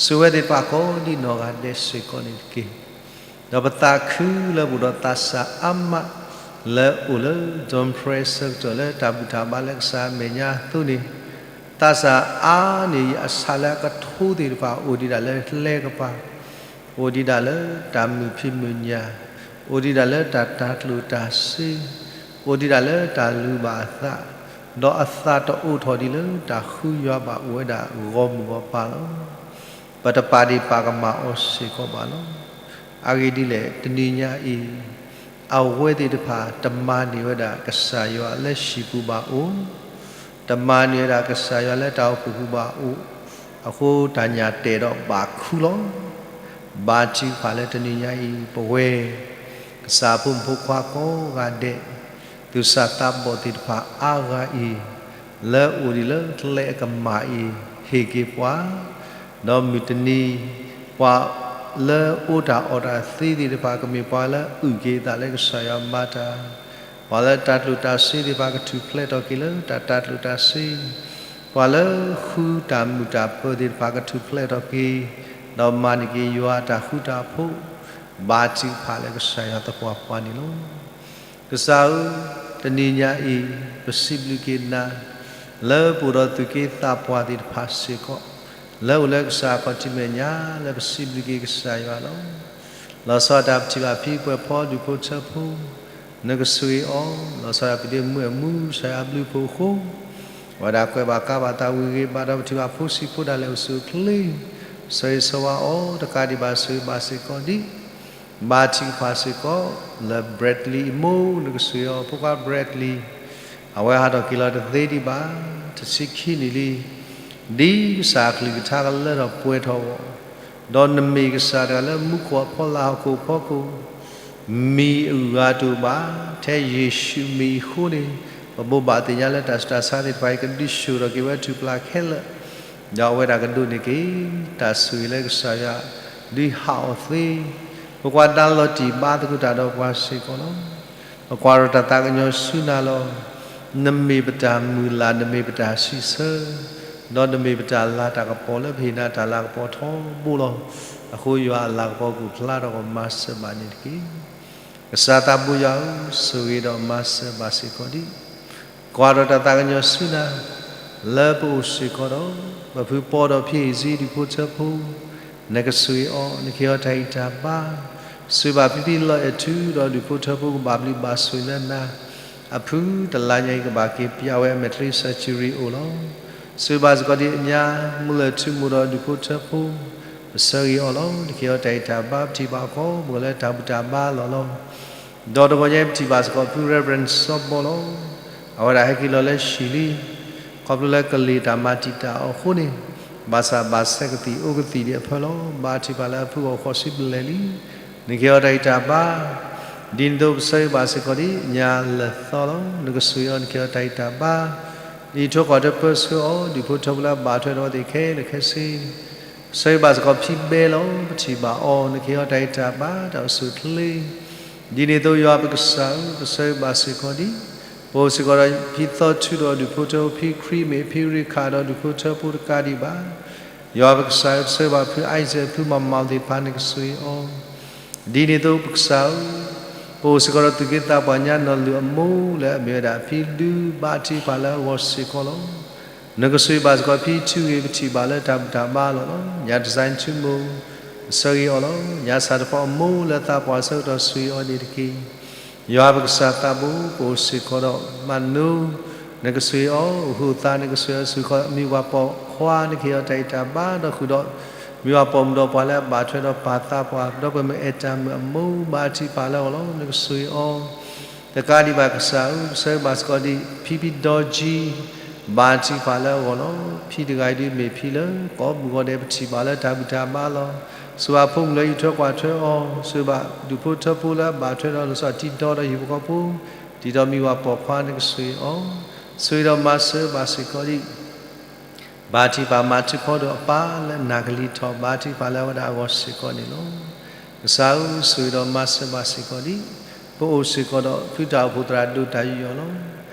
ဆိၣ်ဂ့ၤဝဲသ့ၣ်တဖၣ်ကိးဒံနီၢ်ဂၤဒဲးစ့ၢ်ကီးန့ၣ်တက့ၢ်. ဒီးပသးခုလၢပအိၣ်ဒီးသးစၢ်အါမး လၢအိၣ်လၢ Dawn Prayer ဆၢကတီၢ်လၢတၢ်ဘူၣ်တၢ်ဘါလၢကစၢ်အမဲာ်ညါအသိးန့ၣ်, သးစၢ်အါန့ၢ်အဆၣ်လၢအကထိသ့ၣ်တဖၣ် အိၣ်ဒံးဒၣ်လၢကျဲကပၤ, အိၣ်ဒံးဒၣ်လၢတၢ်မုာ်ဖံးမုာ်ညၣ်, အိၣ်ဒံးဒၣ်လၢတၢ်တၤကျိၣ်တၤစ့, အိၣ်ဒံးဒၣ်လၢတၢ်လုၢ်ဘၣ်အသး, ဒီးအသးတအိၣ်ထီၣ်ဒံးလၢတၢ်ဃုယွၤဘၣ်အိၣ်ဝဲဒၣ်ဂီၢ်မုၢ်ဂီၢ်ပၤလီၤ. ပတပာ်ဒ့ၣ်ပာ်ကမၣ်အီၤစ့ၢ်ကီးဘၣ်လီၤ. အဂ့ၢ်ဒ်လဲၣ်, တနံၤညါအံၤ အဝဲသ့ၣ်တဖၣ်တမၤန့ၢ်ဝဲဒၣ်ကစၢ်ယွၤလၢဟံၣ်ပူၤဘၣ်အိၣ်, တမၤန့ၢ်ဝဲဒၣ်ကစၢ်ယွၤလၢတၢ်အိၣ်ဖှိၣ်ပူၤဘၣ်အိၣ်, အဃိတၢ်ညၣ်တဲာ်ဒီးဘၣ်ခူလီၤ. ဘါထုကဖၣ်လၢတနံၤညါအံၤ ပဝဲ ကစၢ်အဖိမုၣ်ဖိခွါကိးဂၤဒဲး, သူၣ်စၢ်သးဘီၣ်သ့ၣ်တဖၣ်အါဂၤအံၤ, လၢအိၣ်ဒံးလၢကျဲအကမၣ်အံၤ, ဟ့ၣ်က့ၤပှၤ, ဒီးမုၢ်တနံၤ, ပှၤလၢအိၣ်တၢ်အီၣ်တၢ်သ့သ့ၣ်တဖၣ် ကမ့ၢ်ပှၤလၢအုၣ်က့ၤအသးလၢကစၢ်ယွၤမၤတၢ်, ပှၤလၢတၢ်ကျိၣ်တၢ်စ့သ့ၣ်တဖၣ်ကထူၣ်ဖျဲးထီၣ်က့ၤလၢတၢ်တၤကျိၣ်တၤစ့, ပှၤလၢဃုတၢ်မုာ်တၢ်ပၢၤသ့ၣ်တဖၣ်ကထူၣ်ဖျဲးထီၣ်က့ၤ, ဒီးမၤန့ၢ်က့ၤယွၤအတၢ်ဃူတၢ်ဖိး, ဘါထုကဖၣ်လၢကစၢ်ယွၤသပှၢ်ပှၢ်န့ၣ်လီၤ. ကစၢ်ဧၢ, တနံၤညါအံၤ ပစံးဘျုးက့ၤနၤ လၢပအိၣ်ဒီးသူၣ်က့သးပှၢ်သ့ၣ်တဖၣ်စ့ၢ်ကီး, လၢအိၣ်လၢကစၢ်အခီၣ်ထံးမဲာ်ညါ လၢပစံးဘျုးက့ၤကစၢ်ယွၤလီၤ. လီၤဆီဒၣ်တၢ်ပထံၣ်ဘၣ်ဖံပှဲၤဖီဒူၣ်ဖိထၢဖိ, နကဆိၣ်ဂ့ၤအီၤ, လီၤဆီဒၣ်ပဒ့မုၣ်အမူစၢ်အဘျုးအဖှိၣ်အဃိ, အဝဲဒၣ်ကွဲးဘၣ်ကါဘၣ်သးဝံၤဂ့ၤဘၣ်ဒီးပထံၣ်ဘၣ်ဖိဆံးဖိဒၣ်လဲာ်အိၣ်ဆူၣ်အိၣ်ချ့, ဆိၣ်ဂ့ၤဆိၣ်ဝါအီၤတကးဒံးဘၣ် ဆိၣ်ဂ့ၤဘၣ်စ့ၢ်ကီးဒံး ဘါထုကဖၣ်စ့ၢ်ကီး လၢ Bradley အမိၢ် နကဆိၣ်ဂ့ၤအီၤ ဖိခွါ Bradley, အဝဲဟးထီၣ်က့ၤလီၤတသ့ဒံးဘၣ်, တဆံခံနံၣ်လံ, ဒ်ကစၢ်အကလုၢ်ကထါကလၢထီၣ်ပှဲၤထီၣ်အဂီၢ်, ဒီးနမ့ၢ်ကစၢ်တဂၤလၢမူခိၣ်အဖီလာ်ဟီၣ်ခိၣ်အဖီခိၣ်, မံၤအဂၤတအိၣ်ဘၣ်, ထဲယ့ၣ်ၡူးမံၤအဃိန့ၣ်, ပဘိးဘၣ်သ့ၣ်ညါလၢတၢ်ဆူးတၢ်ဆါသ့ၣ်တဖၣ်အံၤ ကဒုးဆူၣ်ထီၣ်က့ၤဝဲထူၣ်ပျၢ်ခဲလၢာ် ဒီးအဝဲဒၣ်ကဒိးန့ၢ်က့ၤ တၢ်ဆိၣ်ဂ့ၤလၢကစၢ်ယွၤ ဒုးဟးအီၤသ့, ပကွၢ်ဒါလီၤတံၢ်ဘါသကိးတၢ်ဒီးပှၤစ့ၢ်ကီးလီၤ. ပကွၢ်ဒီးတၢ်သးကညီၤဆူနၤလီၤ. နမ့ၢ်ပတၢ်မုၢ်လၢ်, နမ့ၢ်ပတၢ်စံးဆၢ, ဒီးနမ့ၢ်ပတၢ်လၤတၢ်ကပီၤလၢပဟ့ၣ်နၤတၢ်လၤကပီၤထီဘိလီၤ. အဃိယွၤအလၤကပီၤကအိၣ်ဖျါထီၣ်ကမၤစၢၤဘၣ်န့ၣ်တက့ၢ်. ကစၢ်သးဘိယွၤဧၢ, ဆိၣ်ဂ့ၤဒီးမၤစၢၤဘၣ်စ့ၢ်ကီးဒံး. ကွၢ်ဒီးတၢ်သးကညီၤဆူနၤ, လၢပအိၣ်စ့ၢ်ကီးဒီး ပဖုပီဒီးဖံအ့ၣ်စံဒူၣ်ဖိထၢဖိ, နကဆိၣ်ဂ့ၤအီၤ, နကဟ့ၣ်အီၤတၢ်ဂံၢ်တၢ်ဘါ, ဆိၣ်ဂ့ၤဘၣ်ဖံဖံလီၤအဲၣ်ထူဒီးဒူၣ်ဖိထၢဖိကဘၣ်ဘျုးဘၣ်ဆိၣ်ဂ့ၤလၢနၤ, အဖုတလါညါအံၤကဘၣ်က့ၤပျၢ်ဝဲအမဲာ်ချံ surgery အိၣ်လီၤ. ဆိၣ်ဂ့ၤဘၣ်စ့ၢ်ကီးဒံးအညါ မုၢ်လၢၢ်ထူမိၢ်ဒီးဒူၣ်ဖိထၢဖိ, ပဆၢဂ့ၤအီၤလီၤ. နကဟ့ၣ်အီၤတၢ်ဂံၢ်တၢ်ဘါ ပထံၣ်ဘၣ်အီၤကိးမုၢ်လၢတၢ်ဘူၣ်တၢ်ဘါလီၤလီၤ. ဒီးတဂီၤညါအံၤပထံၣ်ဘၣ်စ့ၢ်ကီးဖု Reverend စီၤဘီလီၤ. အဝဲဒၣ်ဟဲက့ၤလီၤလၢဟံၣ်လံ. ခီဖျိလၢကလံၤတၢ်မၤတံာ်တာ်အီၤအဃိန့ၣ်, ဘၣ်ဆၣ်ဘၣ်ဆဲးကသံၣ်အိၣ်ကသံၣ်ဒံးအဖၢလီၤ. ဘါထုကဖၣ်လၢအဖုဂီၢ်ဃိးဆံဘျဲၣ်လံ. နကဟ့ၣ်အီၤတၢ်ဂံၢ်တၢ်ဘါ, ဒ်န့ၣ်အသိးပဆၢဂ့ၤဘၣ်စ့ၢ်ကီးဒံးညါလၢာ်သီလီၤ. နကဆိၣ်ဂ့ၤအီၤ နကဟ့ၣ်အီၤတၢ်ဂံၢ်တၢ်ဘါ, ဒ်ထွဲကွၢ်ထွဲပၢဆှၢအီၤ ဒူၣ်ဖိထၢဖိလၢအဘၣ်ထွဲဒီးအဝဲသ့ၣ်ခဲလၢာ်ခဲဆ့ ဆၢဂ့ၤဘၣ်စ့ၢ်ကီးဖံဘဲလီၤ. ပထံၣ်ဘၣ်အီၤ နကဟ့ၣ်အီၤတၢ်ဂံၢ်တၢ်ဘါ တၢ်အိၣ်ဆူၣ်အိၣ်ချ့. ဒ်န့ၣ်အသိးယွၤပကစၢ်ဧၢ, ပဆၢဂ့ၤဘၣ်စ့ၢ်ကီးဒံး, ပအိၣ်စ့ၢ်ကီးဒီးဖံသီထူဒီးဒူၣ်ဖိထၢဖိ ဖံခရံာ်မ့ၢ်ဖံရ့ခၣ်ဒီးဒူၣ်ဖိထၢဖိတကးဒံးဘၣ်. ယွၤပကစၢ်ဧၢ, ပဆၢဂ့ၤဘၣ်ဖု Isaac ဖုမၤမၤသ့ၣ်တဖၣ် နကဆိၣ်ဂ့ၤအီၤ ဒ်န့ၣ်အသိးပကစၢ်ဧၢ, ပအိၣ်စ့ၢ်ကီးဒီးသူၣ်က့သးပှၢ်ညါနီၢ်လုၢ်အမိၢ်လၢအမ့ၢ်ဝဲဒၣ်ဖံဒု ဘါထုကဖၣ်လၢအဂီၢ်စ့ၢ်ကီးလီၤ. နကဆိၣ်ဂ့ၤဘၣ်စ့ၢ်ကီးဖံထူဂ့ၤ ပထံၣ်ဘၣ်လၢတၢ်ဘူၣ်တၢ်ဘါလီၤလီၤ. ညါ design ထူမိၢ် ပဆၢဂ့ၤအီၤလီၤ. ညါစၢ်တဖီအမိၢ်လၢသးပှၢ်ဆၢကတီၢ်ဆိၣ်ဂ့ၤအီၤန့ၣ်တက့ၢ်. ယွၤပကစၢ်သးဘိ ပအိၣ်စ့ၢ်ကီးဒီးမၤနိ နကဆိၣ်ဂ့ၤအီၤ, အဟူးအသါနကဆိၣ်ဂ့ၤအီၤ စ့ၢ်ကီး မံၤဝၤပိာ်ခွါ နကဟ့ၣ်အီၤတၢ်ဂံၢ်တၢ်ဘါ ဒီးဃုာ်ဒီး မံၤဝၤပိာ်မုၣ်ဒီးပှၤလၢအဘၣ်ထွဲဒီးပၢ်သးပှၢ် ဒီးပမ့ၢ်အဲၣ်တၢ်မုာ်အမိၢ် ဘါထုကဖၣ်လၢအဂီၢ်လီၤ. နကဆိၣ်ဂ့ၤအီၤ တကးဒံးဘၣ်ကစၢ်ဧၢ, ပဆၢဂ့ၤဘၣ်စ့ၢ်ကီးဒံး ဖံဖံဒီကၠံ ဘါထုကဖၣ်လၢအဂီၢ်လီၤ. ဖံတဂၤအံၤဒုးမ့ၢ်ဖံလၢ ကိးမုၢ်ဂီၤဒဲး ပထံၣ်ဘၣ်လၢတၢ်ဘူၣ်တၢ်ဘါလီၤ. ဆိၣ်ဂ့ၤဘၣ်ဖိမုၣ်လၢယထွဲကွၢ်ထွဲအီၤ, ဆိၣ်ဂ့ၤဘၣ်ဒူၣ်ဖိထၢဖိလၢအဘၣ်ထွဲဒီးလီၤဆီဒၣ်တၢ်ဒီးတံၤဒီဒီးဟံၣ်ဖိဃီဖိ, ဒ်သိးမံၤဝၤပိာ်ခွါ နကဆိၣ်ဂ့ၤအီၤ, ဆိၣ်ဂ့ၤဒီးမၤစၢၤဘၣ်စ့ၢ်ကီးဒံး ဘါထုကဖၣ်မၤထုကဖီဒီးအပၢ်လၢအနၢ်ကလံၤထီၣ် ဘါထုကဖၣ်လၢအဝဲဒၣ်အဂီၢ်စ့ၢ်ကီးန့ၣ်လီၤ. ကစၢ်ဧၢ, ဆိၣ်ဂ့ၤဒီးမၤစၢၤဘၣ်စ့ၢ်ကီးဒံး ပအိၣ်စ့ၢ်ကီးဒီးဖုတၢ်အိၣ်ဖှိၣ်သရၣ်ဒိၣ်တၢ်ယူးယီၣ်လီၤ.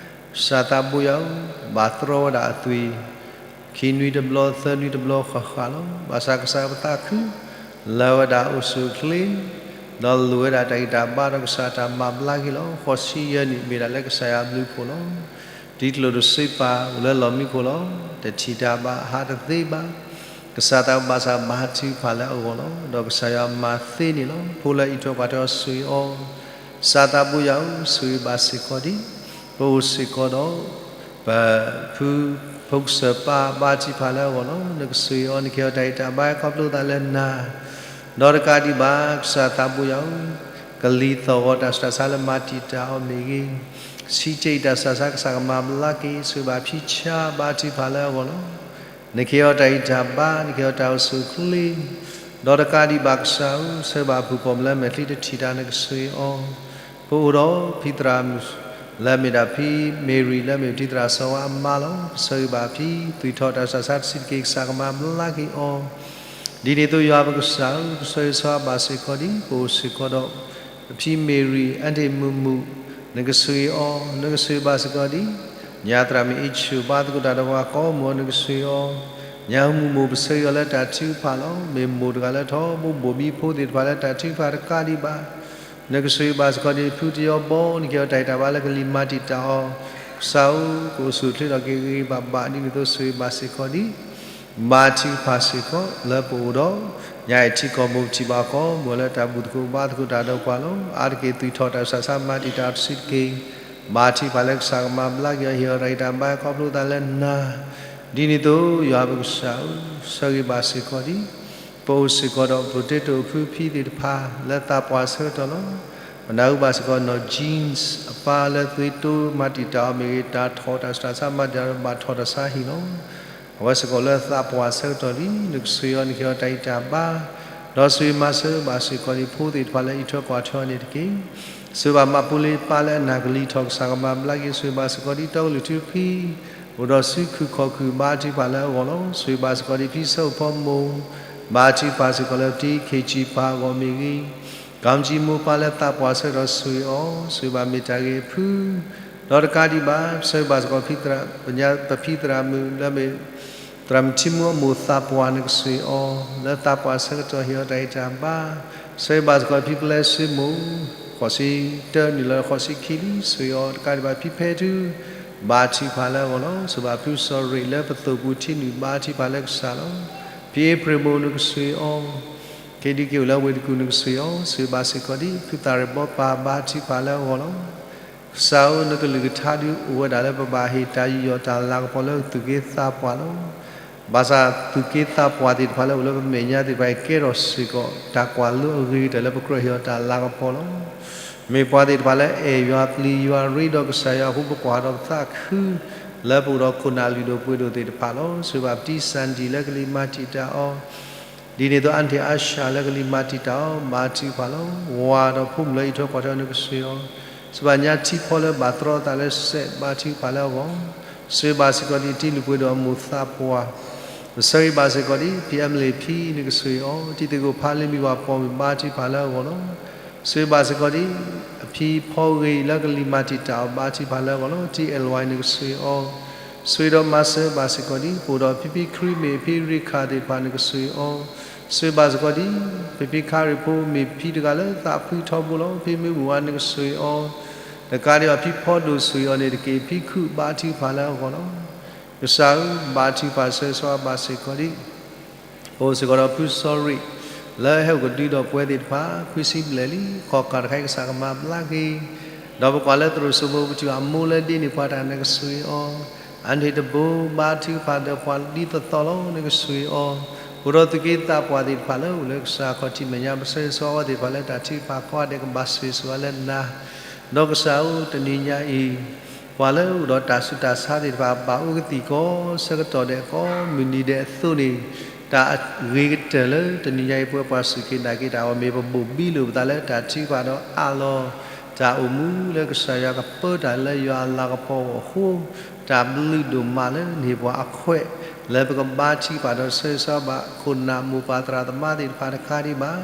ကစၢ်သးဘိယွၤဧၢ, ဘၣ်သြီဝဲဒၣ်အသွံၣ် ခံနွံတဘျီ သၢနွံတဘျီဃၣ်ဃၣ်လီၤ. ဘၣ်ဆၣ်ကစၢ်ပသးခု လၢအဝဲဒၣ်အိၣ်ဆူၣ်အိၣ်ချ့ ဒီးလိၣ်ဝဲဒၣ်တၢ်ဂံၢ်တၢ်ဘါဒီးကစၢ်တၢ်မၤဘျါက့ၤလီၤ. ဃိးဆံယဲၢ်နံၣ် မ့ၢ်ဒၣ်လၢကစၢ်ယွၤအဘျုးအဖှိၣ်လီၤ. တံကျိၣ်တစ့ပၢ်အိၣ်လၢလီၢ်မံခိၣ်လီၤ. တထံၣ်တၢ်ဘၣ် ဟးတသ့ဘၣ်. ကစၢ်သးဘၣ်ဆၣ်ဘါထုကဖၣ်လၢအဂီၢ်လီၤ. ဒီးကစၢ်ယွၤမၤသ့န့ၣ်လီၤ. ဖိလၢအအံးထွဲကွၢ်ထွဲအီၤဆိၣ်ဂ့ၤအီၤ ကစၢ်သးဘိယွၤဧၢ, ဆိၣ်ဂ့ၤဘၣ်စ့ၢ်ကီးဒံး ပအိၣ်စ့ၢ်ကီးဒီး ပဖု ဖိကစၢၢ်ပၢ် ဘါထုကဖၣ်လၢအဂီၢ်လီၤ. နကဆိၣ်ဂ့ၤအီၤ နကဟ့ၣ်အီၤတၢ်ဂံၢ်တၢ်ဘါ ခီဖျိသးလၢနၤ, ဒီးတကးဒံးဘၣ် ကစၢ်သးဘိယွၤဧၢ, ကလံၤသီၣ်ဂီၤတၢ်ဆူးတၢ်ဆါလၢမၤတံာ်တာ်အီၤမ့ၢ်ဂ့ၤ, ဆံးက့အံၤတၢ်ဆူးတၢ်ဆါ ကစၢ်ကမၤဘျါက့ၤ ဆိၣ်ဂ့ၤဘၣ်ဖံဆါ ဘါထုကဖၣ်လၢအဂီၢ်လီၤ. နကဟ့ၣ်အီၤတၢ်ဂံၢ်တၢ်ဘါ နကဟ့ၣ်အီၤတၢ်အိၣ်ဆူၣ်အိၣ်ချ့ ဒီးတကးဒံးဘၣ်ကစၢ်ဧၢ, ဆၢဂ့ၤဘၣ်ဖုၣ်ကိာ်မုၣ်လၢမဲာ်ချံတထံၣ်တၢ် နကဆိၣ်ဂ့ၤအီၤ, ပအိၣ်ဒီးဖံသရၣ်မုၣ် လၢအမ့ၢ်ဒၣ်ဖံမ့ၤရံ လၢအမ့ၢ်ဖံသရၣ်စီၤဝါအမါလီၤ. ပဆၢဂ့ၤဘၣ်ဖံသွံၣ်ထီၣ်တၢ်ဆူးတၢ်ဆါတဆံးတက့ၢ် ကစၢ်ကမၤဘျါက့ၤအီၤ, ဒ်န့ၣ်အသိးယွၤပကစၢ်ဧၢ, ပဆၢဂ့ၤဆၢဝါဘၣ်စ့ၢ်ကီးဒံး ပအိၣ်စ့ၢ်ကီးဒီး ဖံမ့ၤရံ အဒ့ၣ်မုၢ်မုၣ် နကဆိၣ်ဂ့ၤအီၤ, နကဆိၣ်ဂ့ၤဘၣ်စ့ၢ်ကီးဒံး ညၣ်သရၣ်မုၣ်အ့ၣ်ဆူၣ် ဘါသကိးတၢ်ဒီးပှၤကိးမုၢ် နကဆိၣ်ဂ့ၤအီၤ, ညၣ်ဟူမုၢ်မိၢ် ပဆၢဂ့ၤအီၤလၢတၢ်ထုကဖၣ်လီၤ. မ့ၢ်မိၢ်တဂၤလၢထီဘိဘိၣ်ဘံဖိသ့ၣ်တဖၣ်လၢတၢ်ထုကဖၣ်တကးဒံးဘၣ် နကဆိၣ်ဂ့ၤဘၣ်စ့ၢ်ကီးဒံး ဖုတယီဘီ နကဟ့ၣ်အီၤတၢ်ဂံၢ်တၢ်ဘါလၢကလံၤမၤတံာ်တာ်အီၤ, ကစၢ်ဧၢ, ကအိၣ်ဆူၣ်အိၣ်ချ့ဒီးက့ၤဂ့ၤဂ့ၤဘၣ်ဘၣ် ဒ်န့ၣ်အသိး ဆိၣ်ဂ့ၤဘၣ်စ့ၢ်ကီးဒံး ဘါထုကဖၣ်စ့ၢ်ကီး လၢပအိၣ်ဒီး ညါအံၤထံကီၢ်မိၢ် ပထံၣ်ဘၣ်ကီး မုၢ်လၢတၢ်ဘူၣ်သကိးဘါသကိးတၢ်ဒီးပှၤလီၤ. အါတက့ၢ်သွံၣ်ထီၣ်တၢ်ဆူးတၢ်ဆါ မၤတံာ်တာ်အီၤတဆံးတက့ၢ်, ဘါထုကဖၣ်လၢကစၢ်ကမၤဘျါက့ၤအီၤ ဟ့ၣ်အီၤတၢ်ဂံၢ်တၢ်ဘါ ခီဖျိသးလၢနၤ, ဒ်န့ၣ်အသိး ယွၤပကစၢ်ဧၢ, ဆၢဂ့ၤဘၣ်စ့ၢ်ကီးဒံး ပအိၣ်စ့ၢ်ကီးဒီး ပတိတိဖုဖံသ့ၣ်တဖၣ် လၢသးပှၢ်ဆၢကတီၢ်လီၤ. ပနၢ်ဟူဘၣ်စ့ၢ်ကီးနီၢ် jeans အပၢ်လၢသွံၣ်တိမၤတံာ်တာ်အီၤမ့ၢ်ဂ့ၤ, တၢ်ထီၣ်တၢ်ဆူးတၢ်ဆါ မၤတံာ်တာ်ဒီးဘၣ်ထီၣ်တၢ်ဆါဟံၣ်လီၤ. အဝဲစ့ၢ်ကီးလၢသးပှၢ်ဆၢကတီၢ်လံ, နကဆိၣ်ဂ့ၤအီၤ နကဟ့ၣ်အီၤတၢ်ဂံၢ်တၢ်ဘါ, ဒီးဆိၣ်ဂ့ၤမၤစၢၤဘၣ်စ့ၢ်ကီးဒံး ဖိသ့ၣ်တဖၣ်လၢအံးထွဲကွၢ်ထွဲအီၤန့ၣ်တက့ၢ်. ဆိၣ်ဂ့ၤဘၣ်မၤပူၤလ့ပၢ်လၢအနၢ်ကလံၤထီၣ် ကစၢ်ကမၤဘျါက့ၤ, ဆိၣ်ဂ့ၤဘၣ်စ့ၢ်ကီးဒံး တီကလုာ်ထူဖံ အိၣ်ဒီးစုခုၣ်ခီၣ်ခုၣ် ဘါထုကဖၣ်လၢအဂီၢ်လီၤ. ဆိၣ်ဂ့ၤဘၣ်စ့ၢ်ကီးဒံး ဖံဆၢအိၣ်ဖီမိၢ် ဘါထုကဖၣ်စ့ၢ်ကီးလၢ ပတံၤခ့ၣ်စံၣ်ပၢ်အဂီၢ်မ့ၢ်ဂ့ၤ, ကီမၠံမိၢ်ပၢ်လၢသးပှၢ်ဆၢကတီၢ် ဆိၣ်ဂ့ၤအီၤ, ဆိၣ်ဂ့ၤဘၣ်မ့ၢ်တၢ်ဂ့ၤအဖု, ဒီးတကးဒံးဘၣ် ဆၢဂ့ၤဘၣ်စ့ၢ်ကီး ပဖံသရၣ်မုၣ်လၢမ့ၢ် သရၣ်မုၣ်ထံမူအမိၢ်သးပှၢ် နကဆိၣ်ဂ့ၤအီၤ လၢသးပှၢ်ဆၢကတီၢ် ဟ့ၣ်အီၤတၢ်ဂံၢ်တၢ်ဘါ, ဆၢဂ့ၤဘၣ်စ့ၢ်ကီးဖံပျဲၢ်စိမိၢ် ဃိးဆံတၢနုာ်လီၤဃိးဆံခံလံ ဆိၣ်ဂ့ၤအီၤ, တကးဒံးဘၣ်ဖံဖဲထု ဘါထုကဖၣ်လၢအဂီၢ်လီၤ. ဆိၣ်ဂ့ၤဘၣ်ဖုစီၤရ့ၣ်လၢပသိၣ်ပူၤထံနုာ် ဘါထုကဖၣ်လၢကစၢ်လီၤ. ဖံအ့ဖြ့ၣ်မိၢ် နကဆိၣ်ဂ့ၤအီၤ ခ့ဒံက့ၤအိၣ်လၢဝ့ၢ်တကူၣ် နကဆိၣ်ဂ့ၤအီၤ, ဆိၣ်ဂ့ၤဘၣ်စ့ၢ်ကီးဒံး ဖုသၣ်ရ့ၣ်ဘီပၢ် ဘါထုကဖၣ်လၢအဂီၢ်လီၤ. ကစၢ်ဧၢ, နကလုၢ်ကထါဒုးအိၣ်ဝဲဒၣ်လၢပဘၣ်ဟ့ၣ်တၢ်ယူးယီၣ်တၢ်လၤကပီၤ လၢသူၣ်က့သးပှၢ်လီၤ. ဘၣ်ဆၣ်သူၣ်က့သးပှၢ်သ့ၣ်တဖၣ်လၢအိၣ်လၢပမဲာ်ညါသ့ၣ်တဖၣ်အံၤ ကဲထီၣ်စ့ၢ်ကီး တၢ်ကွၢ်လိအဂ့ၤကတၢၢ်လၢပကြၢးဟ့ၣ်အီၤတၢ်လၤကပီၤလီၤ. မ့ၢ်ပှၤသ့ၣ်တဖၣ်လၢအဲၣ်ယွၤပျံၤယွၤရ့ဒီးကစၢ်ယွၤအဃိ ပကွၢ်ဒီးပသးခု လၢပအိၣ်ဒီးခိၣ်နၢ်လုၢ်ဒိၣ်ပှ့ၤဒိၣ်သ့ၣ်တဖၣ်လီၤ. ဆိၣ်ဂ့ၤဘၣ်ပတံၤစၣ်ဒံၣ်လၢကလံၤမၤတံာ်တာ်အီၤ ဒ်န့ၣ်အသိး အါန့ၢ်အါစှၤလၢ ကလံၤမၤတံာ်တာ်အီၤ ဘါထုကဖၣ်လီၤ. ဝၤဒီးဖိမုၣ်လၢအံးထွဲကွၢ်ထွဲအီၤ နကဆိၣ်ဂ့ၤအီၤ, ဆိၣ်ဂ့ၤဘၣ်ညါထံဖီလၢဘၣ်သရီသးလၢစဲး ဘါထုကဖၣ်လၢအဂီၢ်, ဆိၣ်ဂ့ၤဘၣ်စ့ၢ်ကီးဒံး တံၤလုၢ်ပှ့ၤဒိၣ်အမိၢ်သးပှၢ်, ဆိၣ်ဂ့ၤဘၣ်စ့ၢ်ကီးဒံး ဖံအမလ့ၣ်ဖံ နကဆိၣ်ဂ့ၤအီၤ, တံၤသကိးဖးလ့မံၤဝၤပိာ်မုၣ် ဘါထုကဖၣ်လၢအဂီၢ်လီၤ. ဆိၣ်ဂ့ၤဘၣ်စ့ၢ်ကီးဒံး အဖံဖီဂ့ၤ လၢကလံၤမၤတံာ်တာ်အီၤ ဘါထုကဖၣ်လၢအဂီၢ်လီၤ. တံၤအဲၣ်လွဲ နကဆိၣ်ဂ့ၤအီၤ, ဆိၣ်ဂ့ၤဒီးမၤစၢၤဘၣ်စ့ၢ်ကီးဒံး ပအိၣ်ဒီးဖံဖံခရံမ့ၢ် ဖံရ့ခၣ်သ့ၣ်တဖၣ် နကဆိၣ်ဂ့ၤအီၤ, ဆိၣ်ဂ့ၤဘၣ်စ့ၢ်ကီးဒံး ဖံဖံခါရ့ၣ်ဖိ မ့ၢ်ဖံတဂၤလၢသးဖှံထီဘိလီၤ. ဖံမုၢ်မုၢ်ဝါ နကဆိၣ်ဂ့ၤအီၤ, တကးဒံးဘၣ် ဖံဖီဒိၣ်ဆိၣ်ဂ့ၤအီၤန့ၣ်တက့ၢ်. ဖံခုၣ် ဘါထုကဖၣ်လၢအဂီၢ်လီၤ. ကစၢ်ဧၢ, ဘါထုကဖၣ်ဆၢဂ့ၤဆၢဝါဘၣ်စ့ၢ်ကီးဒံး ပအိၣ်စ့ၢ်ကီးဒီးဖုစီၤရ့ၣ် လၢဟဲအိၣ်ကဒုဒီးပဝဲသ့ၣ်တဖၣ် ခွံဆံဘျဲၣ်လံ, ခီၣ်ကၢ်တခါအံၤ ကစၢ်ကမၤဘျါက့ၤ, ဒီးပကွၢ်လၢသရိာ်စိမိၤ ပထံၣ်ဘၣ်အမိၢ်လၢဒ့န့ၢ်ပှၤတၢ် နကဆိၣ်ဂ့ၤအီၤ, အန့ၣ်တဘိ ဘါထုကဖၣ်ဒီးပှၤဒ်သိးသိးလီၤ နကဆိၣ်ဂ့ၤအီၤ, အိၣ်ဒီးသူၣ်က့သးပှၢ်သ့ၣ်တဖၣ်လၢအိၣ်လၢကစၢ်ခီၣ်ထံးမဲာ်ညါ ပဆၢဂ့ၤဆၢဝါအဝဲသ့ၣ်တဖၣ်လၢတၢ်ထုကဖၣ်ကိးဂၤဒဲး ကဘၣ်ဆိၣ်ဂ့ၤဆိၣ်ဝါလၢနၤ, ဒီးကစၢ်ဧၢ တနံၤညါအံၤ ပှၤလၢအိၣ်ဒီးတၢ်ဆူးတၢ်ဆါသ့ၣ်တဖၣ် ဘၣ်အိၣ်ကသံၣ်ကီး ဆၢကတီၢ်ဒဲးကီး မုၢ်နံၤဒဲးအသိးန့ၣ်, တၢ်ဂ့ၤကတၢၢ်လၢတနံၤညါအံၤ ပဝဲပှၤစူၢ်က့ၤနာ်က့ၤတၢ်အဂီၢ် မ့ၢ်ပဘိၣ်ဘံလိာ်ပသးလၢတၢ်ထုကဖၣ်ဒီးအးလီၤ တၢ်အိၣ်မူလၢကစၢ်ယွၤကပၢတၢ်လၢယွၤအလၤကပီၤအဂီၢ်အဃိ, တၢ်ဘျုးဒိၣ်မးလၢနဟ့ၣ်ပှၤအခွဲး လၢပကဘါထုကဖၣ်ဒီးဆၢဂ့ၤဆၢဝါဘၣ် ခိၣ်နၢ်မိၢ်ပၢ်သရၣ်သမါသ့ၣ်တဖၣ်တခါဒံးဘၣ်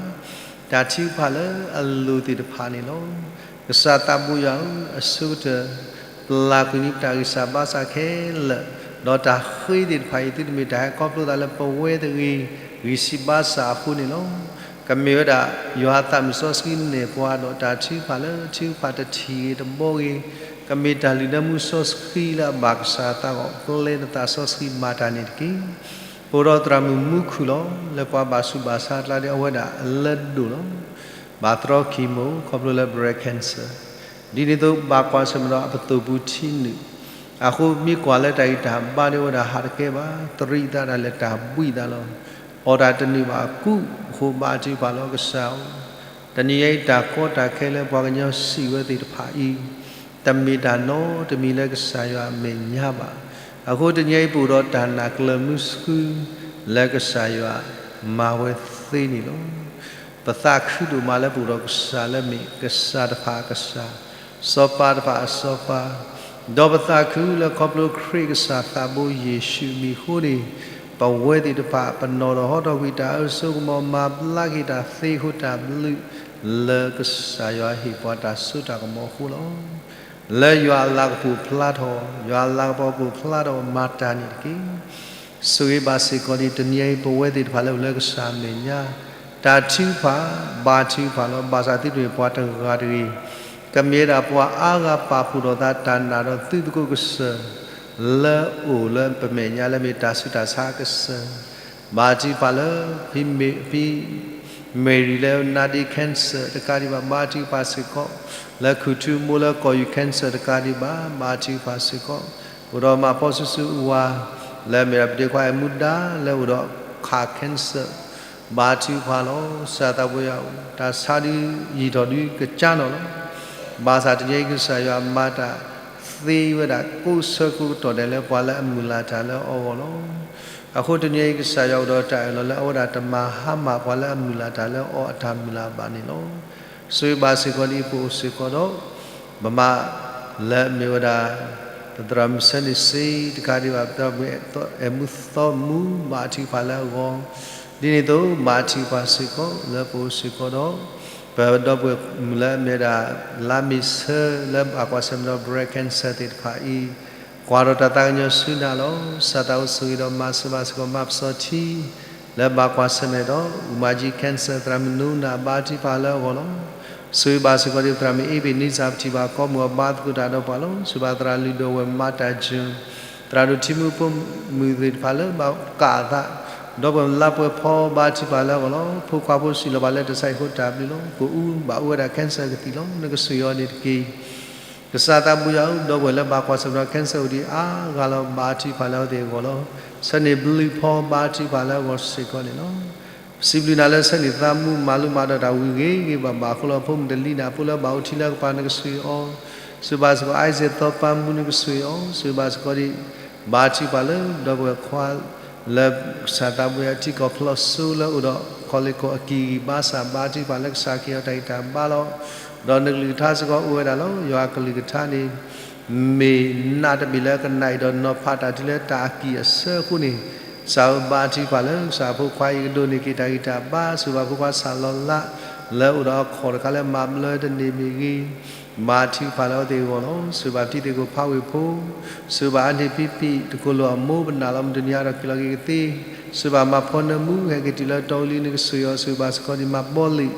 တၢ်ထုကဖၣ်လၢအလိၤသ့ၣ်တဖၣ်န့ၣ်လီၤ. ကစၢ်သးဘိယွၤဧၢ, အဆိကတၢၢ် ပျၢ်ကွံာ်န့ၢ်ပတၢ်ဂံၢ်စၢ်ဘါစၢ်ခဲလၢာ် ဒီးတၢ်ဃ့သ့ၣ်တဖၣ်အံၤ သုတမ့ၢ်တၢ်ဟဲခီဖျိသးလၢပဝဲတဂ့ၤ ဂံၢ်စၢ်ဘါစၢ်အဃိန့ၣ်လီၤ. ကမ့ၢ်ဝဲဒၣ် ယွၤအသးမုၢ်စီဆှံနဲၣ်ပှၤဒီး တၢ်ထုကဖၣ်လၢထုကဖၣ်တထံၣ်ဂ့ၤတဘီဂ့ၤ, ကမ့ၢ်တၢ်လုၢ်ဒၢမူစီဆှံလၢအဘၣ်ကစၢ်အသးဂီၢ် ကျဲၤနသးစီဆှံမၤတၢ်န့ၣ်တက့ၢ်. ပအိၣ်ဒီးသရၣ်မုၣ်မူခိၣ်လီၤ. လၢပှၤဘၣ်ဆူးဘၣ်ဆါအကျါဒီး အဝဲဒၣ်အလၢဒိၣ်လီၤ. ဘၣ်သတြီ chemo ခီဖျိလၢ breast cancer ဒ်န့ၣ်အသိး ဘၣ်ကွၢ်ဆၢၣ်မဲာ်ဒီးအပသိၣ်ပူၤထံနုာ်, အဃိမ့ၢ်ကွၢ်လၢတၢ်ဂံၢ်တၢ်ဘါဒီး အဝဲဒၣ်ဟးတကဲဘၣ်, တရံးသးဒၣ်လဲာ်တၢ်ဘှံးသးလီၤ. အီၣ်တၢ်တန့ၢ်ဘၣ်အကူအဃိ ဘါထုကဖၣ်လီၤကစၢ်ဧၢ, တနံၤအံၤတၢ်ကီတၢ်ခဲလၢပှၤကညီစံးဝဲသ့ၣ်တဖၣ်အံၤ တမ့ၢ်တၢ်နီတမံၤလၢကစၢ်ယွၤအမဲာ်ညါဘၣ်. အဃိတနံၤအံၤပအိၣ်ဒီးတၢ်နာ်ကျၢၤမုဆူ လၢကစၢ်ယွၤမၤဝဲသ့န့ၣ်လီၤ. ပသးခုဒိၣ်မးလၢပအိၣ်ဒီးကစၢ်လၢမ့ၢ်ကစၢ်တဖၣ်အကစၢ်, စီၤပၤတဖၣ်အစီၤပၤ, ဒီးပသးခုလၢခီဖျိခရံာ်ကစၢ်သးဘိယ့ၣ်ၡူးမံၤအဃိန့ၣ်, ပဝဲသ့ၣ်တဖၣ်ပနီၣ်ထီၣ်ဟီထီၣ်ကွံာ်တၢ်အၢစိကမီၤ မၤဘျါက့ၤတၢ်သ့အဃိတၢ်ဘျုး လၢကစၢ်ယွၤဟ့ၣ်ပှၤတၢ်စိတၢ်ကမီၤအဃိလီၤ. လၢယွၤအလၤကပီၤဖျါထီၣ်, ယွၤအလၤကပီၤကပီၤဖျါထီၣ်မၤတၢ်န့ၣ်တက့ၢ်. ဆိၣ်ဂ့ၤဘၣ်စ့ၢ်ကီးဒ်တနံၤအံၤ ပဝဲသ့ၣ်တဖၣ်လၢအိၣ်လၢကစၢ်အမဲာ်ညါ, တၢ်ထုကဖၣ်, ဘါထုကဖၣ်လီၤ. ဘၣ်ဆၣ်သုတမ့ၢ်ပှၤတဂၤတဂ့ၤ, ကမ့ၢ်ဝဲဒၣ်ပှၤအါဂၤပာ်ဖှိၣ်ထီၣ်သးတၢ်နာ်ဒီးသုသကိးကစၢ် လၢအိၣ်လၢပမဲာ်ညါလၢမ့ၢ်တၢ်ဆူးတၢ်ဆါအကစၢ်, ဘါထုကဖၣ်လၢ ဖံ မဲရံၤလၢနါဒ့ cancer တကးဒံးဘၣ် ဘါထုကဖၣ်စ့ၢ်ကီး, လၢခူၣ်ထူမိၢ်လၢကီၢ်ယူၢ် cancer တကးဒံးဘၣ် ဘါထုကဖၣ်စ့ၢ်ကီး, အိၣ်ဒီးမၤဖီဆူၣ်ဆူၣ်ဝါ လၢမ့ၢ်ဒၣ်ပဒ့ခွါအဲၣ်မူဒါ လၢအိၣ်ဒီးခး cancer ဘါထုကဖၣ်လီၤ. ကစၢ်သးဘိယွၤဧၢ, တၢ်ဆါဒုးယံာ်ထီၣ်ဒုးကစၢ်နီၣ်လီၤ. ဘၣ်ဆၣ်တနံၤအံၤကစၢ်ယွၤမၤတၢ်သ့ဝဲဒၣ် ကိးဆၢကိးကတီၢ်ဒဲးလၢပှၤလၢအမုၢ်လၢ်တၢ်လၢအီၤအဂီၢ်လီၤ. အဃိတနံၤအံၤကစၢ်ယွၤအိၣ်ဒီးတၢ်အၢၣ်လီၤလၢအဝဲဒၣ်တမၤဟါမၢ်ပှၤလၢအမုၢ်လၢ်တၢ်လၢအီၤအတၢ်မုၢ်လၢ်ဘၣ်န့ၣ်လီၤ. ဆိၣ်ဂ့ၤဘၣ်စ့ၢ်ကီးဒ်ပအိၣ်စ့ၢ်ကီးဒီး ပမၤလၢမ့ၢ်ဝဲဒၣ် ပသရၣ်မုၣ်ဆၢန့ၣ်စ့တကးဒံးဘၣ် ပသရၣ်မုၣ်အဲၣ်မူသီမူ ဘါထုကဖၣ်လၢအဂီၢ်, ဒ်န့ၣ်အသိးဘါထုကဖၣ်စ့ၢ်ကီးလၢပအိၣ်စ့ၢ်ကီးဒီး ပဒီပုၢ်ဝဲၢ်မုၣ်လၢအမ့ၢ်ဝဲဒၣ် လါမ့ၤဆၢလၢဘၣ်ကွၢ်ဆၢၣ်မဲာ်ဒီး breast cancer သ့ၣ်တဖၣ်အံၤ, ကွၢ်ထီၣ်တၢ်သးကညီၤဆူနၤလီၤ. ကစၢ်သးဘိဆိၣ်ဂ့ၤဒီးမၤစၢၤဘၣ်စ့ၢ်ကီး မၤပစီထံ လၢဘၣ်ကွၢ်ဆၢၣ်မဲာ်ဒီး အူမၤကၠံ cancer သရၣ်မုၣ်နူနၤ ဘါထုကဖၣ်လၢအဂီၢ်လီၤ. ဆိၣ်ဂ့ၤဘၣ်စ့ၢ်ကီးဒ်ပသရၣ်မုၣ် အ့ဘ့ၣ်နံစၢ် ပထံၣ်ဘၣ်ကိးမုၢ်အီၤ ဘါသကိးတၢ်ဒီးပှၤလီၤ. ဆိၣ်ဂ့ၤဘၣ်သရၣ်လုၢ်ဒိၣ်ဝဲၢ် မၤတၢ်ကၠိ, သရၣ်ဒိၣ်ထံမူဖိမုၣ်သ့ၣ်တဖၣ်လၢဘၣ်ကးအသး, ဒီပုၢ်ဝဲၢ်လါပှဲၤဖီ ဘါထုကဖၣ်လၢအဂီၢ်လီၤ. ဖိခွါဖိစံးလီၤဘၣ်လၢတၢ်ဆါဟံၣ်အဃိတၢ်ဘျုးလီၤ. ကအိၣ်ဘၣ်အိၣ်ဝဲဒၣ် cancer ကသံၣ်လီၤ. နကဆိၣ်ဂ့ၤအီၤန့ၣ်တက့ၢ်. ကစၢ်သးဘိယွၤဧၢ, ဒီပုၢ်ဝဲၢ်လၢဘၣ်ကွၢ်ဆၢၣ်မဲာ်ဒီး cancer အိၣ်ဒံးအါဂၤလီၤ. ဘါထုကဖၣ်လၢအဝဲသ့ၣ်အဂီၢ်လီၤ. ဆၢန့ၢ်ဘျုးဖီ ဘါထုကဖၣ်လၢအဂီၢ်စ့ၢ်ကီးန့ၣ်လီၤ. စံးဘျုးနၤလၢဆၢန့ၣ်သးမူ မၤလိမၤဒိးတၢ်ဝံၤဂ့ၤဂ့ၤဘၣ်ဘၣ်အဃိလီၤ. ဖိမုၣ်တလံၤန့ၣ် အဖိလၢဘၣ်အိၣ်ထံလၢကပၤ နကဆိၣ်ဂ့ၤအီၤ, ဆိၣ်ဂ့ၤဘၣ်စ့ၢ်ကီး အံစ့ၣ်သီပၤမူ နကဆိၣ်ဂ့ၤအီၤ, ဆိၣ်ဂ့ၤဘၣ်စ့ၢ်ကီးဒ် ဘါထုကဖၣ်လၢဒီပုၢ်ဝဲၢ်ခွါ လၢကစၢ်သးဘိယွၤထံကီၢ်ဖျီၣ်စိလၢအိၣ်ဒီး ခီလ့ၣ်ကီၢ်အကံၢ်ဂံၢ်ဘါစၢ် ဘါထုကဖၣ်လၢကစၢ်ကဟ့ၣ်အီၤတၢ်ဂံၢ်တၢ်ဘါလီၤ. ဒီးနကလုၢ်ကထါစ့ၢ်ကီးအိၣ်ဝဲဒၣ်လီၤ. ယွၤအကလုၢ်ကထါန့ၣ် မ့ၢ်နးတဘ့ၣ်လၢကနၣ်အံၤဒီး နီၤဖးတၢ်တုၤလၢတၢ်အကံၢ်အစၢအဃိန့ၣ်, ကစၢ်ဧၢ ဘါထုကဖၣ်လၢကစၢ်ဖိခွါအံၤကဒိးန့ၢ်က့ၤတၢ်ဂံၢ်တၢ်ဘါ, ဆိၣ်ဂ့ၤဘၣ်ဖိခွါစၢ်လီၤလး လၢအိၣ်ဒီးအခီၣ်တခါလၢမၤဘျၢတန့ၢ်မ့ၢ်ဂ့ၤ, ဘါထုကဖၣ်လၢအဝဲသ့ၣ်အဂီၢ်လီၤ. ဆိၣ်ဂ့ၤဘၣ်ပထံသ့ၣ်ကိးဖးဝ့ၢ်ဖိ, ဆိၣ်ဂ့ၤဘၣ်အါန့ၢ်ဖံဖံ တကိၢ်လိာ်အမိၢ်ပနၢ်လီၤ. မုၢ်တနံၤအါထီၣ်က့ၤလီၤက့ၤကသ့, ဆိၣ်ဂ့ၤဘၣ်မၤဖီနၢမူ ဟဲက့ၤတုၤလၢတီအူလံ နကဆိၣ်ဂ့ၤအီၤ, ဆိၣ်ဂ့ၤဘၣ်စ့ၢ်ကီးဒ်မၤဘီလံာ်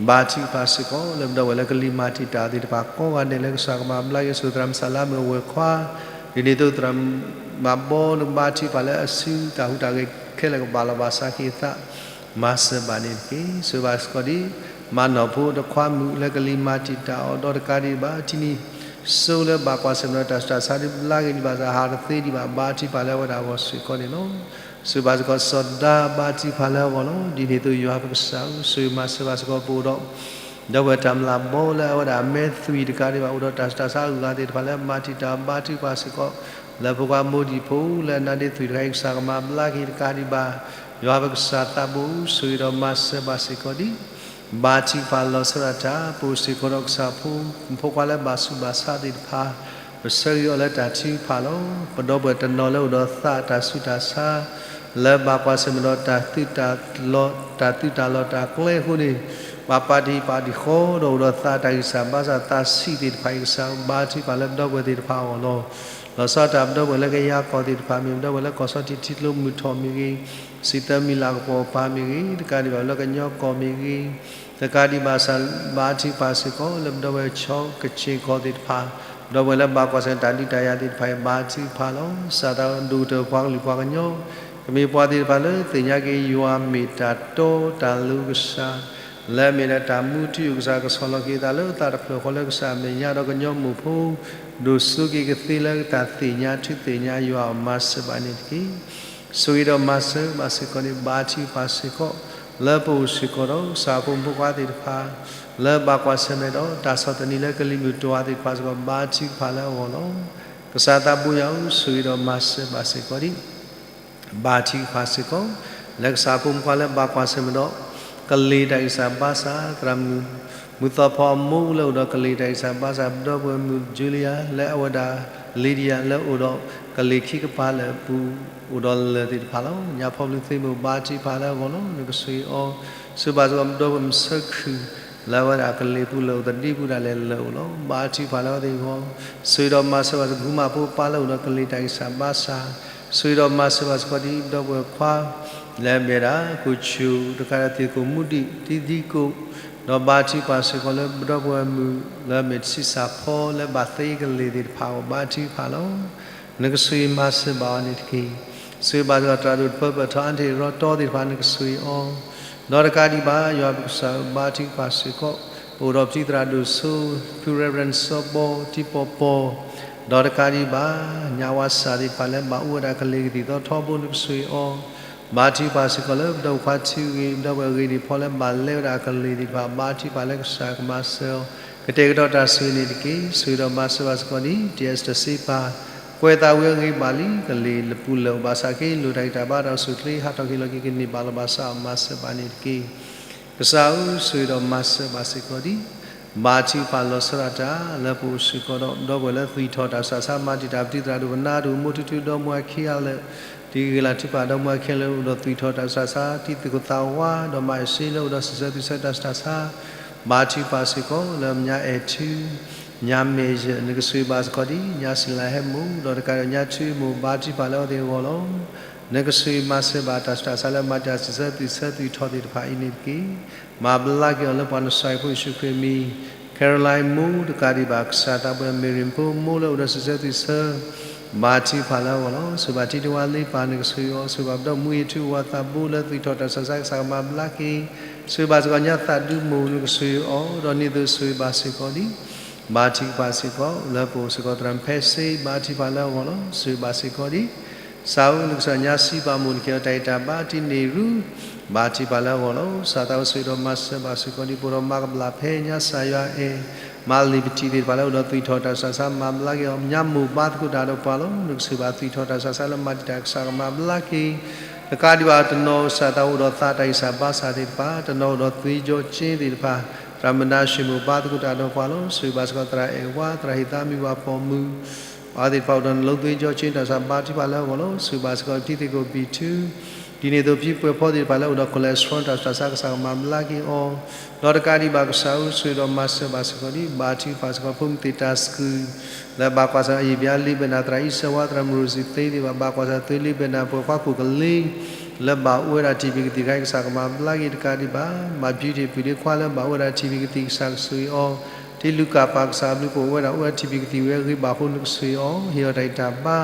ဘါထုကဖၣ်စ့ၢ်ကီး လၢပဒီပုၢ်ဝဲၢ်လၢကလံၤမၤတံာ်တာ်သ့ၣ်တဖၣ်ကိးဂၤဒဲးလၢကစၢ်ကမၤဘျါက့ၤ ဆိၣ်သရၣ်မုၣ်စၢ်လါမုၣ်အဝဲၢ်ခွါ, ဒ်န့ၣ်အသိးသရၣ်မုၣ်မၤဘီနကဘါထုကဖၣ်လၢအစုတၢ်ဟူးတၢ်ဂဲၤခဲလၢာ်ကဘၣ်လီၤဘၣ်စးက့ၤအသး မၤစၢၤဘၣ်န့ၣ်တက့ၢ်. ဆိၣ်ဂ့ၤဘၣ်စ့ၢ်ကီးဒ် မၤနီၢ်ဖိတခွါမုၣ်လၢကလံၤမၤတံာ်တာ်အီၤဒီးတကးဒံးဘၣ် ထံနံၤစိလၢဘၣ်ကွၢ်ဆၢၣ်မဲာ်ဒီးတၢ်ဆူးတၢ်ဆါဒ်ဘျါက့ၤဒံးဘၣ်စး ဟးတသ့ဒံးဘၣ် ဘါထုကဖၣ်လၢအဝဲဒၣ်အဂီၢ်စ့ၢ်ကီးန့ၣ်လီၤ. ဆိၣ်ဂ့ၤဘၣ်စ့ၢ်ကီးစီၤဒါ ဘါထုကဖၣ်လၢအဂီၢ်လီၤ. ဒ်န့ၣ်အသိးယွၤပကစၢ်ဧၢ, ဆိၣ်ဂ့ၤမၤစၢၤဘၣ်စ့ၢ်ကီးပအိၣ်ဒီး ဒီပုၢ်ဝဲၢ်တၢ်မျၢ်ဘီလၢအဝဲဒၣ်အမဲသွံၣ်တကးဒံးဘၣ် အိၣ်ဒီးတၢ်ဆူးတၢ်ဆါအဂၤသ့ၣ်တဖၣ်လၢမၤတံာ်တာ်ဘါထုကဖၣ်စ့ၢ်ကီး လၢဖိခွါမိၢ်ဒံၣ်ဖိလၢအနါဒ့သွံၣ်တခါအံၤ ကစၢ်ကမၤဘျါက့ၤတကးဒံးဘၣ် ယွၤပကစၢ်သးဘိဧၢ, ဆိၣ်ဂ့ၤဒီးမၤစၢၤဘၣ်စ့ၢ်ကီးဒ် ဘါထုကဖၣ်လီၤဆီဒၣ်တၢ် ပအိၣ်စ့ၢ်ကီးဒီးကစၢ်ဖိ ဖိခွါလၢဘၣ်ဆူးဘၣ်ဆါသ့ၣ်တဖၣ် ပဆၢဂ့ၤအီၤလၢတၢ်ထုကဖၣ်လီၤ. ပဒီပုၢ်ဝဲၢ်တနီၤလၢအိၣ်ဒီးသးတၢ်ဆူးတၢ်ဆါ လၢဘၣ်ကွၢ်ဆၢၣ်မဲာ်ဒီးတၢ်သုးတၢ်လီၤ တၢ်သုးတၢ်လီၤတၢ်ကျဲအဃိန့ၣ် ဘၣ်ပာ်တံၢ်ပာ်တံၢ်ဃီ ဒီးအိၣ်ဒီးသးတၢ်ဂံၢ်စၢ်ဘါစၢ်သးဆံးသ့ၣ်တဖၣ်အံၤ ကစၢ်ဘါထုကဖၣ်လၢပဒီပုၢ်ဝဲၢ်သ့ၣ်တဖၣ်အဂီၢ်လီၤ. လီၤဆီဒၣ်တၢ်ပဒီပုၢ်ဝဲၢ်လၢကယၤကီၢ်သ့ၣ်တဖၣ် မ့ၢ်ပဒီပုၢ်ဝဲၢ်လၢကီၢ်ဆီထံးထံကျိမုၢ်ထီၣ်မ့ၢ်ဂ့ၤ, စံးသၢမံၤလၤကပီၤပၤမ့ၢ်ဂ့ၤ, တကးဒံးဘၣ်လၢကညီကီၢ်မ့ၢ်ဂ့ၤ, တကးဒံးဘၣ်ကစၢ်ဘါထုကဖၣ်စ့ၢ်ကီး လၢပဒီပုၢ်ဝဲၢ်ဆီကဆ့ၣ်ကီၢ်သ့ၣ်တဖၣ်, ပဒီပုၢ်ဝဲၢ်လၢဘၣ်ကွၢ်ဆၢၣ်တၢ်ဒုးတၢ်ယၤသ့ၣ်တဖၣ်အံၤ ဘါထုကဖၣ်လီၤ. ကစၢ်သးဒိၣ်ကတၢၢ်ပှၤကလုာ်ပှၤကညီ ကမ့ၢ်ပှၤသ့ၣ်တဖၣ်လၢသ့ၣ်ညါက့ၤယွၤမ့ၢ်တၢ်တီတၢ်လိၤကစၢ်, လၢအမ့ၢ်ဒၣ်တၢ်မူထူယိာ်ကစၢ် ကဆီၣ်လီၤက့ၤအသးလၢသးတဖျၢၣ်ဃီလၢကစၢ်အမဲာ်ညါ ဒီးကညီမိၢ်ဖိ ဒိၣ်စိက့ၤကသ့လၢတၢ်သ့ၣ်ညါထုသ့ၣ်ညါယွၤအမၤစၢၤဘၣ်န့ၣ်တက့ၢ်. ဆိၣ်ဂ့ၤဒီးမၤစၢၤဘၣ်စ့ၢ်ကီးန့ၣ် ဘါထုကဖၣ်စ့ၢ်ကီး လၢပအိၣ်စ့ၢ်ကီးဒီး ကစၢ်ဖိမုၣ်ဖိခွါသ့ၣ်တဖၣ် လၢဘၣ်ကွၢ်ဆၢၣ်မဲာ်ဒီး တၢ်ဆီၣ်သနံးလၢကလံၤမုၢ်တွၤသ့ၣ်တဖၣ်စ့ၢ်ကီး ဘါထုကဖၣ်လၢအဂီၢ်လီၤ. ကစၢ်သးဘိယွၤဧၢ, ဆိၣ်ဂ့ၤဒီးမၤစၢၤဘၣ်စ့ၢ်ကီးဒံး ဘါထုကဖၣ်စ့ၢ်ကီး လၢကစၢ်ဖိမုၣ်ဖိခွါလၢဘၣ်ကွၢ်ဆၢၣ်မဲာ်ဒီး ကလ့ၤတၢ်ဂံၢ်စၢ်ဘါစၢ် သရၣ်မုၣ် မုၢ်သီဖီအမိၢ်လၢအိၣ်ဒီးကလ့ၤတၢ်ဂံၢ်စၢ်ဘါစၢ် ပဒီပုၢ်ဝဲၢ်မုၣ် Julia လၢအဝဲဒၣ် Lydia လၢအိၣ်ဒီးကလ့ၤခံကပၤလၢာ်အပူၤ အိၣ်ဒီးလၢၢ်သ့ၣ်တဖၣ်လီၤ. ညါဖီပျံၤသ့မိၢ် ဘါထုကဖၣ်လၢအဂီၢ်လီၤ. နကဆိၣ်ဂ့ၤအီၤ ဆိၣ်ဂ့ၤဘၣ်စ့ၢ်ကီးပဒီပုၢ်ဝဲၢ်မုၣ်ဆၢခုၣ် လၢအဝဲဒၣ်ကလ့ၤပူၤလၢာ်အိၣ်သဒံပူၤဒၣ်လဲာ်လၢာ်အိၣ်လီၤ. ဘါထုကဖၣ်လၢအဝဲသ့ၣ်အဂီၢ် ဆိၣ်ဂ့ၤဒီးမၤစၢၤဘၣ်စ့ၢ်ကီး မုၣ်ဖိခွါလၢအိၣ်ဒီးကလ့ၤတၢ်ဂံၢ်စၢ်ဘါစၢ်, ဆိၣ်ဂ့ၤဒီးမၤစၢၤဘၣ်စ့ၢ်ကီးဒ်ပဒီပုၢ်ဝဲၢ်ခွါ လၢအမ့ၢ်ဝဲဒၣ် ကိၣ်ဆူၣ် တကးဒီးသ့ၣ်ကိၣ်မူဒံး တံၤသံကိၣ်, ဒီးဘါထုကဖၣ်စ့ၢ်ကီးလၢပဒီပုၢ်ဝဲၢ်မုၣ် လၢအမ့ၢ်ဆံးစၢ်ဖီ လၢဘၣ်သ့ကလ့ၤသ့ၣ်တဖၣ်အဂီၢ် ဘါထုကဖၣ်လီၤ. နကဆိၣ်ဂ့ၤမၤစၢၤဘၣ်အီၤန့ၣ်တက့ၢ်. ဆိၣ်ဂ့ၤဘၣ်စ့ၢ်ကီးသရၣ်ဒိၣ်တပၢပၢၢ်ထီၣ် အါတ့ၢ်ရီတီသ့ၣ်တဖၣ် နကဆိၣ်ဂ့ၤအီၤ ဒီးတကးဒံးဘၣ် ယွၤပကစၢ်ဧၢ ဘါထုကဖၣ်စ့ၢ်ကီး ပအိၣ်ဒီးပထံၣ်သရၣ်ဒိၣ်စိ ဖု Reverend စီၤဘီ ထံပီၤပီၤ, ဒီးတကးဒံးဘၣ် ညၣ်ဝါစၢ်သ့ၣ်တဖၣ်လၢဘၣ်အိၣ်ဝဲဒၣ်ကလ့ၤကသံၣ်သီထီဘိ နကဆိၣ်ဂ့ၤအီၤ, ဘါထုကဖၣ်စ့ၢ်ကီးလၢပဒီပုၢ်ဝဲၢ်ခွါထံဂ့ၤ ပဒီပုၢ်ဝဲၢ်အဂ့ၤန့ၢ်ဖီလၢဘၣ်လဲဝဲဒၣ်ကလ့ၤသ့ၣ်တဖၣ် ဘါထုကဖၣ်လၢကစၢ်ကမၤစၢၤအီၤ ကတဲာ်ကတီၤတၢ်ဆိၣ်ဂ့ၤန့ၣ်တက့ၢ်. ဆိၣ်ဂ့ၤဒီးမၤစၢၤဘၣ်စ့ၢ်ကီးဒ် တံၢ်အ့စတၢၢ်စ့ပၤ ကွဲးသးဝံၤအဂ့ၢ်ဘၣ်လံ ကလ့ၤလၢပူၤလၢာ်အိၣ်ဘၣ်ဆၣ်က့ လိၣ်တၢ်ဂံၢ်တၢ်ဘါတၢ်အိၣ်ဆူၣ်အိၣ်ချ့ ဟးထီၣ်က့ၤလီၤက့ၤကန့ၢ်ဘၣ်လီၤဘၣ်ဆၣ် မၤစၢၤဘၣ်န့ၣ်တက့ၢ်. ကစၢ်ဧၢ, ဆိၣ်ဂ့ၤဒီးမၤစၢၤဘၣ်စ့ၢ်ကီးဒံး ဘါထုကဖၣ်လီၤဆီဒၣ်တၢ် လၢပအိၣ်စ့ၢ်ကီးဒီး ဒီပုၢ်ဝဲၢ်လၢသွံၣ်ထီၣ်တၢ်ဆူးတၢ်ဆါ မၤတံာ်တာ်ပထံၣ်သရၣ်ဒိၣ်ကနၣ်ဒိၣ် မိၢ်ထူထူဒီမါဝၤခံဂၤလၢာ် တံၤဂ့ၤလၤထုကဖၣ်ဒီမါဝၤခံဂၤလၢာ် အိၣ်ဒီးသွံၣ်ထီၣ်တၢ်ဆူးတၢ်ဆါ တံၤသကိးသးဝါ ဒီးမၤအ့ၣ်စ့လၢအိၣ်ဒီးစံးဆၢသွံၣ်ဆၢ တၢ်ဆူးတၢ်ဆါ ဘါထုကဖၣ်စ့ၢ်ကီး လၢညါအဲၣ်ထူ ညါမဲာ်ယဲၢ် နကဆိၣ်ဂ့ၤဘၣ်စ့ၢ်ကီးဒံး ညါစံလၤဟဲမိၢ် ဒီးတကးဒီးညါထူမိၢ် ဘါထုကဖၣ်လၢအဝဲသ့ၣ်အဂီၢ်လီၤ. နကဆိၣ်ဂ့ၤမၤစၢၤဘၣ်တၢ်ဆူးတၢ်ဆါလၢမၤတံာ်တာ်စံးဆၢသွံၣ်ဆၢသွံၣ်ထီၣ်သ့ၣ်တဖၣ်အံၤန့ၣ်တက့ၢ်. မၤဘျါက့ၤအီၤလၢပှၤနဆှၢဖိယ့ၣ်ၡူးခရံာ်အမံၤ Caroline မိၢ် တကးဒံးဘၣ် ကစၢ်သးဘိယွၤ Mary ဖိမိၢ်လၢအိၣ်ဒီးစံးဆၢသွံၣ်ဆၢ ဘါထုကဖၣ်လၢအဂီၢ်လီၤ. ဆိၣ်ဂ့ၤဘၣ်ထံတဝါလ့ပၢ် နကဆိၣ်ဂ့ၤအီၤ ဆိၣ်ဂ့ၤဘၣ်ပဒီပုၢ်ဝဲၢ်မုၣ်အ့ၣ်ထူအဝၤသးဘိလၢသွံၣ်ထီၣ်တၢ်ဆူးတၢ်ဆါ ကစၢ်ကမၤဘျါက့ၤ ဆိၣ်ဂ့ၤဘၣ်စ့ၢ်ကီးညါသးဒူမိၢ် နကဆိၣ်ဂ့ၤအီၤ ဒီးန့ၢ်သိးဆိၣ်ဂ့ၤဘၣ်စ့ၢ်ကီးဒံး ဘါထုကဖၣ်စ့ၢ်ကီး လၢပအိၣ်စ့ၢ်ကီးသရၣ်ဖဲစ့ ဘါထုကဖၣ်လၢအဂီၢ်လီၤ. ဆိၣ်ဂ့ၤဘၣ်စ့ၢ်ကီးဒံး ကစၢ်ဧၢလၢကစၢ်ညါစံးပာ်မိၢ်တက့ၢ် တၢ်ဂံၢ်တၢ်ဘါတံၢ်န့ၢ်ရူ ဘါထုကဖၣ်လၢအဂီၢ်လီၤ. ကစၢ်သးဘိဆိၣ်ဂ့ၤဒီးမၤစၢၤဘၣ်စ့ၢ်ကီးဒံး ပအိၣ်ဒီးမၤကဘျၣ်ဖဲညါစၢ်ယွၤအဲၣ် မၤလံာ်ပတံၢ်သ့ၣ်တဖၣ်လၢအိၣ်ဒီးသွံၣ်ထီၣ်တၢ်ဆူးတၢ်ဆါ မၤဘျါက့ၤအီၤ ညါမိၢ်ဘါသကိးတၢ်ဒီးပှၤလီၤ. နကဆိၣ်ဂ့ၤဘၣ်သွံၣ်ထီၣ်တၢ်ဆူးတၢ်ဆါလၢမၤတံာ်တာ် ကစၢ်ကမၤဘျါက့ၤ တကးဒံးဘၣ်တနီၤ ကစၢ်သးအိၣ်ဒီးသးတၢ်ဂံၢ်စၢ်ဘါစၢ်သ့ၣ်တဖၣ် တနီၤအိၣ်ဒီးသွံၣ်ကၠီကၠ့သ့ၣ်တဖၣ် သရၣ်မုၣ်နါၡ့ၣ်မိၢ်ဘါသကိးတၢ်ဒီးပှၤလီၤ. ဆိၣ်ဂ့ၤဘၣ်စ့ၢ်ကီးသရၣ်အဲၣ်ဝါ သရၣ်ဟ့ၣ်သးမံဝၤပိာ်မုၣ် အဝဲသ့ၣ်တဖၣ်အိၣ်ဒီးနလိသွံၣ်ကၠီကၠ့တၢ်ဆူးတၢ်ဆါ ဘါထုကဖၣ်လၢအဂီၢ်လီၤ. ဆိၣ်ဂ့ၤဘၣ်စ့ၢ်ကီးထံသ့ၣ်ကိးဘံၣ်ထူ ဒ်န့ၣ်အသိးဖံပှဲၤဖီသ့ၣ်တဖၣ်လၢအိၣ်ဒီး cholesterol တၢ်ဆူးတၢ်ဆါ ကစၢ်ကမၤဘျါက့ၤအီၤ ဒီးတကးဒံးဘၣ်ကစၢ်ဧၢ ဆိၣ်ဂ့ၤဒီးမၤစၢၤဘၣ်စ့ၢ်ကီးဒံး ဘါထုကဖၣ်စ့ၢ်ကီး ဖိမုၣ်သ့ၣ်တၢ်စကုၤ လၢဘၣ်ကွၢ်ဆၢၣ် အယံၣ်ဘံယါလံာ်ဘဲၣ်နၤ သရၣ်အံၣ်စၢဝါ သရၣ်မုၣ်ရိၣ်စံၣ်သ့သ့ၣ်တဖၣ် ဘၣ်ကွၢ်ဆၢၣ်သုလံာ်ဘဲၣ်နၤ ပှဲၤခွါခိၣ်ကလ့ လၢဘၣ်အိၣ်ဝဲဒၣ်ထံၣ်ဖံးကသံၣ်တခါအံၤ ကစၢ်ကမၤဘျါက့ၤတကးဒံးဘၣ် မၤဖံထံၣ်ဖုၣ်ဒ့ခွါလၢဘၣ်အိၣ်ဝဲဒၣ်ထံၣ်ဖံးကသံၣ် ကစၢ်ကဆိၣ်ဂ့ၤအီၤ ထံလုၢ်ကၢ်ပၢ်ကစၢ်အဘျုးပအိၣ်ဝဲဒၣ်အိၣ်ဝဲဒၣ်ထံၣ်ဖံးကသံၣ်ဝဲအဂ့ၢ်ဘၣ်အဃိ နကဆိၣ်ဂ့ၤအီၤ ဟ့ၣ်အီၤတၢ်ဂံၢ်တၢ်ဘါ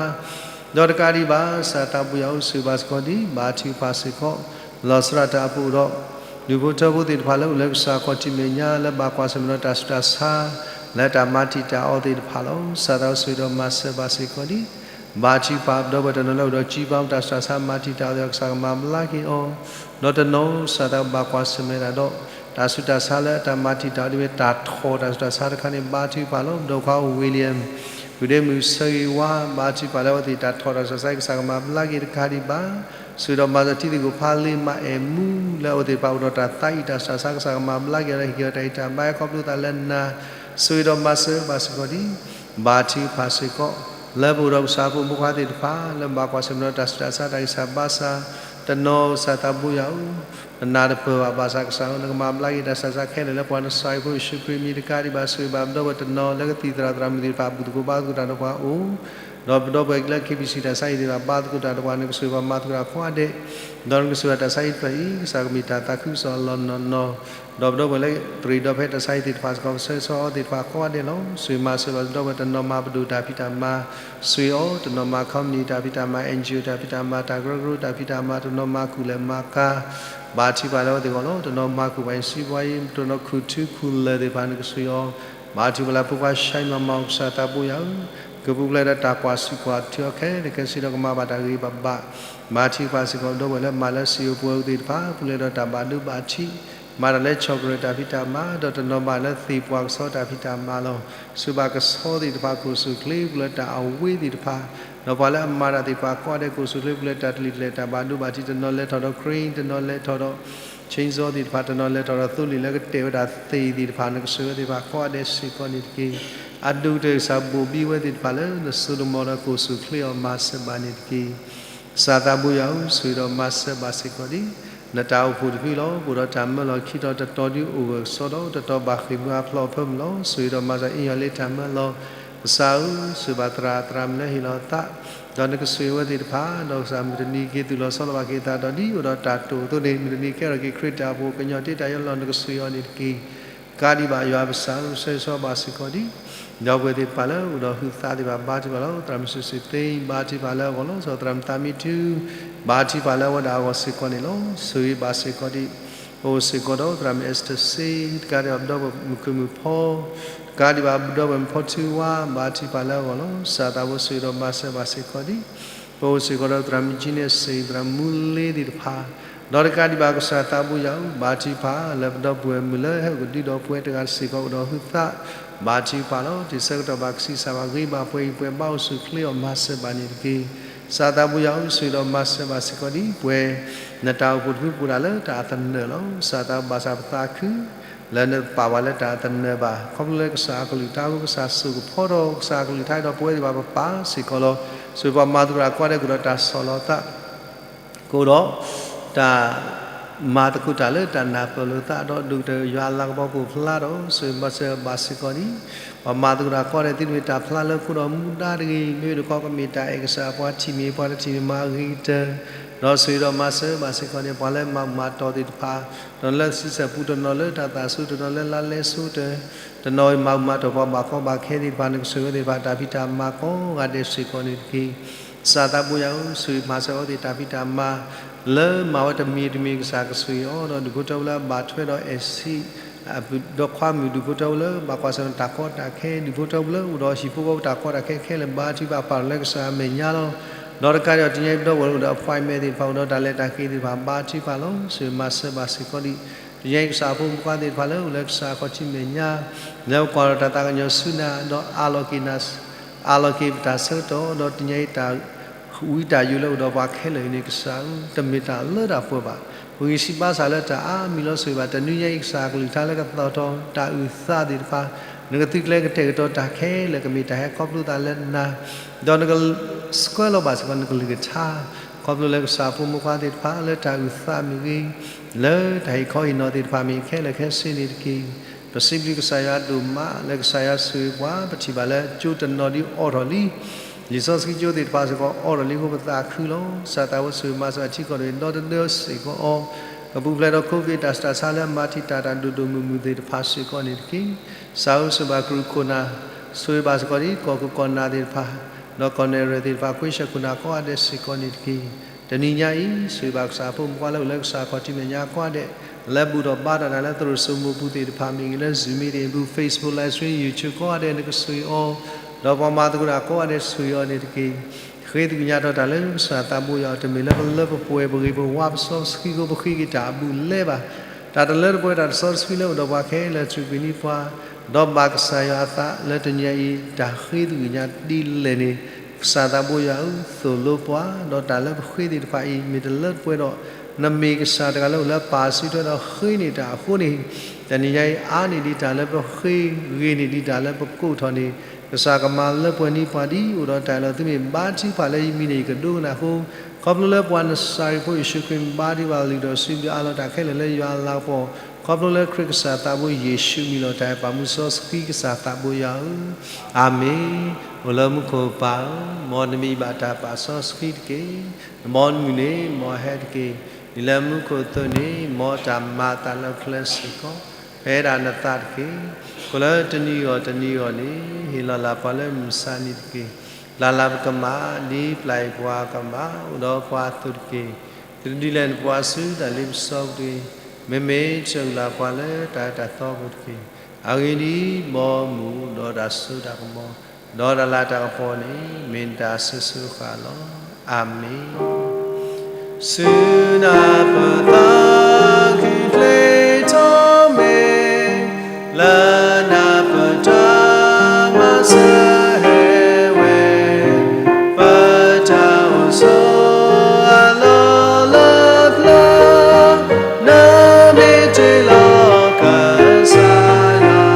ဒီးတကးဒံးဘၣ် ကစၢ်သးဘိယွၤဧၢ ဆိၣ်ဂ့ၤဘၣ်စ့ၢ်ကီးဒံး ဘါထုကဖၣ်စ့ၢ်ကီး လီၤဆီဒၣ်တၢ်အပူၤဒီး ဒူၣ်ဖိထၢဖိသ့ၣ်တဖၣ်လၢအိၣ်လၢကစၢ်ခီၣ်ထံးမဲာ်ညါ လၢဘၣ်ကွၢ်ဆၢၣ်မဲာ်ဒီးတၢ်ဆူးတၢ်ဆါ လၢတၢ်မၤတံာ်တာ်အီၤသ့ၣ်တဖၣ်လီၤ. ကစၢ်သးဘိဆိၣ်ဂ့ၤဒီးမၤစၢၤဘၣ်စ့ၢ်ကီးဒံး ဘါထုကဖၣ် ပဒီပုၢ်ဝဲၢ်တနီၤလၢအိၣ်ဒီးကၠံပၤ တၢ်ဆူးတၢ်ဆါမၤတံာ်တာ်အီၤသ့ၣ် ကစၢ်ကမၤဘျါက့ၤအီၤ ဒီးတနီၤ ကစၢ်သးဘိဘၣ်ကွၢ်ဆၢၣ်မဲာ်တၢ်ဒီး တၢ်ဆူးတၢ်ဆါလၢအတၢ်မၤတံာ်တာ်အီၤဒ်ဝဲ တၢ်ထီၣ်တၢ်ဆူးတၢ်ဆါတခါန့ၣ် ဘါထုကဖၣ်လီၤ. ပဒီပုၢ်ဝဲၢ်ခွါ William ပုၢ်ဒ့မုၣ်ဆၢဂ့ၤဝါ ဘါထုကဖၣ်လၢအဝဲသ့ၣ်တၢ်ထီၣ်တၢ်ဆူးတၢ်ဆါ ကစၢ်ကမၤဘျါက့ၤတကးဒံးဘၣ် ဆိၣ်ဂ့ၤဒီးမၤစၢၤထံသကိးဖးလ့ မၤအဲၣ်မူ လၢအဝဲသ့ၣ်တဖၣ်အိၣ်ဒီးတၢ်သးအံၣ်တၢ်ဆူးတၢ်ဆါ ကစၢ်ကမၤဘျါက့ၤအီၤဒီးဟ့ၣ်က့ၤအီၤတၢ်ဂံၢ်တၢ်ဘါ ခီဖျိသးလၢနၤ ဆိၣ်ဂ့ၤဒီးမၤစၢၤဘၣ်စ့ၢ်ကီးဒံး ဘါထုကဖၣ်စ့ၢ်ကီး လၢပအိၣ်ဒီးကစၢ်ဖိမုၣ်ဖိခွါသ့ၣ်တဖၣ် လၢဘၣ်ကွၢ်ဆၢၣ်မဲာ်ဒီးတၢ်ဆူးတၢ်ဆါ တၢ်ဂံၢ်စၢ်ဘါစၢ် တနီၤ ကစၢ်သးဘိယွၤဧၢ နနၢ်တပၢၢ်ဘၣ်ဘၣ်ဆၣ်ကစၢ်ဧၢ, နကမၤဘျါက့ၤတၢ်ဆးဆးခဲလၢာ်လၢပှၤနစီၤအံၤဖိယ့ၣ်ၡူးခရံာ်မံၤတကးဒံးဘၣ်, ဆိၣ်ဂ့ၤဘၣ်ပဒီပုၢ်ဝဲၢ်တနီၤလၢကသံၣ်သရၣ်သရၣ်မုၣ်သ့ၣ်တဖၣ်အဘူၣ်သကိးဘါသကိးတၢ်ဒီးပှၤအိၣ်, ဒီးပဒီပုၢ်ဝဲၢ်လၢ KBC တၢ်ဆါဟံၣ်သ့ၣ်တဖၣ်ဘါသကိးတၢ်ဒီးပှၤ နကဆိၣ်ဂ့ၤဘၣ်မၤသကိးတၢ်ကိးဂၤဒဲး, ဒီးနကဆိၣ်ဂ့ၤတၢ်ဆါဟံၣ်တဖျၢၣ်အံၤ ကစၢ်ကမ့ၢ်တၢ်သးခုကစီၣ်အလီၢ်နီၢ်နီၢ်, ဒီးပဒီပုၢ်ဝဲၢ်လၢ တရံးဒီဖဲတၢ်ဆါဟံၣ်သ့ၣ်တဖၣ်စ့ၢ်ကီး ပဆၢဂ့ၤဆၢဝါအီၤသ့ၣ်တဖၣ်ကိးဂၤဒဲးလီၤ. ဆိၣ်ဂ့ၤမၤစၢၤဘၣ်ပဒီပုၢ်ဝဲၢ်တနီၤမၤပဒိၣ်တၢ်ဖံးတၢ်မၤ ဆိၣ်ဂ့ၤအီၤ, တနီၤမၤ company တၢ်ဖံးတၢ်မၤ, NGO တၢ်ဖံးတၢ်မၤ, တၢ်ကရၢကရိတၢ်ဖံးတၢ်မၤ, တနီၤမၤကူၣ်လဲၤမၤကၤ ဘၣ်ထံးပှၤလၢအဝဲသ့ၣ်အဂီၢ်လီၤ. တနီၤမၤကူၣ်ပှၤအံၤစံးပှၤအံၤ, တနီၤခူၣ်ထူခူၣ်လၢာ်သ့ၣ်တဖၣ် နကဆိၣ်ဂ့ၤအီၤ, ဘၣ်ထံးပှၤလၢအဖိခွါ ဆှၢမၤမၤအီၤ ကစၢ်သးဘိယွၤဧၢ, ကပူၤဖျဲးဒီးတၢ်ကွၢ်ဆူၣ်ကွၢ်ထွဲအီၤခဲလၢာ်ခဲဆ့ဒီး ကမၤဘၣ်တၢ်ဂ့ၤဘၣ်ဘၣ်, ဘၣ်ထံးပှၤစ့ၢ်ကီး ပဒီပုၢ်ဝဲၢ်လၢမၤလၢစံာ်အိၣ်ပှဲၤအိၣ်သ့ၣ်တဖၣ် ပူၤဖျဲးဒီးတၢ်ဘၣ်ဒိဘၣ်ထံး, မၤတၢ်လၢဆီၣ်ကရၢၢ်တၢ်ဖံးတၢ်မၤ, ဒီးတနီၤမၤလၢသ့ၣ်ပှၤကဆီတၢ်ဖံးတၢ်မၤလီၤ. ဆိၣ်ဂ့ၤဘၣ်ကဆီသ့ၣ်တဖၣ် ကိၣ်စူၣ်ချ့ပူၤလၢတၢ်အဝ့သ့ၣ်တဖၣ်, ဒီးပှၤလၢအမၤတၢ်သ့ၣ်တဖၣ်ကိးဂၤဒဲး ကိၣ်စူၣ်ချ့ပူၤလၢတၢ်တလံၣ်တလဲၣ်တၢ်ဘၣ်ဒိဘၣ်ထံး, တနီၤလဲၤထီၣ်ဒီး crane, တနီၤလဲၤထီၣ်ဒီး chainsaw သ့ၣ်တဖၣ်, တနီၤလဲၤထီၣ်ဒီးသိလ့ၣ်လၢကတဲာ်ဝဲဒၣ်သ့ၣ်သ့ၣ်တဖၣ်, နကဆိၣ်ဂ့ၤဝဲသ့ၣ်တဖၣ်ကိးဂၤဒဲးစ့ၢ်ကီးန့ၣ်တက့ၢ်. အဒိၣ်ကတၢၢ်ကစၢ်ဘိၣ်ဘံဝဲသ့ၣ်တဖၣ်လၢနစိတၢ်ကမီၤဒီး ကိၣ်စူၣ်ချ့အီၤမၤစၢၤဘၣ်န့ၣ်တက့ၢ်. ကစၢ်သးဘိယွၤဧၢ, ဆိၣ်ဂ့ၤဒီးမၤစၢၤဘၣ်စ့ၢ်ကီးဒံး နတၢ်အိၣ်ဖှိၣ်တဖုလီၤ. အိၣ်ဒီးတၢ်မၢလီၤခံတီၤတတီၤဒုးအိၣ်ဂၢၢ်ကစီဒီး တတီၤဘၣ်ဃ့ၢ်မှံဟးဖျိးအဖၢမုၢ်လီၤ. ဆိၣ်ဂ့ၤဒီးမၤစၢၤအ့ၣ်ယီၤလၢတၢ်မၢလီၤ. ကစၢ်ဧၢ, ဆိၣ်ဂ့ၤဘၣ်သရၣ်သရၣ်မုၣ်လၢဟ့ၣ်လီၤအသး, ဒီးနကဆိၣ်ဂ့ၤဝဲသ့ၣ်တဖၣ်, ဒီးကစၢ်မုၢ်တနံၤက့ၤသူၣ်လီၤဆီလီၤဘၣ်က့ၤအသးဒီးဒ်အိၣ်ဒီးတၢ်တိာ်အသိးန့ၣ် မုၢ်တနံၤကဲထီၣ်က့ၤခရံာ်တၢ်အိၣ်ဖှိၣ် ကညီတ့တၢ်ယီလီၤ နကဆိၣ်ဂ့ၤအီၤန့ၣ်တက့ၢ်. ကးဒံးဘၣ်ယွၤပကစၢ်ဧၢ, ဆၢဂ့ၤဆၢဝါဘၣ်စ့ၢ်ကီးဒံး ဒီပုၢ်ဝဲၢ်သ့ၣ်တဖၣ်လၢအိၣ်ဒီးဟုးသးသ့ၣ်တဖၣ် ဘါထုကဖၣ်လီၤ. သရၣ်မုၣ်စူၣ်စူၣ်သ့ ဘါထုကဖၣ်လၢအဂီၢ်လီၤ. စီၤသရၣ်မုၣ်သးမံထူ ဘါထုကဖၣ်လၢအဝဲဒၣ်အဂီၢ်စ့ၢ်ကီးန့ၣ်လီၤ. ဆိၣ်ဂ့ၤဘၣ်စ့ၢ်ကီးဒံး အိၣ်စ့ၢ်ကီးဒီးသရၣ်မုၣ် Esther စ့, တကးဒံးဘၣ်ပဒီပုၢ်ဝဲၢ်မုၣ်ခုၣ်မုၣ်ဖီ, တကးဒံးဘၣ်ပဒီပုၢ်ဝဲၢ်မုၣ်ဖီထူဝါ ဘါထုကဖၣ်လၢအဂီၢ်လီၤ. ကစၢ်သးဘိဆိၣ်ဂ့ၤဒီးမၤစၢၤဘၣ်စ့ၢ်ကီးဒံး ပအိၣ်စ့ၢ်ကီးဒီးသရၣ်မုၣ်ကၠံန့ၣ်စ့ၣ် သရၣ်မုၣ်မူလ့သ့ၣ်တဖၣ်, ဒီးတကးဒံးဘၣ်ကစၢ်သးဘိယွၤဧၢ, ဘါထုကဖၣ်လၢပဒီပုၢ်ဝဲၢ်မုၣ်လၢဟဲအိၣ်ကဒုဒီးပဝဲတဂၤစ့ၢ်ကီးအိၣ်ဒီးဟုးသး, ဘါထုကဖၣ်လီၤ. တၢ်ဆၢကတီၢ်ဘၣ်ကဆံးစၢ်ဘၣ်ဂ့ၤဘၣ်ပှဲၤအံၤ ပှဲၤဘါအိၣ်ဆူၣ်ချ့အီၤ မၤစၢၤဘၣ်န့ၣ်တက့ၢ်. ကစၢ်သးဘိယွၤဧၢ, ဆိၣ်ဂ့ၤဒီးမၤစၢၤဘၣ်စ့ၢ်ကီးဒံးပဝဲ နတၢ်အိၣ်ဖှိၣ်တဖုပူၤဒၣ်လၢတၢ်အသနၢၣ်လီၤ. ကစၢ်သးဘိဘၣ်ဆၣ်ပသးခု လၢနပာ်ပှၤလၢတၢ်အသနၢၣ်ဘၣ်, ခီဖျိလၢကစၢ်အကလုၢ်ကထါအဃိ ကစၢ်စိာ်ကဖီထီၣ် ကစၢ်အကလုၢ်ကထါဒီးပဝဲသ့ၣ်တဖၣ်ပပၢ်စ့ၢ်ကီးလီၤ. ဆိၣ်ဂ့ၤပှၤမၤသကိးတၢ်ကိးဂၤဒဲးကအိၣ်ဒီးတၢ်ဆီၣ်လီၤသး ကအိၣ်ဒီး တၢ်မၤသကိးတၢ်လၢတၢ်နၢ်ပၢၢ်လိာ်သးဒီး ဒိၣ်ကတၢၢ်ယွၤအလၤကပီၤကအိၣ်ဖျါဒီး ဆိၣ်ဂ့ၤမၤစၢၤဘၣ်စ့ၢ်ကီးဒံး ပှၤမၤသကိးတၢ်ကိးဂၤဒဲး သုတမ့ၢ်တၢ်ဖျါလၢခိဒီးမူဒါတဂ့ၤ, မ့ၢ်တခီကမ့ၢ်တၢ်အဲၣ်ကစၢ်အပှၤထံၣ်မ့ၢ်ပှၤတထံၣ်မ့ၢ်မၤအဂ့ၤကတၢၢ်, ဒီးဆိၣ်ဂ့ၤဒီးမၤစၢၤဘၣ်စ့ၢ်ကီးန့ၣ် ပှၤလၢမၤဘူၣ်မၤတီၢ်သ့ၣ်တဖၣ်, တနီၤလၢစုစဲးပူၤ, တနီၤလၢတၢ်သးဆူ, တနီၤလၢလါလဲဆိကတၢၢ်, တနီၤမၤဘူၣ်မၤတီၢ်ပှၤဘၣ်ကီဘၣ်ခဲသ့ၣ်တဖၣ် နကဆိၣ်ဂ့ၤဝဲသ့ၣ်တဖၣ် တၢ်ဖံးတၢ်မၤကိးဂၤဒဲးစ့ၢ်ကီးန့ၣ်တက့ၢ်. ကစၢ်သးဘိယွၤဧၢ, ဆိၣ်ဂ့ၤမၤစၢၤအဝဲသ့ၣ်တၢ်ဖံးတၢ်မၤ လၢမၤဝဲတမံၤတမံၤ ကစၢ်ကဆိၣ်ဂ့ၤအီၤ, ဒီးဒူၣ်ဖိထၢဖိလၢအဘၣ်ထွဲဒီး accident ဒီးခွါမုၣ်, ဒူၣ်ဖိထၢဖိလၢဘၣ်ကွၢ်ဆၢၣ်မဲာ်တၢ်ကီတၢ်ခဲ, ဒူၣ်ဖိထၢဖိလၢအိၣ်ဒီးဟံၣ်ဖိဃီဖိတၢ်ကီတၢ်ခဲခဲလၢာ် ဘါထုကဖၣ်ပာ်လီၤလၢကစၢ်အမဲာ်ညါလီၤ. ဒီးတကးဒံးဘၣ် တနံၤအံၤပဒီပုၢ်ဝဲၢ်လၢအိၣ်ဒီး appointment သ့ၣ်တဖၣ် အိၣ်ဒီးတၢ်လဲၤတၢ်က့ၤသ့ၣ်တဖၣ် ဘါထုကဖၣ်လီၤ. ဆိၣ်ဂ့ၤမၤစၢၤဘၣ်စ့ၢ်ကီးဒံး တနံၤအံၤကစၢ်အဖိမုၣ်ဖိခွါသ့ၣ်တဖၣ်လၢအိၣ်လၢကစၢ်အခီၣ်ထံးမဲာ်ညါ လၢပကွၢ်ဒီးတၢ်သးကညီၤဆူနၤ ဒီးအးလီၤက့ၤနၤ, အးလီၤက့ၤပတၢ်ဆၢကတီၢ် ဒီးတနံၤအံၤတၢ်ဝံတၢ်ယိးလၢအိၣ်ဒီးပှၤခဲလၢာ်အံၤန့ၣ် ကစၢ်ဧၢ, တမ့ၢ်တၢ်လၢတၢ်ပှဲၤဘၣ်. ပဂံၢ်စၢ်ဘါစၢ်လၢတၢ်အါမံၤလီၤ. ဆိၣ်ဂ့ၤဘၣ်တနံၤညါအံၤ ကစၢ်အကလုၢ်ကထါလၢကသီၣ်ထီၣ်တၢ်အုၣ်သးသ့ၣ်တဖၣ်, နကသုးကျဲၤကတဲာ်ကတီၤတၢ်ခဲလၢာ် ကမ့ၢ်တၢ်ဟဲခီဖျိသးလၢနၤ, ဒီးနကဆှၢလီၤဘၣ်စ့ၢ်ကီးနကလုၢ်ကထါ ခီဖျိလၢကစၢ်အဖိမုၣ်ဖိခွါသ့ၣ်တဖၣ် လၢတၢ်အုၣ်သးမ့ၢ်ဂ့ၤ, လၢတၢ်ဟ့ၣ်ခီဟ့ၣ်နီၤသ့ၣ်တဖၣ်မ့ၢ်ဂ့ၤ ခဲလၢာ်ခဲဆ့န့ၣ်တက့ၢ်. ပစံးဘျုးကစၢ်ယွၤဒိၣ်မး လၢကစၢ်ယွၤဆိၣ်ဂ့ၤပှၤ ပထံၣ်ဘၣ်လၢကၠိတနီၤဒ်အိးထီၣ်လံ, လံာ်စီဆှံကၠိသ့ၣ်တဖၣ်စ့ၢ်ကီးအိးထီၣ်လံအဃိ ပသးခုလီၤ. ကစၢ်သးဘိဆိၣ်ဂ့ၤမၤစၢၤအထံကီၢ်တဂ့ၤ ဒီတဒၢစ့ၢ်ကီးအီၤ, ကပူၤဖျဲးဒီး COVID တၢ်ဆူးတၢ်ဆါလၢအမၤထံးတၢ်တၢ်ဒိၣ်ဒိၣ်မုၢ်မုၢ်သ့ၣ်တဖၣ်စ့ၢ်ကီးန့ၣ်တက့ၢ်. ကစၢ်ဧၢ ဆိၣ်ဂ့ၤဘၣ်ကရူၢ်ခိၣ်နၢ်, ဆိၣ်ဂ့ၤဘၣ်စ့ၢ်ကီးဒ်ကီၢ်ခိၣ်ကီၢ်နၢ်သ့ၣ်တဖၣ်, ဒီးကီၢ်နဲၣ်ရဲၣ်သ့ၣ်တဖၣ် ခွ့ဆၢခိၣ်နၢ်ကိးဂၤဒဲးစ့ၢ်ကီးန့ၣ်တက့ၢ်. တနံၤညါအံၤ ဆိၣ်ဂ့ၤဘၣ်ကစၢ်အဖိမုၣ်ဖိခွါလၢအိၣ်လၢကစၢ်အခီၣ်ထံးမဲာ်ညါကိးဂၤဒဲး, လၢဘူၣ်ထီၣ်ဘါထီၣ်တၢ်လၢသရိာ်စိမိၤပူၤသ့ၣ်တဖၣ်မ့ၢ်ဂ့ၤ, လၢ Zoom meeting အပူၤ, Facebook live stream, YouTube ကိးဂၤဒဲး နကဆိၣ်ဂ့ၤအီၤ, ဒီးပှၤမၤသကိးတၢ်ကိးဂၤဒဲး ဆိၣ်ဂ့ၤအီၤန့ၣ်တက့ၢ်. ဃ့သကွံၢ်ညါထီၣ်တၢ်လၢကစၢ်သးဘိယွၤ တမ့ၢ်လၢပလၢပပှဲၤ ပဂ့ၤပဝါ ပစီပဆှံအဃိ ပဃ့က့ၤတၢ်အဘူးအလဲဘၣ်. တၢ်တလၢတပှဲၤ တၢ်တစီတဆှံလၢအိၣ်ဒီးပှၤခဲလၢာ် စူးကွံာ်န့ၢ်ပှၤ, ဒီးဘၣ်ကစၢ်ယွၤအသးလၢတနံၤအံၤ တၢ်ဃ့သကွံၢ်ညါဒ်လဲၣ်န့ၣ်, ကစၢ်သးဘိယွၤဧၢ, သိၣ်လိပှၤ, ဒီးတၢ်လၢပဃ့သ့ၣ်တဖၣ်အံၤ မ့ၢ်တလၢတပှဲၤဒီး နမ့ၢ်ကစၢ်တဂၤလၢအိၣ်လၢအပၢ်စုထွဲဒီးဃ့န့ၢ်တၢ်အဃိန့ၣ်, တနံၤညါအံၤ အါန့ၢ်ဒံးတၢ်လၢပဃ့, ဂ့ၤန့ၢ်ဒံးတၢ်လၢပကိးထီၣ်န့ၣ်, ကစၢ်ကမၤလၢပှဲၤန့ၢ်ပှၤဒ်အိၣ်ဒီးတၢ်အၢၣ်လီၤ. သုမ့ၢ်ဘါထုကဖၣ်လၢယမံၤန့ၣ် ယကဒိကနၣ်အဃိ, ခီဖျိလၢပှၤနစၤရ့းဖိယ့ၣ်ၡူးခရံာ်မၤတ့ၢ်ဘၣ်လုၢ်ဒီးစံးဘျုးအးလီၤတၢ်ခဲလၢာ်လၢယွၤအလၤကပီၤ, ခီဖျိလၢခရံာ်ကစၢ်သးဘိယ့ၣ်ၡူးမံၤလီၤတၢ်အဲၣ်ပာ်မူစီဆှံကစၢ်သးဘိယွၤဧၢ, အၤမ့ၣ်. အိၣ်လၢမူခိၣ်ပၢ်ဧၢ, မ်နမံၤဘၣ်တၢ်ပာ်စီဆှံတက့ၢ်. နဘီမုၢ်န့ၣ်မ်အဟဲတက့ၢ်. ဒ်လၢမူခိၣ်အသိးန့ၣ် မ်တၢ်မၤအသးလၢပချၢစ့ၢ်ကီး ဖဲဒၣ်နသးတက့ၢ်. ကိၣ်လၢတနံၤအဂီၢ်တနံၤအဂီၢ်န့ၣ် ဟ့ၣ်လီၤလၢ်ပှၤလၢမုၢ်ဆါနံၤတက့ၢ်. ပျၢ်လၢ်ပကမၣ် ဒ်ပျၢ်အီၤပှၤကမၣ်, အိၣ်ဒီးပှၤအသိးတက့ၢ်. ကဒုးလဲၤနပှၤဆူတၢ်လ့ပစီပူၤတဂ့ၤ. မ့မ့ၢ်တအုၣ်လၢ်ပှၤလၢတၢ်အၢတၢ်သီပူၤတက့ၢ်. အဂ့ၢ်ဒ်အံၤ, ဘီမုၢ်ဒီးတၢ်စိတၢ်ကမီၤ ဒီးတၢ်လၤတၢ်ကပီၤန့ၣ် မ့ၢ်နတၢ်အစိၤစိၤအဃၣ်လီၤ. အၤမ့ၣ်. ဆူနၢ်ပၢၢ်သးခုချ့ထီၣ်မ့ၢ် လၢနၢ်ပၢၢ်တၢ်မၤစၢၤဟဲဝဲ, ပတၢ်အိၣ်ဆိးအလီၢ်လၢပျၢၤ, နမ့ၢ်တ့ၢ်လီၤကစၢ်ယွၤ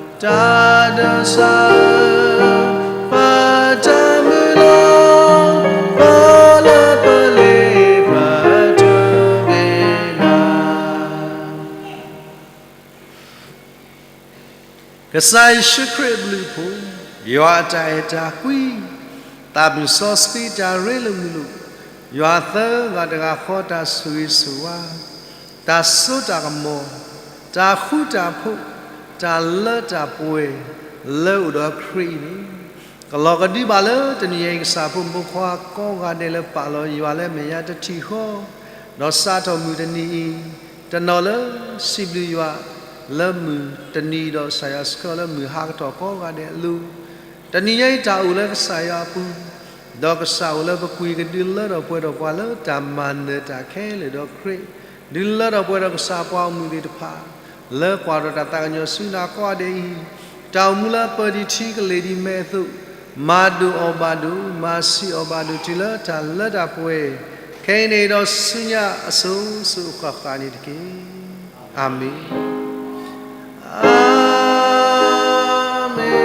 တၢ်ဒိးစၢ်ဧၢ, ပတၢ်မုၢ်လၢ်, ပလၢပလ့ပတုၤမ့ၢ်နၤ ကစၢ်ယ့ၣ်ၡူးခရံာ်အဘျုးအဖှိၣ်, ယွၤအတၢ်အဲၣ်တၢ်ကွံ, သးမုၢ်စီဆှံတၢ်ရ့လိာ်မုာ်လိာ်, ယွၤသၢဂၤတဂၤဃီတၢ်ဆိၣ်ဂ့ၤဆိၣ်ဝါ, တၢ်စိတၢ်ကမီၤ, တၢ်ဃူတၢ်ဖိး, တၢ်လၢတၢ်ပှဲၤ, လၢအိၣ်ဒီးခရံာ်အံၤန့ၣ် ကလီၤကဒုဘၣ်လၢတနံၤအံၤ ကစၢ်ဖိမုၣ်ဖိခွါကိးဂၤဒဲးလၢပာ်လီၤယွၤလၢမဲာ်ညါတထံၣ်ဃီ, ဒီးစးထီၣ်မုၢ်တနံၤအံၤ, တနီၤလၢစံးဘျုးယွၤလၢမုၢ်တနံၤဒီးကစၢ်ယွၤဆှၢလၢမုၢ်ဟါကတီၢ်ကိးဂၤဒဲးအလိၤ, တနံၤညါအံၤတၢ်အိၣ်လၢကစၢ်ယွၤအပူၤ, ဒီးကစၢ်အိၣ်လၢပပူၤကဒုးလၢထီၣ်ပှဲၤထီၣ်ပှၤလၢတၢ်မၤနၢၤတၢ်ခဲလၢာ်ဒီးခရံာ်, ဒုးလၢထီၣ်ပှဲၤထီၣ်ကစၢ်ပှၤဂီၢ်မုၢ်သ့ၣ်တဖၣ် လၢကွၢ်ထီၣ်တၢ်သးကညီၤဆူနၤကိးဂၤဒဲးအံၤ, တၢ်အိၣ်မူလၢပၢၢ်ဒံးထံကလ့ၢ်ဒံးမဲအသိး, မၤဒိၣ်အီၣ်ဘၣ်ဒိၣ်, မၤဆံးအီၣ်ဘၣ်ဒိၣ်တုၤလၢတၢ်လၢတၢ်ပှဲၤ, ခဲအံၤန့ၣ်ဒီးဆူညါအစိၤစိၤအဃၣ်ဃၣ်န့ၣ်တက့ၢ်. အၤမ့ၣ်, အၤမ့ၣ်.